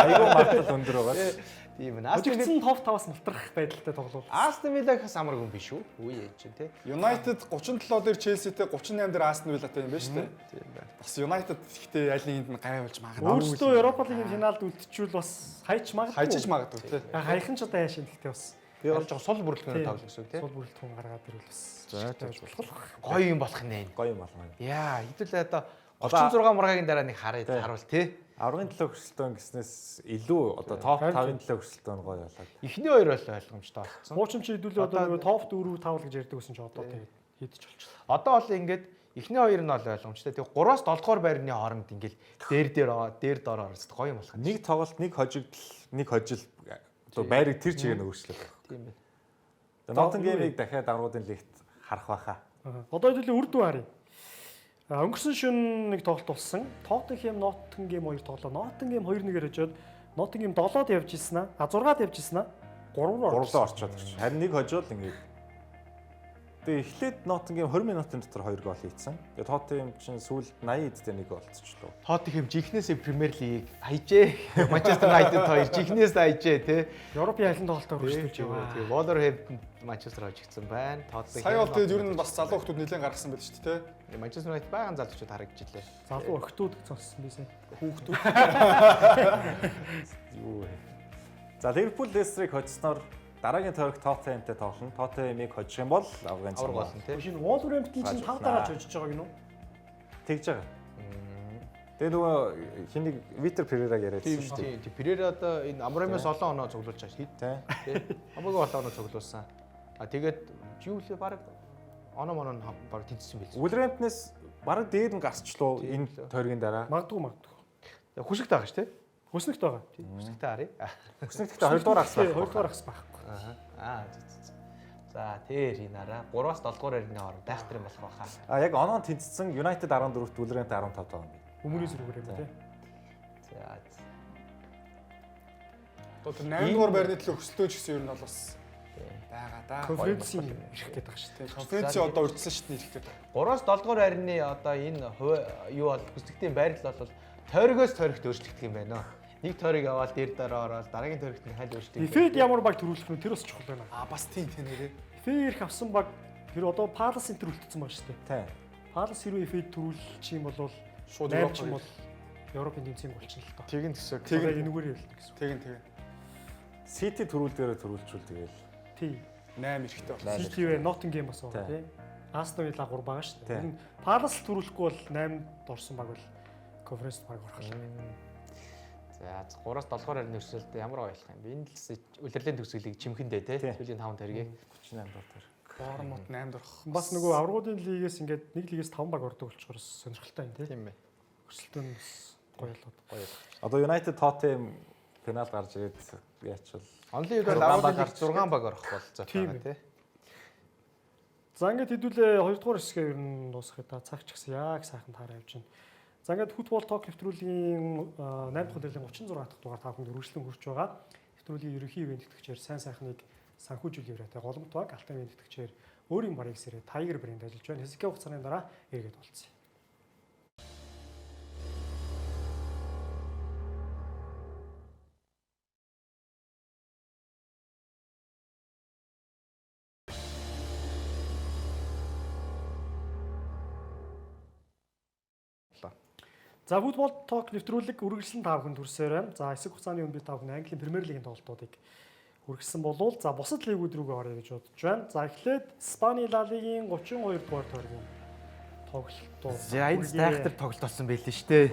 [SPEAKER 3] Айгүй магадлал өндөр байгаа.
[SPEAKER 2] Тийм ээ.
[SPEAKER 1] Хожигдсон топ 5-аас мултрах байдалтай тоглол.
[SPEAKER 2] Aston Villa-гаас амаргүй юм биш үү? Үгүй ээ чинь тий.
[SPEAKER 4] United 37 дээр Chelsea-тэй 38 дээр Aston Villa-тай юм байна шүү дээ.
[SPEAKER 2] Тийм байна.
[SPEAKER 4] Бас United гэхдээ аль нэгэнд нь гай болж магадгүй.
[SPEAKER 1] Өөрсдөө Европа лигийн финалд үлдчихвэл бас хайч магадгүй.
[SPEAKER 4] Хайчиж магадгүй тий.
[SPEAKER 1] Хайхан ч одоо яаш юм гэхдээ бас.
[SPEAKER 2] Би бол жоо сул бүрэлдэхүүнээр тоглох гэсэн үг тий.
[SPEAKER 1] Сул бүрэлдэхүүн гаргаад ирвэл бас
[SPEAKER 2] за гоё юм болох нэ.
[SPEAKER 3] Гоё юм болно.
[SPEAKER 2] Яа, хэдүүлээ одоо 36 мургагийн дараа нэг харъя харуул тий.
[SPEAKER 3] Аврагын төлөө өрсөлдөөн гэснээс илүү одоо топ 5-ын төлөө өрсөлдөөн гоё болоод.
[SPEAKER 2] Эхний хоёр бол ойлгомжтой болсон.
[SPEAKER 1] Хуучин чи хэдүүлээ одоо нөгөө топ 4 5 л гэж ярьдаг гэсэн чи одоо тэгээд хийдэж болчихлоо.
[SPEAKER 2] Одоо бол ингээд эхний хоёр нь бол ойлгомжтой. Тэгээ 3-аас 7 дугаар байрны хооронд ингээд дээр дээр дээр доор орсон гоё юм болох.
[SPEAKER 3] Нэг тоглолт, нэг хожигдол, нэг хожил одоо байрыг тэр чигээр нь өөрчлөх.
[SPEAKER 2] Тийм байна.
[SPEAKER 3] Nottingham-ыг дахиад аврагын лигт харах байхаа.
[SPEAKER 1] Одоо хэдүүлээ үр дүн харъя. Өнгөрсөн шөнө нэг тоглолт болсон. Tottenham Nottingham хоёр тоглоо. Nottingham 2-1-ээр хожоод Nottingham 7-д явж ирсэн аа. 6-д явж ирсэн аа. 3 руу
[SPEAKER 3] 3-руу орчоод ирчих. Харин нэг хожоод ингээд. Тэгээ эхлээд Nottingham 20 минутын дотор 2 гол хийцэн. Тэгээ Tottenham чинь сүүлд 80 эдтэй нэг гол олцчихлоо.
[SPEAKER 2] Tottenham жинхнээсээ Premier League хайжээ. Manchester United хоёр жинхнээс хайжээ тий.
[SPEAKER 1] Европын халин тоглолтоор өрсөлдөж яваа.
[SPEAKER 2] Тэгээ Wolverhampton Manchester хожигдсан байна. Tottenham
[SPEAKER 4] сая бол тэгээд ер нь бас залуу хүмүүс нэлээд гаргасан байл шүү дээ тий.
[SPEAKER 2] Manchester United байган залуучууд харагдчихлээ.
[SPEAKER 1] Залуу охтууд гэж сонссон би сая.
[SPEAKER 4] Хүүхдүүд.
[SPEAKER 3] Юу вэ? За Liverpool Leicester-ыг хоцсноор дараагийн тойрог Tottenham-тай тоглоно. Tottenham-ыг хожих юм бол аврагын
[SPEAKER 2] авраг болно тий.
[SPEAKER 1] Шинэ Wolverhampton чинь 5 дараач хожиж байгааг нь үү?
[SPEAKER 3] Тэгж байгаа. Тэгээ нөгөө хин нэг Витер Перейраг яриадсан шүү дээ.
[SPEAKER 2] Тийм. Перейра одоо энэ Амрамиас олон оноо цуглуулж байгаа шүү
[SPEAKER 3] дээ.
[SPEAKER 2] Тий. Хамаагүй олон оноо цуглуулсан. А тэгээд жиүлээ баг оноо моноо баг тэнцсэн байл.
[SPEAKER 3] Wolverhampton-ээс баг дээр нь гарчлуу энэ тойргийн дараа.
[SPEAKER 1] Магадгүй.
[SPEAKER 2] Хүсэгт байгаа шүү дээ.
[SPEAKER 1] Хүснэгт байгаа.
[SPEAKER 2] Хүснэгтээ харъя.
[SPEAKER 3] Хүснэгт гэхдээ 2 дугаар хагас байхгүй.
[SPEAKER 1] 2 дугаар хагас байхгүй.
[SPEAKER 2] Аа. За тэр хинараа 3-аас 7 дугаар байрны хооронд дайхтар юм болох байхаа.
[SPEAKER 3] А яг оноо тэнцсэн United 14-т Wolverhampton 15 байгаа юм байна.
[SPEAKER 1] Өмнөөс зэрэгээр юм тий.
[SPEAKER 2] За.
[SPEAKER 4] Одоо тэр 8 дугаар байрны төлөө өсөлтөө ч гэсэн ер нь бол бас байгаа да.
[SPEAKER 1] Конференцийн ирэх гээд байгаа шүү дээ.
[SPEAKER 4] Конференцийн одоо урьдчилан шатны ирэх гээд.
[SPEAKER 2] 3-аас 7 дугаар байрны одоо энэ юу бол хүслэгтийн байрлал бол тойрогоос тойрогт өөрчлөгдөх юм байна. Нэг тойрог аваад дээр дараа ороод дараагийн тойрогт нь халь өөрчлөгдөх.
[SPEAKER 1] Эфед ямар баг төрүүлэх нь тэр бас чухал байна.
[SPEAKER 4] А бас тийм тийм нэрээ.
[SPEAKER 1] Эфе ирэх авсан баг тэр одоо Палас энэ төр үлдсэн баг шүү дээ.
[SPEAKER 3] Тийм.
[SPEAKER 1] Палас хэрвээ Эфед төрүүлчих юм бол
[SPEAKER 4] Шууд
[SPEAKER 1] 8 ч
[SPEAKER 4] Европ
[SPEAKER 1] юм бол Европын тэмцээн болчихно л доо.
[SPEAKER 4] Тэгин төсөө.
[SPEAKER 1] Тэгэн
[SPEAKER 4] Тэгин
[SPEAKER 1] энэгээр ялна гэсэн үг.
[SPEAKER 4] тэгин тэгин.
[SPEAKER 3] City төрүүлдгээрээ төрүүлчихвэл тэгэл
[SPEAKER 1] Тий.
[SPEAKER 4] 8 эрэхтэй болно.
[SPEAKER 1] City вэ, Nottingham бас байгаа
[SPEAKER 3] Тий.
[SPEAKER 1] тий. Aston Villa 3 байгаа шүү дээ.
[SPEAKER 3] Тий.
[SPEAKER 1] Тэр нь Palace төрүүлэхгүй бол 8-д орсон баг бол конференцд баг орох л.
[SPEAKER 2] За 3-аас 7 дугаар байрны өрсөлд ямар гоё болох юм бэ? Энэ л улирлын төгсгөлийг чимхэндээ те.
[SPEAKER 3] Тий.
[SPEAKER 2] Сүүлийн 5 тойргийг.
[SPEAKER 3] 38 дугаар тойрог.
[SPEAKER 4] Бормут 8-д орох.
[SPEAKER 1] Бас нөгөө аврагуудын лигээс ингээд нэг лигээс 5 баг ордог болчхоор сонирхолтой юм тий.
[SPEAKER 2] Тийм ээ.
[SPEAKER 1] Өрсөлдөөн нь бас гоё болоод.
[SPEAKER 2] Гоё.
[SPEAKER 3] Одоо United Tottenham финал гарч ирээд яачвал
[SPEAKER 2] Онлын үед бол
[SPEAKER 3] Зургаан баг
[SPEAKER 2] аврагын
[SPEAKER 3] гарч
[SPEAKER 2] лиг 6 баг орох болцоо
[SPEAKER 1] Тийм
[SPEAKER 2] байгаа
[SPEAKER 1] ээ.
[SPEAKER 2] те.
[SPEAKER 1] За ингээд хэдүүлээ 2 дугаар хэсгээ ер нь дуусгах та цаг ч гэсэн яг сайхан таараа явж байна. За ингээд футбол ток нэвтрүүлгийн 8 дахь удирлын 36 дахь дугаар та бүхэнд үргэлжлэн хүрч байгаа. Нэвтрүүлгийн ерөнхий ивент тэтгэгчээр сайн сайхныг санхүүжүүлэх өрөөтэй голомт баг алтан ивент тэтгэгчээр өөрийн барыг сэрээ Tiger брэнд ажиллаж байна. Хэсгийн хугацааны дараа эргээд уулзъя. За футбол ток нэвтрүүлэг үргэлжлэн та бүхэнд хүрсээр байна. За хэсэг хугацааны өмнө би та бүхэн Английн Премьер Лигийн тоглолтуудыг хүргэсэн болвол за бусад лигүүд рүүгээ орё гэж бодож байна. За эхлээд Испани Ла Лигийн 32 дугаар тойргийн тоглолтууд.
[SPEAKER 2] За энэ дайхтар тоглолт болсон байлээ шүү дээ.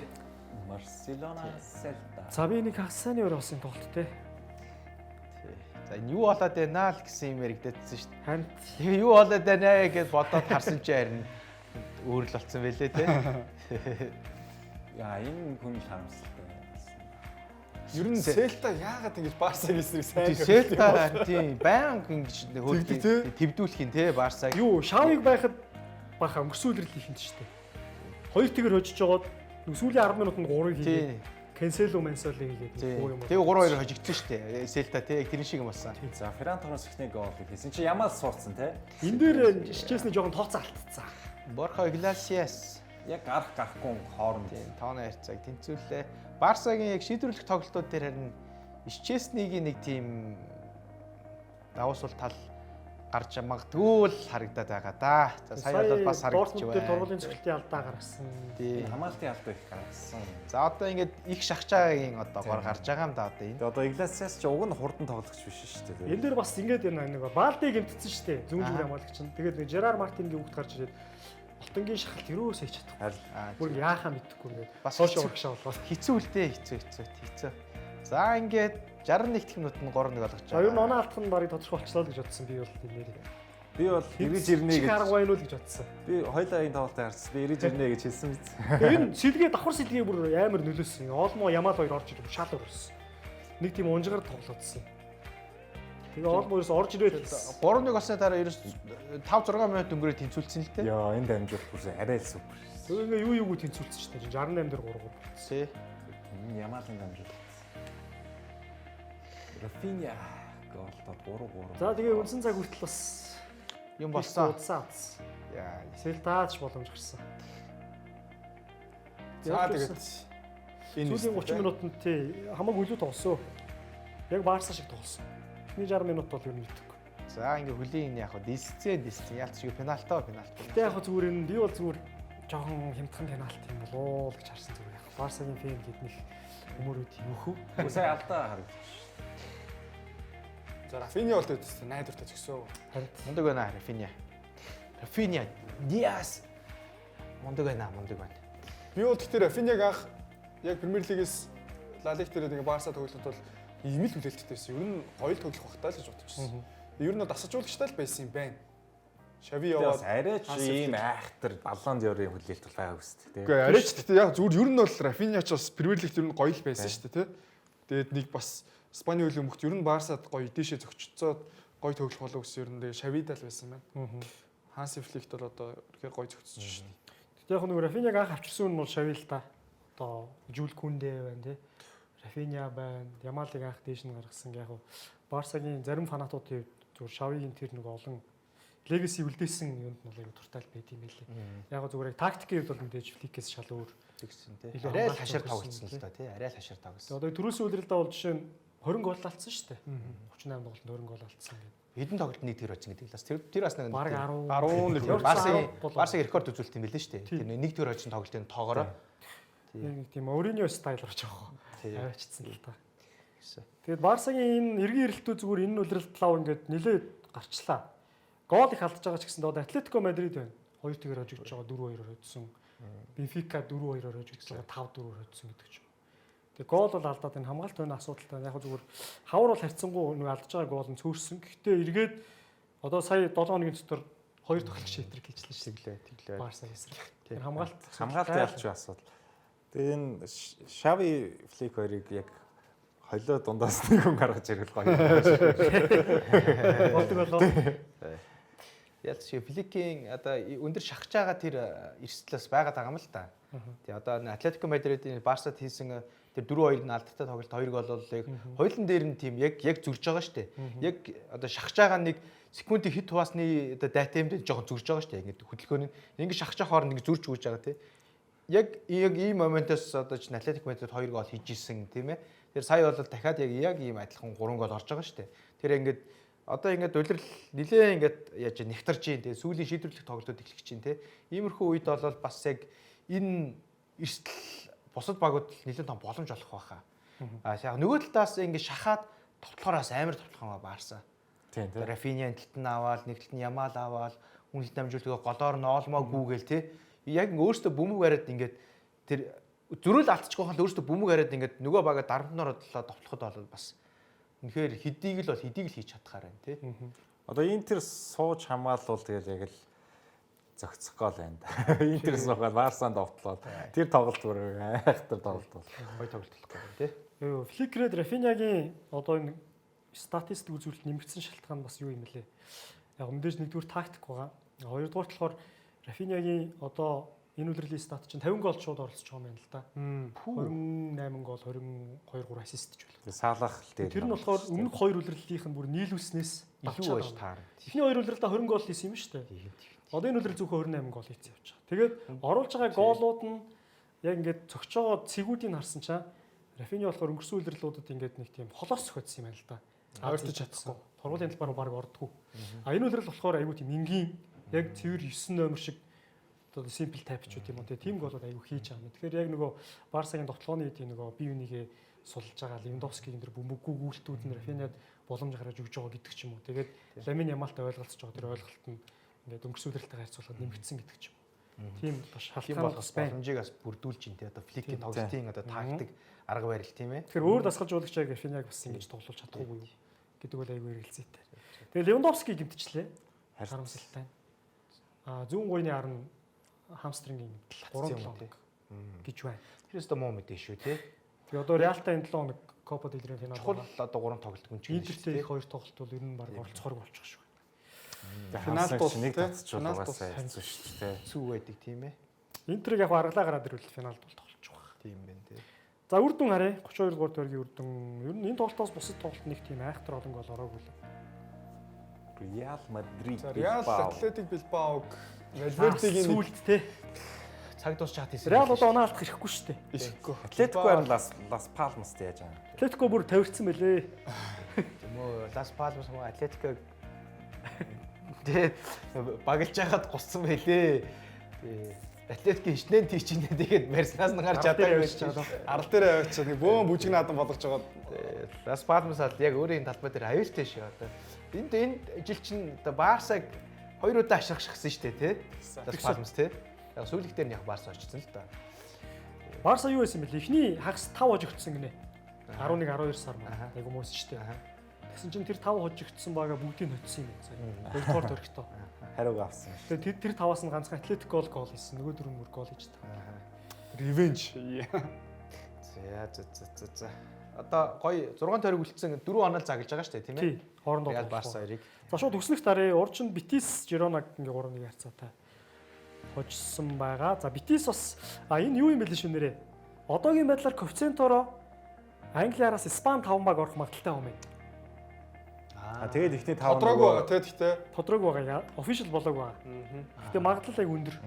[SPEAKER 3] Барселона Селта.
[SPEAKER 1] За би нэг хагасны өрөө болсон тоглолт те.
[SPEAKER 2] За энэ юу болоод байна л гэсэн юм яригдээдсэн шүү дээ.
[SPEAKER 1] Харин
[SPEAKER 2] Тэгээ юу болоод байна гэж бодоод харсан чи харин өөр л болсон байлээ те.
[SPEAKER 3] Яа энэ хүн л харамсалтай.
[SPEAKER 4] Ер нь Селта яагаад ингэж Барса гэсэн сайн.
[SPEAKER 2] Тийм Селта тийм баян ингэж
[SPEAKER 4] Тэгдэг, тий.
[SPEAKER 2] хөөд твдүүлэх юм те Барсаг.
[SPEAKER 1] юу Шавыг байхад баха өнгөрсөн үлрэл хийх юм шүү дээ. Хоёр тэгэр хожиж жоод нэг сүүлийн 10 минутанд 3-ыг хийгээд
[SPEAKER 2] Тийм.
[SPEAKER 1] Кэнсело Менсолыг хийгээд
[SPEAKER 2] Тийм.
[SPEAKER 1] юм.
[SPEAKER 2] Тэгээ 3-2 хожигдсон шүү дээ. Селта те яг тэрэн шиг юм болсон.
[SPEAKER 3] За Ферран Торрес ихний голыг хийсэн чи ямаал суудсан те.
[SPEAKER 1] Энэ дээр Шчесний жоохон тооцоо алдцсан.
[SPEAKER 2] Борхо Игласиас
[SPEAKER 3] Яг гарах гарахгүй хооронд.
[SPEAKER 2] тийм тооны харьцааг тэнцвүүлээ. Барсагийн яг шийдвэрлэх тоглолтууд дээр харин Ичеснигийн нэг тийм давуу сул тал гарч магадгүй л харагдаад байгаа да. За сая бол бас харагдчих
[SPEAKER 1] Дортмунд дээр
[SPEAKER 2] байна.
[SPEAKER 1] торгуулийн цогцолтын алдаа гаргасан.
[SPEAKER 2] Тийм.
[SPEAKER 3] Хамаалтын алдаа их гаргасан.
[SPEAKER 2] За одоо ингээд их шахчаагийн одоо гор гарч байгаа юм да одоо энэ.
[SPEAKER 3] Тэгээ одоо Игласиас ч уг нь хурдан тоглогч биш шүү дээ.
[SPEAKER 1] Энэ дээр бас ингээд энэ нэг Балдыг гэмтсэн шүү дээ. Зүүн
[SPEAKER 2] Аа.
[SPEAKER 1] зүгээр хамгаалагч нь. Тэгээд нэг Жерар Мартингийн хүүхд гарч ирээд Алтангийн шахалт ерөөсөө хийж чадахгүй.
[SPEAKER 3] Харин
[SPEAKER 2] Аа,
[SPEAKER 1] Бүр яахаа мэдэхгүй ингээд
[SPEAKER 2] Бас
[SPEAKER 1] хойш
[SPEAKER 2] хэцүү.
[SPEAKER 1] урагшаа болоод.
[SPEAKER 2] Хэцүү л дээ хэцүү хэцүү хэцүү. За ингээд 61 дэх минутанд 3-1 болгож
[SPEAKER 1] За ер нь оноо алдах нь барыг тодорхой болчлоо л гэж бодсон би бол энэ нэр.
[SPEAKER 3] би бол эргэж ирнэ
[SPEAKER 1] Чих
[SPEAKER 3] гэж
[SPEAKER 1] арга байна уу л гэж бодсон.
[SPEAKER 3] би хоёлаа энэ тоглолтыг харсан. Би эргэж ирнэ гэж хэлсэн биз.
[SPEAKER 1] Тэгээ энэ сэлгээ давхар сэлгээ бүр амар нөлөөсөн. Олмо Ямал хоёр орж ирэх шал өрсөн. Нэг тийм унжгаар тоглоодсон. Тэгээ Олмо ерөөс орж ирээд
[SPEAKER 2] 3-1 болсны дараа ерөөс 5 6 минут өнгөрөө тэнцвүүлсэн л дээ.
[SPEAKER 3] Яа энэ дамжуулт бүр арай л супер.
[SPEAKER 1] Тэгээ ингээ юу юугүй тэнцвүүлсэн шүү дээ. 68 дээр 3 3 болсон.
[SPEAKER 2] Тий.
[SPEAKER 3] Энэ Ямалын дамжуулт. Рафиня голдод 3-3.
[SPEAKER 1] За тэгээ үндсэн цаг хүртэл бас
[SPEAKER 2] Юм болсон.
[SPEAKER 1] Удсан атсан.
[SPEAKER 2] Яа.
[SPEAKER 1] Селтаач боломж гарсан.
[SPEAKER 4] За тэгээд энэ
[SPEAKER 1] сүүлийн 30 минутанд тий хамаагүй илүү тоглосон. Яг Барса шиг тоглосон. Эхний 60 минут бол ер нь мэдэхгүй.
[SPEAKER 2] За ингээ хөлийн энэ яг хөө дисцэн дисцэн яалт шиг пенальтоо пенальт.
[SPEAKER 1] Гэтэ яг хөө зүгээр энэ би бол зүгээр жоохон хямдхан пенальт юм болоо л гэж харсан зүгээр яг. Барсагийн фэн гээд нэг өмөрөд юхв.
[SPEAKER 3] Үгүй сая алдаа харагдчих.
[SPEAKER 4] За Рафиня бол тэгээд найдвартай зөксөө.
[SPEAKER 1] Харин
[SPEAKER 2] Мундаг байна Рафиня. Рафиня Диас. Мундаг байна, мундаг байна.
[SPEAKER 4] Би бол тэгтээ Рафиняг анх яг Премьер Лигээс Ла Лиг дээр нэг Барса тоглоход бол ийм л хүлээлттэй байсан. Ер нь гоё л тоглох бах таа л гэж бодчихсон. Ер нь бол дасажуулагчтай л байсан юм байна. Шави
[SPEAKER 3] Тэгээ бас
[SPEAKER 4] яваад
[SPEAKER 3] арай ч
[SPEAKER 4] Ханс
[SPEAKER 3] ийм айхтар баллонд ёрын хүлээлт бол байгаагүй шүү дээ.
[SPEAKER 4] Үгүй арай ч тэгтээ яг зүгээр ер нь бол Рафиня ч бас Премьер Лигт ер нь гоё л байсан шүү дээ тий. Тэгээд нэг бас Испани хөлбөмбөгт ер нь Барсад гоё дээшээ зөгчцоод гоё тоглох болов гэсэн ер нь тэгээ Шавид л байсан байна. Ханси Фликт бол одоо үнэхээр гоё зөгцөж шүү дээ.
[SPEAKER 1] Тэгтээ яг нэг Рафиняг анх авчирсан нь бол Шави л та. Одоо Жюл Кунде байна тий. Рафиня байна. Ямалыг анх дээш нь гаргасан. Яг Барсагийн зарим фанатуудын хувьд зүгээр Шавигийн тэр нэг олон легаси үлдээсэн юунд нь бол аягүй дуртай л байд юм байлээ. Яг зүгээр яг тактикийн хувьд бол мэдээж Фликээс шал өөр.
[SPEAKER 2] Тэгсэн тий.
[SPEAKER 1] Илүү
[SPEAKER 2] Арай л
[SPEAKER 1] хамгаалт
[SPEAKER 2] хашир
[SPEAKER 1] тоглосон,
[SPEAKER 2] тоглосон л та тий. Арай л хашир тоглосон.
[SPEAKER 1] Тэгээ одоо түрүүсийн үлрэлдээ бол жишээ нь 20 гол алдсан шүү дээ. 38 тоглолтод 20 гол алдсан гэдэг.
[SPEAKER 2] Хэдэн тоглолт нэг тэр очсон гэдэг л бас тэр бас нэг
[SPEAKER 1] Бараг 10
[SPEAKER 4] 11
[SPEAKER 1] Ямар ч
[SPEAKER 2] Барсагийн
[SPEAKER 1] 10 болоо.
[SPEAKER 2] Барсаг рекорд үзүүлэлт юм билээ шүү дээ. Тэр нэг тэр очсон тоглолтын тоогоороо
[SPEAKER 1] Яг нэг тийм Мourinho стайл орж байгаа.
[SPEAKER 2] Тий.
[SPEAKER 1] Аваачсан л та.
[SPEAKER 2] гэсэн.
[SPEAKER 1] Тэгээд Барсагийн энэ эргэн ирэлтүүд зүгээр энэ үлрэлт лав ингээд нилээд гарчлаа. Гол их алдаж байгаа ч гэсэн одоо Атлетико Мадрид байна. 2-1-ээр хожигдож байгаа 4-2-оор хоцсон. Бенфика 4-2-оор хожигдож байгаа 5-4-оор хоцсон гэдэг ч юм. Тэгээ гол бол алдаад энэ хамгаалт байна асуудалтай. Яг зүгээр хавар бол харьцангуй нэг алдаж байгаа гол нь цөөрсөн. Гэхдээ эргээд одоо сая 7 хоногийн дотор хоёр тоглогч хэтрик хийчлээ шүү
[SPEAKER 2] Тэглээ, тэглээ.
[SPEAKER 1] дээ. Барса эсрэг. Тэр хамгаалт
[SPEAKER 3] Хамгаалт ялч асуудал. Тэгээ энэ Шави Флик хоёрыг яг холио дундаас нэг хүн гаргаж ирэл гоё.
[SPEAKER 1] болдог болоо.
[SPEAKER 2] Ялц шиг Фликийн одоо өндөр шахаж байгаа тэр эрсдлээс байгаад байгаа юм л та. Тий одоо Атлетико Мадридын Барсад хийсэн тэр 4-2 нь алдартай тоглолт 2 гол бол яг хоёулын дээр нь тийм яг зөрж байгаа шүү дээ. Яг одоо шахаж байгаа нэг секундын хэд хуваасны одоо дата юм дээр жоохон зөрж байгаа шүү дээ. Ингээд хөдөлгөөн нь ингээд шахаж байгаа хооронд ингээд зөрж гүйж байгаа тий. Яг ийм моментоос одоо чинь Атлетико Мадрид 2 гол хийж исэн тийм ээ. Тэр сая бол дахиад яг ийм адилхан 3 гол орж байгаа шүү дээ. Тэр ингээд одоо ингээд улирал нилээ ингээд яаж нэгтарч юм те сүүлийн шийдвэрлэх тоглолтууд эхлэх чинь те иймэрхүү үед бол бас яг энэ эрсдэл бусад багууд нилээн том боломж олох байхаа. А яг нөгөө талаас ингээд шахаад товтлохоороос амар товтлох юм ба Барса.
[SPEAKER 3] Тийм тийм.
[SPEAKER 2] Рафиня энэ талд нь аваад нэг талд нь Ямал аваад үнэлт дамжуулдаг голоор нь Олмо гүүгээл те яг ингээд өөртөө бөмбөг бариад ингээд тэр зөрүүл алдчихгүй хол өөртөө бөмбөг бариад ингээд нөгөө бага дарамтнаар бодлоо товтлоход бол бас үнэхээр хэдийг л бол хэдийг л хийж чадхаар байна тий.
[SPEAKER 3] Одоо Интер сууж хамгаалвал тэгэл яг л зохицох гол байна. Интер суугаад Барсанд довтлоод тэр тоглолт бүр айхтар тоглолт бол.
[SPEAKER 2] Гоё тоглолт болох гэдэг тий.
[SPEAKER 1] Юу, Фликред Рафинягийн одоо энэ статистик үзүүлэлт нэмэгдсэн шалтгаан бас юу юм бэлээ. Яг мэдээж нэгдүгээр тактик байгаа. Хоёрдугаар болохоор Рафинягийн одоо энэ үлрэлийн стат чинь 50 гол шууд оролцож байгаа юм байна л да. 28 гол 22 3 ассист ч байлаа.
[SPEAKER 3] Саалах л дээр.
[SPEAKER 1] Тэр нь болохоор өмнөх хоёр үлрэлтийнх нь бүр нийлүүлснээс
[SPEAKER 2] Илүү байж таарна.
[SPEAKER 1] Эхний хоёр үлрэлдээ 20 гол хийсэн юм шүү дээ. Одоо энэ үлрэл зөвхөн 28 гол хийсэн явж байгаа. Тэгээд оруулж байгаа гоолууд нь яг ингээд цогч байгаа цэгүүдийг харсан чинь Рафиня болохоор өнгөрсөн үлрэлүүдэд ингээд нэг тийм холоос зөхиодсон юм байна л да.
[SPEAKER 4] Ойртож чадахгүй.
[SPEAKER 1] Тургуулийн талбар руу баг ордгоо. А энэ үлрэл болохоор айгүй тийм энгийн яг цэвэр 9 номер шиг одоо simple type ч юм уу тийм голууд айгүй хийж байгаа юм. Тэгэхээр яг нөгөө Барсагийн довтлооны үед нөгөө бие бинийгээ сулж байгаа Левандовскигийн тэр бөмбөггүй гүйлтүүд нь Рафиняд боломж гаргаж өгч байгаа гэдэг ч юм уу. Тэгээд Ламин Ямалтай ойлголцож байгаа тэр ойлголт нь ингээд өнгөрсөн үлрэлтэйгээ харьцуулахад нэмэгдсэн гэдэг ч юм уу. Тийм бас
[SPEAKER 2] Тийм
[SPEAKER 1] шалтгаан
[SPEAKER 2] бол
[SPEAKER 1] бас
[SPEAKER 2] бас
[SPEAKER 1] байна.
[SPEAKER 2] боломжийг бас бүрдүүлж ин тий. Одоо Фликийн тоглолтын одоо тактик арга барил тийм ээ.
[SPEAKER 1] Тэгэхээр өөр дасгалжуулагч яг Рафиняг бас ингэж тоглуулж чадахгүй юу гэдэг бол айгүй эргэлзээтэй. Тэгээд Левандовский гэмтчлээ. Харамсалтай. А зүүн гуйны ар нь хамстрингийн гэмтэл 3
[SPEAKER 2] юм
[SPEAKER 1] 7
[SPEAKER 2] уу, тий?
[SPEAKER 1] хоног гэж байна.
[SPEAKER 2] Тэр өстө муу мэдээ шүү тий.
[SPEAKER 1] Тэгээ одоо Реалтай энэ 7 хоног Копа дель Рей финал
[SPEAKER 2] Чухал
[SPEAKER 1] байгаа.
[SPEAKER 2] одоо 3 тоглолт гүн ч
[SPEAKER 1] Интертэй их хоёр тоглолт бол ер нь баг оролцохоор болчих шүү.
[SPEAKER 3] Финалд
[SPEAKER 4] Финалд
[SPEAKER 3] нэг
[SPEAKER 4] бол,
[SPEAKER 3] татчихвал
[SPEAKER 4] финалд
[SPEAKER 3] угаасаа хэцүү шүү дээ.
[SPEAKER 2] Хэцүү байдаг тийм ээ.
[SPEAKER 1] Интерийг яг аргалаа гараад ирвэл финалд бол тоглож байгаа.
[SPEAKER 2] Тийм байна тий.
[SPEAKER 1] За үр дүн харъя. 32 дугаар тойргийн үр дүн. Ер нь энэ тоглолтоос бусад тоглолт нэг тийм айхтар олон гол ороогүй л.
[SPEAKER 3] Реал Мадрид.
[SPEAKER 4] За Реал Атлетик Билбаог Вальвердегийн нэг
[SPEAKER 1] сүүлд те.
[SPEAKER 2] Цаг дуусчаад хийсэн.
[SPEAKER 1] Реал одоо оноо алдах эрхгүй шүү дээ.
[SPEAKER 4] ихэхгүй.
[SPEAKER 3] Атлетико харин Лас Палмастай яаж байгаа юм?
[SPEAKER 1] Атлетико бүр тавирцсан байлээ.
[SPEAKER 2] Тийм үү. Лас Палмас мөн Атлетико тий баглж байхад гуссан байлээ. Тий. Атлетик хичнээн тийч нэ тэгээд барьснаас нь гарч
[SPEAKER 1] Арал дээр
[SPEAKER 2] чадаагүй
[SPEAKER 1] авчиж
[SPEAKER 2] байж
[SPEAKER 1] байгаа.
[SPEAKER 4] Арал дээр авчиад нэг бөөн бүжиг надан болгож байгаа.
[SPEAKER 2] Лас Палмас ал яг өөрийн талбай дээр аюултай шүү одоо. Энд энэ жил чинь одоо Барсаг хоёр удаа ашрах шахсан шүү дээ тий. Лас Палмас тий. Яг сүүлийнх дээр нь яг Барса очсон л да.
[SPEAKER 1] Барса юу байсан бэ? Эхний хагас 5 хожигдсон гинэ. 11 12 сар маа. Айгу муусан шүү дээ. Тэгсэн чинь тэр 5 хожигдсон бага бүгдийг нь хоцсон юм байна. Хоёрдугаар тойрогтоо.
[SPEAKER 3] Хариуг авсан шүү.
[SPEAKER 1] Тэгээд тэр таваас нь ганцхан Атлетико гол хийсэн. Нөгөө дөрөв мөр гол хийж та.
[SPEAKER 4] Revenge.
[SPEAKER 2] За. За за за за за. Одоо гоё 6 тойрог үлдсэн 4 онол заглаж байгаа шүү дээ, тийм ээ.
[SPEAKER 1] Тий, хоорондоо
[SPEAKER 2] Реал
[SPEAKER 1] тоглох.
[SPEAKER 2] Барса хоёрыг.
[SPEAKER 1] За шууд өснөх дарыг урд нь Битис Жиронаг ингээ 3-1 харьцаатай хожсон байгаа. За Битис бас энэ юу юм бэ л шүнэрээ. Одоогийн байдлаар коэффициентороо Англиараас Испани 5 баг орох магадaltaй юм байна.
[SPEAKER 3] А тэгээд ихний 5
[SPEAKER 4] Тодроогүй байгаа те гэхдээ.
[SPEAKER 1] Тодрог байгаа. Official болоог байгаа. Гэтэ магадлал айгүй өндөр.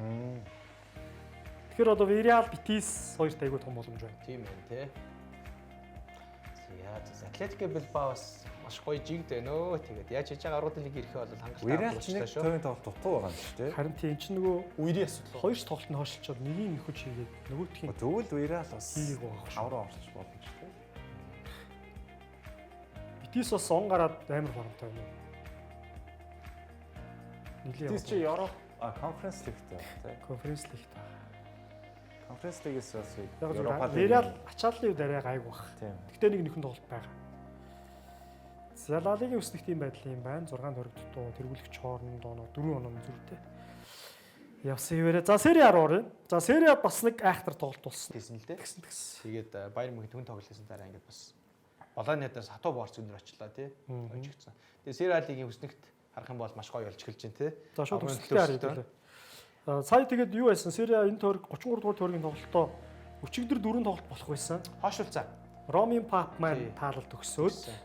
[SPEAKER 1] Тэгэхээр одоо Villarreal, Betis хоёрт айгүй том боломж байна.
[SPEAKER 2] Тийм байна те. За за Атлетико Билбао бас маш гоё жигд байна өө. Тэгээд яаж хийж байгаа аргуудын лиг ирэхээ бол хангалттай
[SPEAKER 3] Вирал ч нэг
[SPEAKER 2] авах шүү.
[SPEAKER 3] тойрон тоглолт дутуу байгаа юм шүү дээ.
[SPEAKER 1] Харин тийм чинь нөгөө
[SPEAKER 4] Үерийн асуудал.
[SPEAKER 1] хоёр тоглолт нь хойшлцоод нэгийг нөхөж хийгээд нөгөөтхийн
[SPEAKER 3] Тэгвэл Вирал бас
[SPEAKER 1] хийгээг байгаа шүү.
[SPEAKER 3] 5 руу орчих боломжтой.
[SPEAKER 1] Betis бас он гараад амар формтой юм. Нилээ.
[SPEAKER 3] Битис чи Европ конференц лигтэй байна тий.
[SPEAKER 1] конференц лигт байна.
[SPEAKER 3] Конференц лигээс бас
[SPEAKER 1] Яг зүгээр
[SPEAKER 3] Европа лиг.
[SPEAKER 1] Villarreal ачааллын үед арай гайгүй баг.
[SPEAKER 3] Тийм.
[SPEAKER 1] Гэтэ нэг нөхөн тоглолт байгаа. За Ла Лигийн өснөх тийм байдал юм байна. 6 тойрог дутуу тэргүүлэгч хооронд оноо 4 оноо зөрүүтэй. Явсан хэвээрээ. За Сери А руу оръё. За Сери А бас нэг айхтар тоглолт болсон.
[SPEAKER 2] Гэсэн л дээ.
[SPEAKER 1] Тэгсэн тэгсэн.
[SPEAKER 2] Тэгээд Байерн Мюнхен түн тоглосон дараа ингээд бас Болониа дээр сатуу борц өндөр очлаа тий. Хожигдсон. Тэгээд Сери А лигийн өснөгт харах юм бол маш гоё болж эхэлж байна тий.
[SPEAKER 1] За шууд
[SPEAKER 2] Авралын
[SPEAKER 1] өсөлттэй харъя
[SPEAKER 2] төлөвлөлтөө.
[SPEAKER 1] хэлээ. Сая тэгээд юу байсан? Сери А энэ тойрог 33 дугаар тойргийн тоглолтоо өчигдөр 4 тоглолт болох байсан.
[SPEAKER 2] Хойшуулцаа.
[SPEAKER 1] Ромын Пап маань
[SPEAKER 2] Тий.
[SPEAKER 1] таалал төгсөөд
[SPEAKER 2] Байна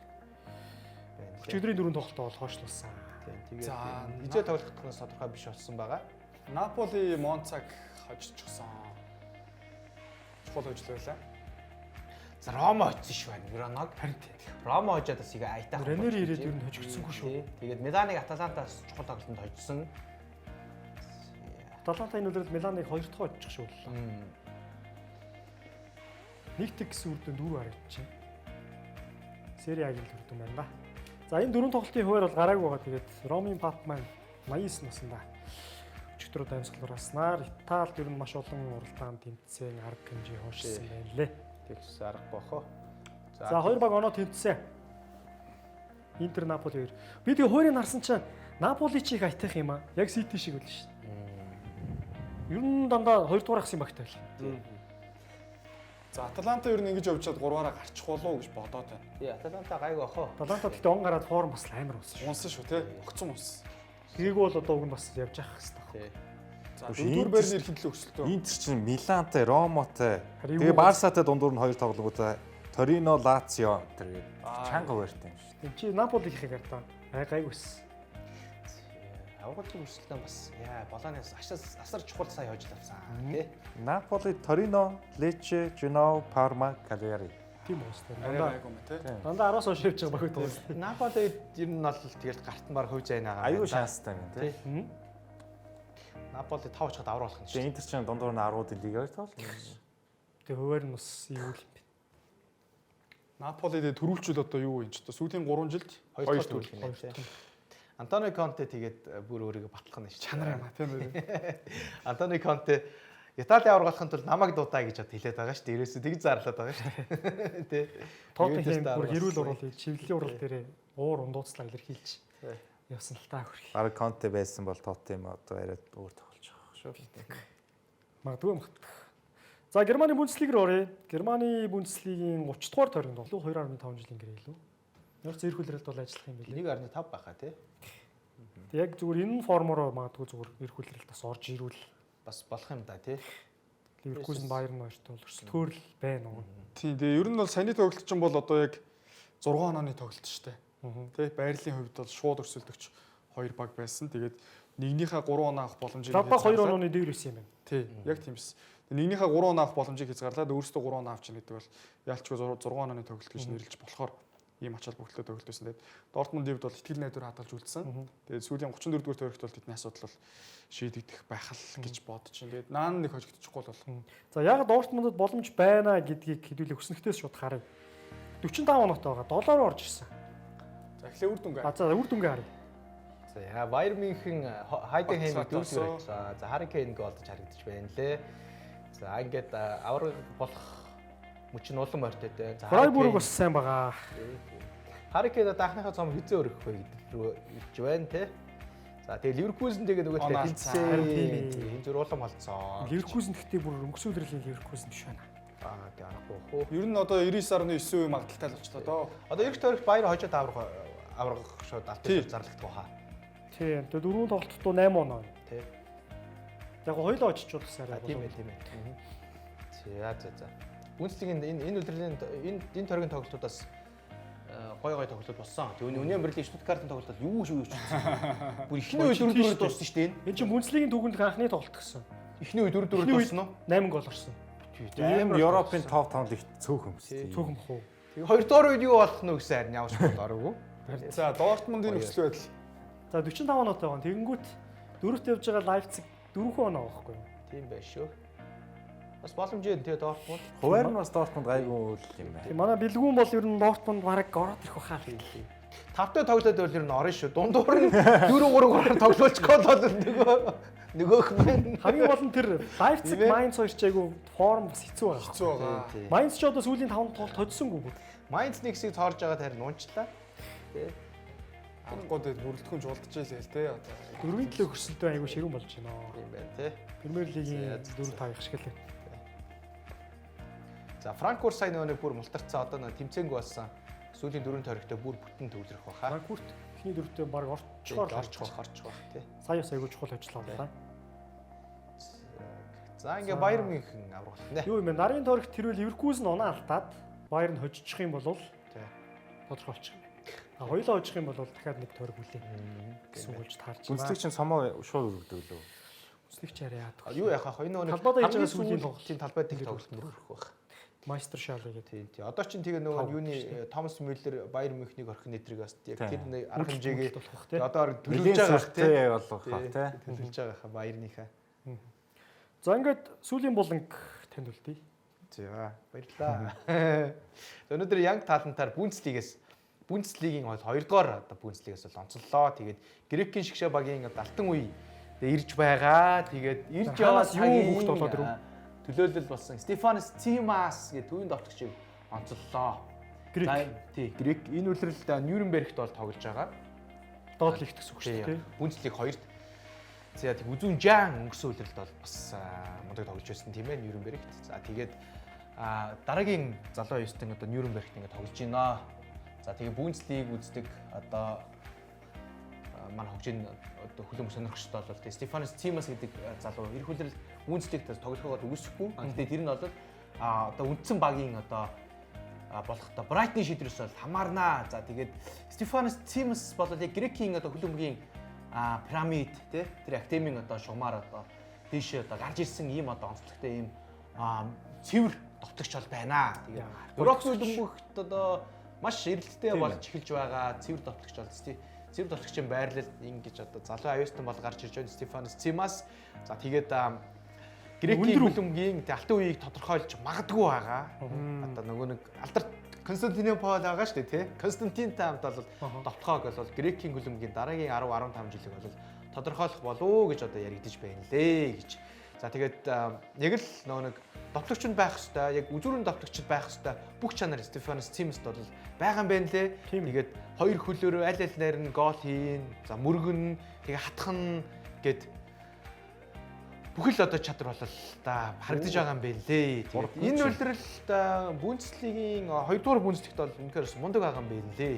[SPEAKER 2] лээ.
[SPEAKER 1] өчигдрийн 4 тоглолтоо бол хойшлуулсан.
[SPEAKER 2] Тийм, тэгээд
[SPEAKER 4] За,
[SPEAKER 2] хизээ тоглох нь тодорхой биш болсон байгаа.
[SPEAKER 4] Наполи Монцаг хожчихсон. Чухал хожил байлаа.
[SPEAKER 2] За Рома очсон шүү байна. Вероног.
[SPEAKER 1] Харин тийм.
[SPEAKER 2] Рома хожоод бас их айтайхан.
[SPEAKER 1] Ранери
[SPEAKER 2] болж
[SPEAKER 1] ирээд
[SPEAKER 2] байна.
[SPEAKER 1] ер нь хожигдсонгүй шүү.
[SPEAKER 2] Тий. Тэгээд Миланыг Аталантаас чухал тоглолтод хожсон.
[SPEAKER 1] Аталанта энэ үлрэл Миланыг хоёр дахь очих шүү л. Нэг тэг гэсэн үр дүн дөрөв харагдчихэв. Сери А-гийн үр дүн байна да. За энэ дөрвөн тоглолтын хуваар бол гараагүй байгаа. Тэгээд Ромын Пап маань 89 наснда өчигдөр амьсгал ураснаар Италид ер нь маш олон уралдаан тэмцээн арга хэмжээ хойшилсан байна лээ.
[SPEAKER 2] Тэгс аргагүй бах уу.
[SPEAKER 1] За хоёр баг оноо тэмцсэн. Интер Наполи хоёр. Би тэгээ хуурийг харсан чинь Наполи чи их айтайх юм аа. Яг Сити шиг байл шүү дээ. Ер нь дандаа хоёр дугаар хагас багтай байл.
[SPEAKER 4] За Аталанта ер нь ингэж явж чад 3-аараа гарчих болов уу гэж бодоод байна.
[SPEAKER 2] Тий, Аталанта гайгүй бах уу.
[SPEAKER 1] Аталанта гэхдээ он гараад форм бас амар болсон шүү.
[SPEAKER 4] Унсан шүү те. Огцон унсан.
[SPEAKER 1] Тэгээгүй бол одоо уг нь бас явж явах хэвээр.
[SPEAKER 2] Тий.
[SPEAKER 4] За
[SPEAKER 3] Үгүй,
[SPEAKER 4] дөрөвдүгээр
[SPEAKER 3] Интер-
[SPEAKER 4] байрны эрхийн төлөө өрсөлдөө.
[SPEAKER 3] Интер чинь Милантай, Ромотой.
[SPEAKER 1] Харин
[SPEAKER 3] Тэгээ
[SPEAKER 1] юу-
[SPEAKER 3] Барсатай дундуур нь хоёр тоглонгуудаа Торино, Лацио тэр гээд чанга хуваартай юм шүү.
[SPEAKER 1] Энд чи Наполи-ийнхийг хардаа. Ай гайгүйс.
[SPEAKER 2] Аврагын өрсөлдөөн бас яа Болониас асар чухал сая хожил авсан тий.
[SPEAKER 3] Наполи, Торино, Лече, Женова, Парма, Кальяри.
[SPEAKER 1] Тийм уус тийм.
[SPEAKER 4] Арай
[SPEAKER 1] Дандаа
[SPEAKER 4] гайгүй юм те.
[SPEAKER 1] дандаа 10-аас хойш явж байгаа багт уус.
[SPEAKER 2] Наполи ер нь бол тэгэл гарт нь баг хувь зайнаа.
[SPEAKER 3] Аюу шанстай юм тий.
[SPEAKER 2] Тий. Наполи 5 очиход аврал болох нь шүү.
[SPEAKER 3] Тэгээ Интер чинь дундуур нь 10-уудын лиг хоёр тоглолт.
[SPEAKER 1] Тэгээ хуваар нь бас юу юм бэ?
[SPEAKER 4] Наполи дээр төрүүлчүүл одоо юу юм ч одоо сүүлийн 3 жилд
[SPEAKER 2] Хоёр
[SPEAKER 4] хоёр
[SPEAKER 2] дахь
[SPEAKER 4] төрүүл.
[SPEAKER 2] төрүүлэх юм тий. Антонио Конте тэгээд бүр өөрийгөө батлах нь шүү.
[SPEAKER 4] Чанар юм а тийм ээ.
[SPEAKER 2] Антонио Конте Итали авраг болохын тулд намайг дуудаа гэж бод хэлээд байгаа шүү дээ. Ерөөсөө тэгж зарлаад байгаа шүү дээ. Тэ.
[SPEAKER 1] Тоттенхэм
[SPEAKER 2] Ювентус
[SPEAKER 1] бүр хэрүүл
[SPEAKER 2] авраг
[SPEAKER 1] уруул чиглэлийн урал дээрээ уур ундууцлаа илэрхийлж
[SPEAKER 2] Тий.
[SPEAKER 1] явсан л та хөрх.
[SPEAKER 3] Бараг Конте байсан бол Тоттенхэм одоо арай өөр тоглож байгаа шүү.
[SPEAKER 1] Магадгүй магадгүй. За Германы Бундслиг руу оръё. Германы Бундслигийн 30 дугаар тойрогт болов 2.5 жилийн гэрээ илүү. Ямар ч зэрэг хүлрэлт бол ажиллах юм билээ.
[SPEAKER 2] 1.5 байхаа тий.
[SPEAKER 1] Тэг яг зүгээр энэ формороо магадгүй зүгээр эрх хүлрэлт бас орж ирвэл
[SPEAKER 2] Бас болох юм да тий.
[SPEAKER 1] Ливеркузен Баерн хоёртой бол өрсөлдөөр л байна уу.
[SPEAKER 4] Тийм тэгээ ер нь бол саяны тоглолт чинь бол одоо яг 6 онооны тоглолт шүү дээ. Тэ байрлалын хувьд бол шууд өрсөлдөгч хоёр баг байсан. Тэгээд нэгнийхээ 3 оноо авах боломжийг
[SPEAKER 1] Гладбах 2
[SPEAKER 4] хязгаарлаад-
[SPEAKER 1] онооны дээр байсан юм байна.
[SPEAKER 4] Тий, яг тиймс. Нэгнийхээ 3 оноо авах боломжийг хязгаарлаад өөрсдөө 3 оноо авчихна гэдэг бол ялчгүй 6 онооны тоглолт гэж нэрлэж болохоор ийм ач холбогдолтой тоглолт байсан. Тэгээд Дортмундын хувьд бол итгэл найдвар хадгалж үлдсэн. Тэгээд сүүлийн 34 дугаар тойрогт бол тэдний асуудал бол шийдэгдэх байх л гэж бодож байна. Тэгээд наан нэг хожигдчихгүй бол
[SPEAKER 1] За яг Дортмундд боломж байна гэдгийг хэдүүлээ өснөхтөөс шууд харъя. 45 оноотой байгаа. 7 руу орж ирсэн.
[SPEAKER 4] За эхлээ үр дүнгээ.
[SPEAKER 1] А за үр дүнгээ харъя.
[SPEAKER 2] За яа Байерн Мюнхен Хайденхеймийг
[SPEAKER 4] Батлаа.
[SPEAKER 2] 4-1 авсан. За Харри Кейн голдож харагдаж байна лээ. За ингээд авраг болох мөч нь улам ойртой дээ. За Харри
[SPEAKER 1] Фрайбург
[SPEAKER 2] Кейн-
[SPEAKER 1] бас сайн байгаа.
[SPEAKER 2] Харри Кейн одоо анхныхаа цом хизээ өргөх вэ гэдэг рүү ирж байна те. За тэгээ Ливеркузен тэгээ нөгөө
[SPEAKER 4] Оноо
[SPEAKER 2] талаа
[SPEAKER 4] алдсан.
[SPEAKER 1] Харин тийм ээ.
[SPEAKER 2] тэнцээ. Энэ зүр улам холцсон.
[SPEAKER 1] Ливеркузен гэхдээ бүр өнгөрсөн үеийн Ливеркузен биш байна.
[SPEAKER 2] Аа тий аргагүй хөө.
[SPEAKER 4] Ер нь одоо 99.9% магадлалтай л болчлоо доо.
[SPEAKER 2] Одоо эх тойрогт Баяр хожоод аврах аврах шууд
[SPEAKER 4] Тий.
[SPEAKER 2] алтан зарлагдах баха.
[SPEAKER 1] Тийм. Тэгээ дөрвөн тоглолтод 8 оноо.
[SPEAKER 2] Тий.
[SPEAKER 1] Яг хоёлоо очиж бол арай.
[SPEAKER 2] Тийм ээ, тийм ээ. За за за. Бүнцлигийн энэ энэ үлрэлийн энэ энэ тойргийн тоглолтуудаас гой гой тоглолт болсон. Тэгээ Union Berlin Stuttgart-ын тоглолт бол юу шүү юу ч. Бүр эхний үе 4-4 дууссан шүү дээ энэ.
[SPEAKER 1] Энэ чинь Бүнцлигийн түүхэнд анхны тоглолт гэсэн.
[SPEAKER 2] Эхний үе 4-4
[SPEAKER 1] Эхний үед
[SPEAKER 2] дууссан уу?
[SPEAKER 1] 8 гол орсон.
[SPEAKER 3] Тийм Европын топ 5 лигт цөөхөн юм шүү.
[SPEAKER 1] Цөөхөн бах уу?
[SPEAKER 2] Тэгээ хоёрдугаар үед юу болох нь гэсэн харин явж бол ороогүй.
[SPEAKER 4] За Дортмундын нөхцөл байдал.
[SPEAKER 1] За 45 оноотой байгаа. Тэгэнгүүт дөрөвт явж байгаа Лайпциг дөрвөн оноо байхгүй юу?
[SPEAKER 2] Тийм байх шүү. Бас боломжтой тэгээ Дортмунд.
[SPEAKER 3] Хуваар нь бас Дортмунд гайгүй үйл юм байна.
[SPEAKER 1] Тийм манай бэлгүүн бол ер нь Дортмунд бараг ороод ирэх бахаа л гэх.
[SPEAKER 2] Тавтай тоглоод байвал ер нь орно шүү. Дундуур нь 4 3 3-аар тоглуулчих гол бол нөгөө нөгөөх мэн.
[SPEAKER 1] Хамгийн гол нь тэр Лайпциг
[SPEAKER 2] Тийм ээ.
[SPEAKER 1] Майнц хоёр ч айгүй форм бас хэцүү байгаа.
[SPEAKER 4] Хэцүү байгаа.
[SPEAKER 1] Майнц ч одоо сүүлийн 5 тоглолт хоцсонгүй бүр.
[SPEAKER 2] Майнц нэг хэсгийг тоорж байгаа харин унчлаа. Тэ.
[SPEAKER 4] Аргагүй дээр бүрэлдэхүүн жуулдаж ийлээ те одоо.
[SPEAKER 1] Дөрвийн төлөө хөрсөлтөө айгүй ширүүн болж байна.
[SPEAKER 2] Тийм байна те.
[SPEAKER 1] Премьер лигийн
[SPEAKER 2] За, за,
[SPEAKER 1] 4 5 их шиг лээ.
[SPEAKER 2] За Франкфурт сайн нөгөө нэг бүр мултарцсан одоо нэг тэмцээнгүй болсон. Сүүлийн дөрөв тойрогтой бүр бүтэн төвлөрөх баха.
[SPEAKER 1] Франкфурт эхний дөрөвтөө бараг орчхоор л
[SPEAKER 2] орчих бах, орчих бах тий.
[SPEAKER 1] Сая бас айгүй чухал ажиллаа боллаа.
[SPEAKER 2] За ингээ Баяр Мюнхен аврах нэ.
[SPEAKER 1] Юу юм бэ? Нарын тойрогт тэрвэл Ливеркузен оноо алдаад Баярн хожчих юм бол
[SPEAKER 2] Тий.
[SPEAKER 1] тодорхой болчих юм. А хоёулаа хожих юм бол дахиад нэг тойрог хүлээ гэсэн үг болж таарч байна.
[SPEAKER 3] Бүнцлэг чинь сомоо шууд өргөдөг лөө.
[SPEAKER 1] Бүнцлэгч арай яадаг.
[SPEAKER 2] Юу яах вэ? Энэ нөгөө нэг
[SPEAKER 1] Талбайдаа хийж байгаа
[SPEAKER 2] хамгийн
[SPEAKER 1] сүүлийн тоглолт.
[SPEAKER 2] Тийм талбай дэх тоглолт мөрөх байх.
[SPEAKER 1] Майстер шал гэдэг.
[SPEAKER 2] Тийм тий. Одоо чинь тэгээ нөгөө
[SPEAKER 1] Тав
[SPEAKER 2] юуны Томас Мюллер Баяр Мюнхнийг орхин нэтрийг бас яг
[SPEAKER 3] Тий.
[SPEAKER 2] тэр нэг арга хэмжээгээ
[SPEAKER 1] болох бах тий.
[SPEAKER 2] одоо төлөвлөж
[SPEAKER 3] Нэлийн
[SPEAKER 2] байгаа бах тий.
[SPEAKER 3] сүртэй болох хаа тий.
[SPEAKER 2] Төлөвлөж байгаа хаа Баярныхаа.
[SPEAKER 1] За ингээд сүүлийн буланг танд үлдээе.
[SPEAKER 2] За баярлалаа. За өнөөдөр Янг талантаар Бундслигээс Бундслигийн бол хоёрдугаар одоо Бундслигээс бол онцоллоо. Тэгээд Грекийн шгшээ багийн одоо алтан үе ирж байгаа. Тэгээд ирж яваа
[SPEAKER 1] Хаанаас юу хүүхд болоод ирэв?
[SPEAKER 2] Төлөөлөл болсон Стефанос Цимас гэх төвийн довтлогчийг онцоллоо.
[SPEAKER 1] Грек.
[SPEAKER 2] За, тий, Грек энэ үлрэлд Нюрнбергт бол тоглож байгаа.
[SPEAKER 1] Доод лигт гэсэн үг шүү дээ.
[SPEAKER 2] Бундслиг хоёрт. За тэг үзүүн жаан өнгөрсөн үлрэлд бол бас мундаг тоглож байсан тийм ээ Нюрнбергт. За тэгээд дараагийн залуу ёстон одоо Нюрнбергт ингээд тоглож байна. За тэгээ Бундслиг үздэг одоо манай хөгжийн одоо хөлөмбөг сонирхогчдод бол тэгээ Стефанос Цимас гэдэг залуу эр хүлрэл Бундслигт тоглохоо бол үгүйсэхгүй. Гэхдээ тэр нь бол одоо үндсэн багийн одоо болох одоо Брайтны шийдвэрээс бол хамаарнаа. За тэгээд Стефанос Цимас бол яг Грекийн одоо хөлбөмбөгийн пирамид тий тэр академийн одоо шугамар одоо дээшээ одоо гарч ирсэн ийм одоо онцлогтой ийм цэвэр довтлогч бол байна. Тэгээд Европ хөлбөмбөгт одоо маш эрэлттэй болж эхэлж байгаа цэвэр довтлогч бол цэвэр довтлогчийн байрлал ингэж одоо залуу аюустан бол гарч ирж байна Стефанос Цимас. За тэгээд Грекийн хөлбөмбөгийн тэ алтан үеийг тодорхойлж магадгүй байгаа. Одоо нөгөө нэг алдарт Константинопол байгаа шүү дээ тий. Константинтай хамт бол довтлогоог бол Грекийн хөлбөмбөгийн дараагийн 10 15 жилиг бол тодорхойлох болов уу гэж одоо яригдж байна лээ гэж. За тэгээд яг л нөгөө нэг довтлогч нь байх хэвээр яг үзүүрэн довтлогчд байх хэвээр бүх чанар Стефанос Цимст бол байгаа юм байна лээ. Тэгээд хоёр хөлөөрөө аль аль найр нь гол хийн, за мөргөн, тэгээ хатхан гэд бүхэл одоо чадвар бол та харагдаж байгаа юм байна лээ. Тэгээд энэ үлрэлт Бундслигийн хоёрдугаар Бундслигт бол үнэхээр бас мундаг байгаа юм байна лээ.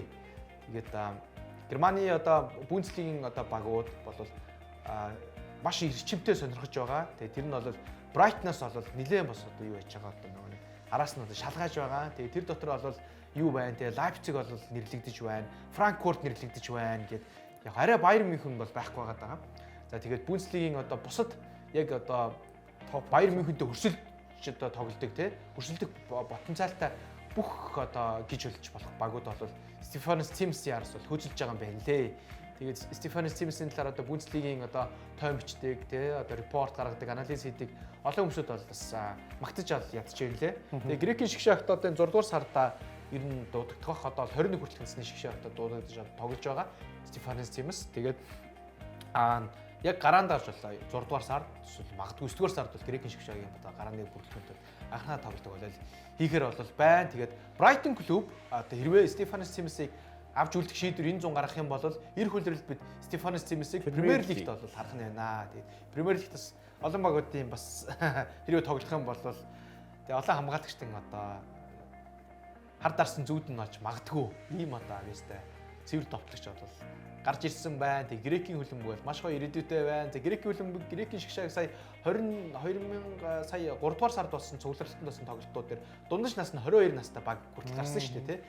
[SPEAKER 2] Тэгээд Германы одоо Бундслигийн одоо багууд бол маш эрчимтэй сонирхож байгаа. Тэгээд тэр нь бол Брайтнаас бол нилээн бас одоо юу яаж байгаа одоо нөгөө нэг араас нь одоо шалгааж байгаа. Тэгээд тэр дотор бол юу байна те Лайпциг бол нэрлэгдэж байна. Франкфурт нэрлэгдэж байна гэд яг арай Байер Мюнхен бол байхгүй байгаа даа. За тэгээд Бундслигийн одоо бусад яг одоо Байер Мюнхентэй өрсөлдөж одоо тоглодог те өрсөлдөх потенциалтай бүх одоо гиж хөлж болох багууд бол Стефанос Цимсийн араас бол хөөцөлж байгаа юм байна лээ. Тэгээд Стефанос Цимсийн талаар одоо Бундслигийн одоо тойм бичдэг те одоо репорт гаргадаг, анализ хийдэг олон хүмүүсүүд бол бас магтаж ал ядч юм лээ. Тэгээд Грекийн шгшээ огт одоо энэ 6 дугаар сарда ер нь дуудагдах бах. Одоо 21 хүртэлх насны шгшээ огт дуудагдаж тоглож байгаа Стефанос Цимс. Тэгээд яг гараанд гарч боллоо 6 дугаар сард эсвэл магадгүй 9 дугаар сард бол Грекийн шгшээгийн одоо гарааны бүрэлдэхүүнтэй анхнаа тоглодог болол хийхээр бол байна. Тэгээд Брайтон клуб одоо хэрвээ Стефанос Цимсийг авч үлдэх шийдвэр энэ зун гаргах юм бол эр хүлрэлд бид Стефанос Цимсийг Премьер Лигт бол харах нь байна. Тэгээд Премьер Лигт бас олон багуудын бас хэрвээ тоглох юм бол Тэгээ олон хамгаалагчдын одоо хар дарсан зүүд нь олж магадгүй ийм одоо авьяастай цэвэр довтлогч бол гарч ирсэн байна. Тэг грекийн хөлбөмбөг бол маш гоё ирээдүйтэй байна. Тэг грекийн хөлбөмбөг, грекийн шигшээг сая 22 сая 3 дугаар сард болсон цугларалтанд болсон тоглолтууд дээр дундаж нас нь 22 настай баг хүртэл гарсан шүү дээ, тий.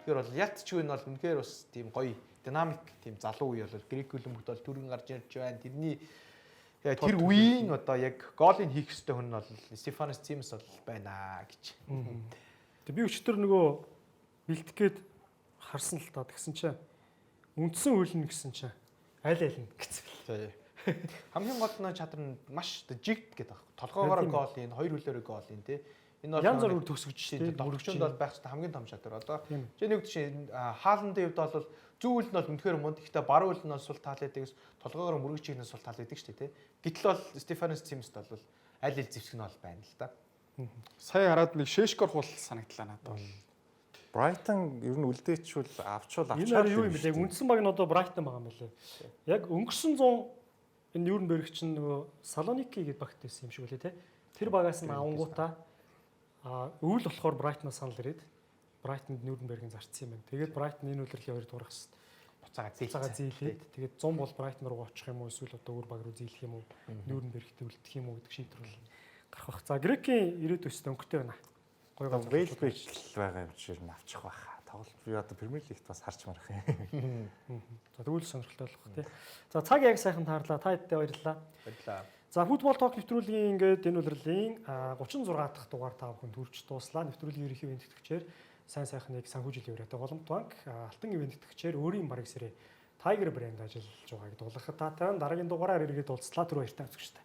[SPEAKER 2] Тэгэхээр бол ялтчгүй нь бол үнэхээр бас тийм гоё динамик тийм залуу үе бол грек хөлбөмбөгт бол түргэн гарч ирж байна. Тэрний тэр үеийн одоо яг гоолыг хийх ёстой хүн нь бол Стефанос Цимс бол байна гэж.
[SPEAKER 1] Тэг би өчтөр нөгөө бэлтгэх гээд харсан л та, тэгсэн чинь үндсэн хөлнө гэсэн чинь аль аль нь гэсэн.
[SPEAKER 2] Тий. Хамгийн гол нь чадвар нь маш жигд гэдэг аах. Толгоогоор гол ийн, хоёр хөлөөрөө гол ийн, тий.
[SPEAKER 1] Энэ бол янз бүр төгсгөж
[SPEAKER 2] тий. Довтлогчонд бол байх хэрэгтэй хамгийн том чадвар. Одоо жишээ нэг жишээ Хааландын хувьд бол зүүн үл нь бол үнэхээр мунд. Гэхдээ баруун үл нь бол сул тал байдаг. Толгоогоор мөргөж хийх нь сул тал байдаг шүү дээ, тий. Гэтэл бол Стефанос Цимст бол аль аль зэвсэг нь бол байна л да.
[SPEAKER 4] Сая хараад нэг Шешкор хул санагдлаа надад бол.
[SPEAKER 3] Брайтон ер нь үлдээчүүл авчвал
[SPEAKER 1] авчаад. Энэ юу юм бэлээ? Үндсэн баг нь одоо Брайтон байгаа юм билээ. Яг өнгөрсөн 100 энэ Нюрнберг чинь нөгөө Салоники гэдэг багт байсан юм шиг үлээ те. Тэр багаас нь авангуудаа өвөл болохоор Брайтонаас санал ирээд Брайтонд Нюрнбергийн зарцсан юм байна. Тэгээд Брайтон энэ үлрэлийн 2 дугаар хасд
[SPEAKER 2] буцаага
[SPEAKER 1] зээлээд тэгээд 100 бол Брайтон руу очих юм уу эсвэл одоо өөр баг руу зээлэх юм уу, Нюрнбергт үлдэх юм уу гэдэг шийдвэр бол гарах бах. За Грекийн ирээдүйд өнгөтэй байна.
[SPEAKER 3] Гоё ганц Вэлбэч л байгаа юм шиг нь авчих байх. Тоглолт би одоо Премьер Лигт бас харж марах юм.
[SPEAKER 1] За тэгвэл сонирхолтой болох тий. За цаг яг сайхан таарлаа. Та хэдтэй баярлалаа.
[SPEAKER 2] Баярлалаа.
[SPEAKER 1] За футбол ток нэвтрүүлгийн ингээд энэ удирлын 36 дахь дугаар та бүхэнд хүрч дууслаа. Нэвтрүүлгийн ерөнхий бэлтгэгчээр сайн сайхныг санхүүжилтийн үрээтэй Голомт банк, Алтан ивэн тэтгэгчээр өөрийн бараг сэрэ Tiger брэнд ажиллаж байгааг дуулгахад таатай. Дараагийн дугаараар эргээд уулзлаа. Түр баяртай үзэгчтэй.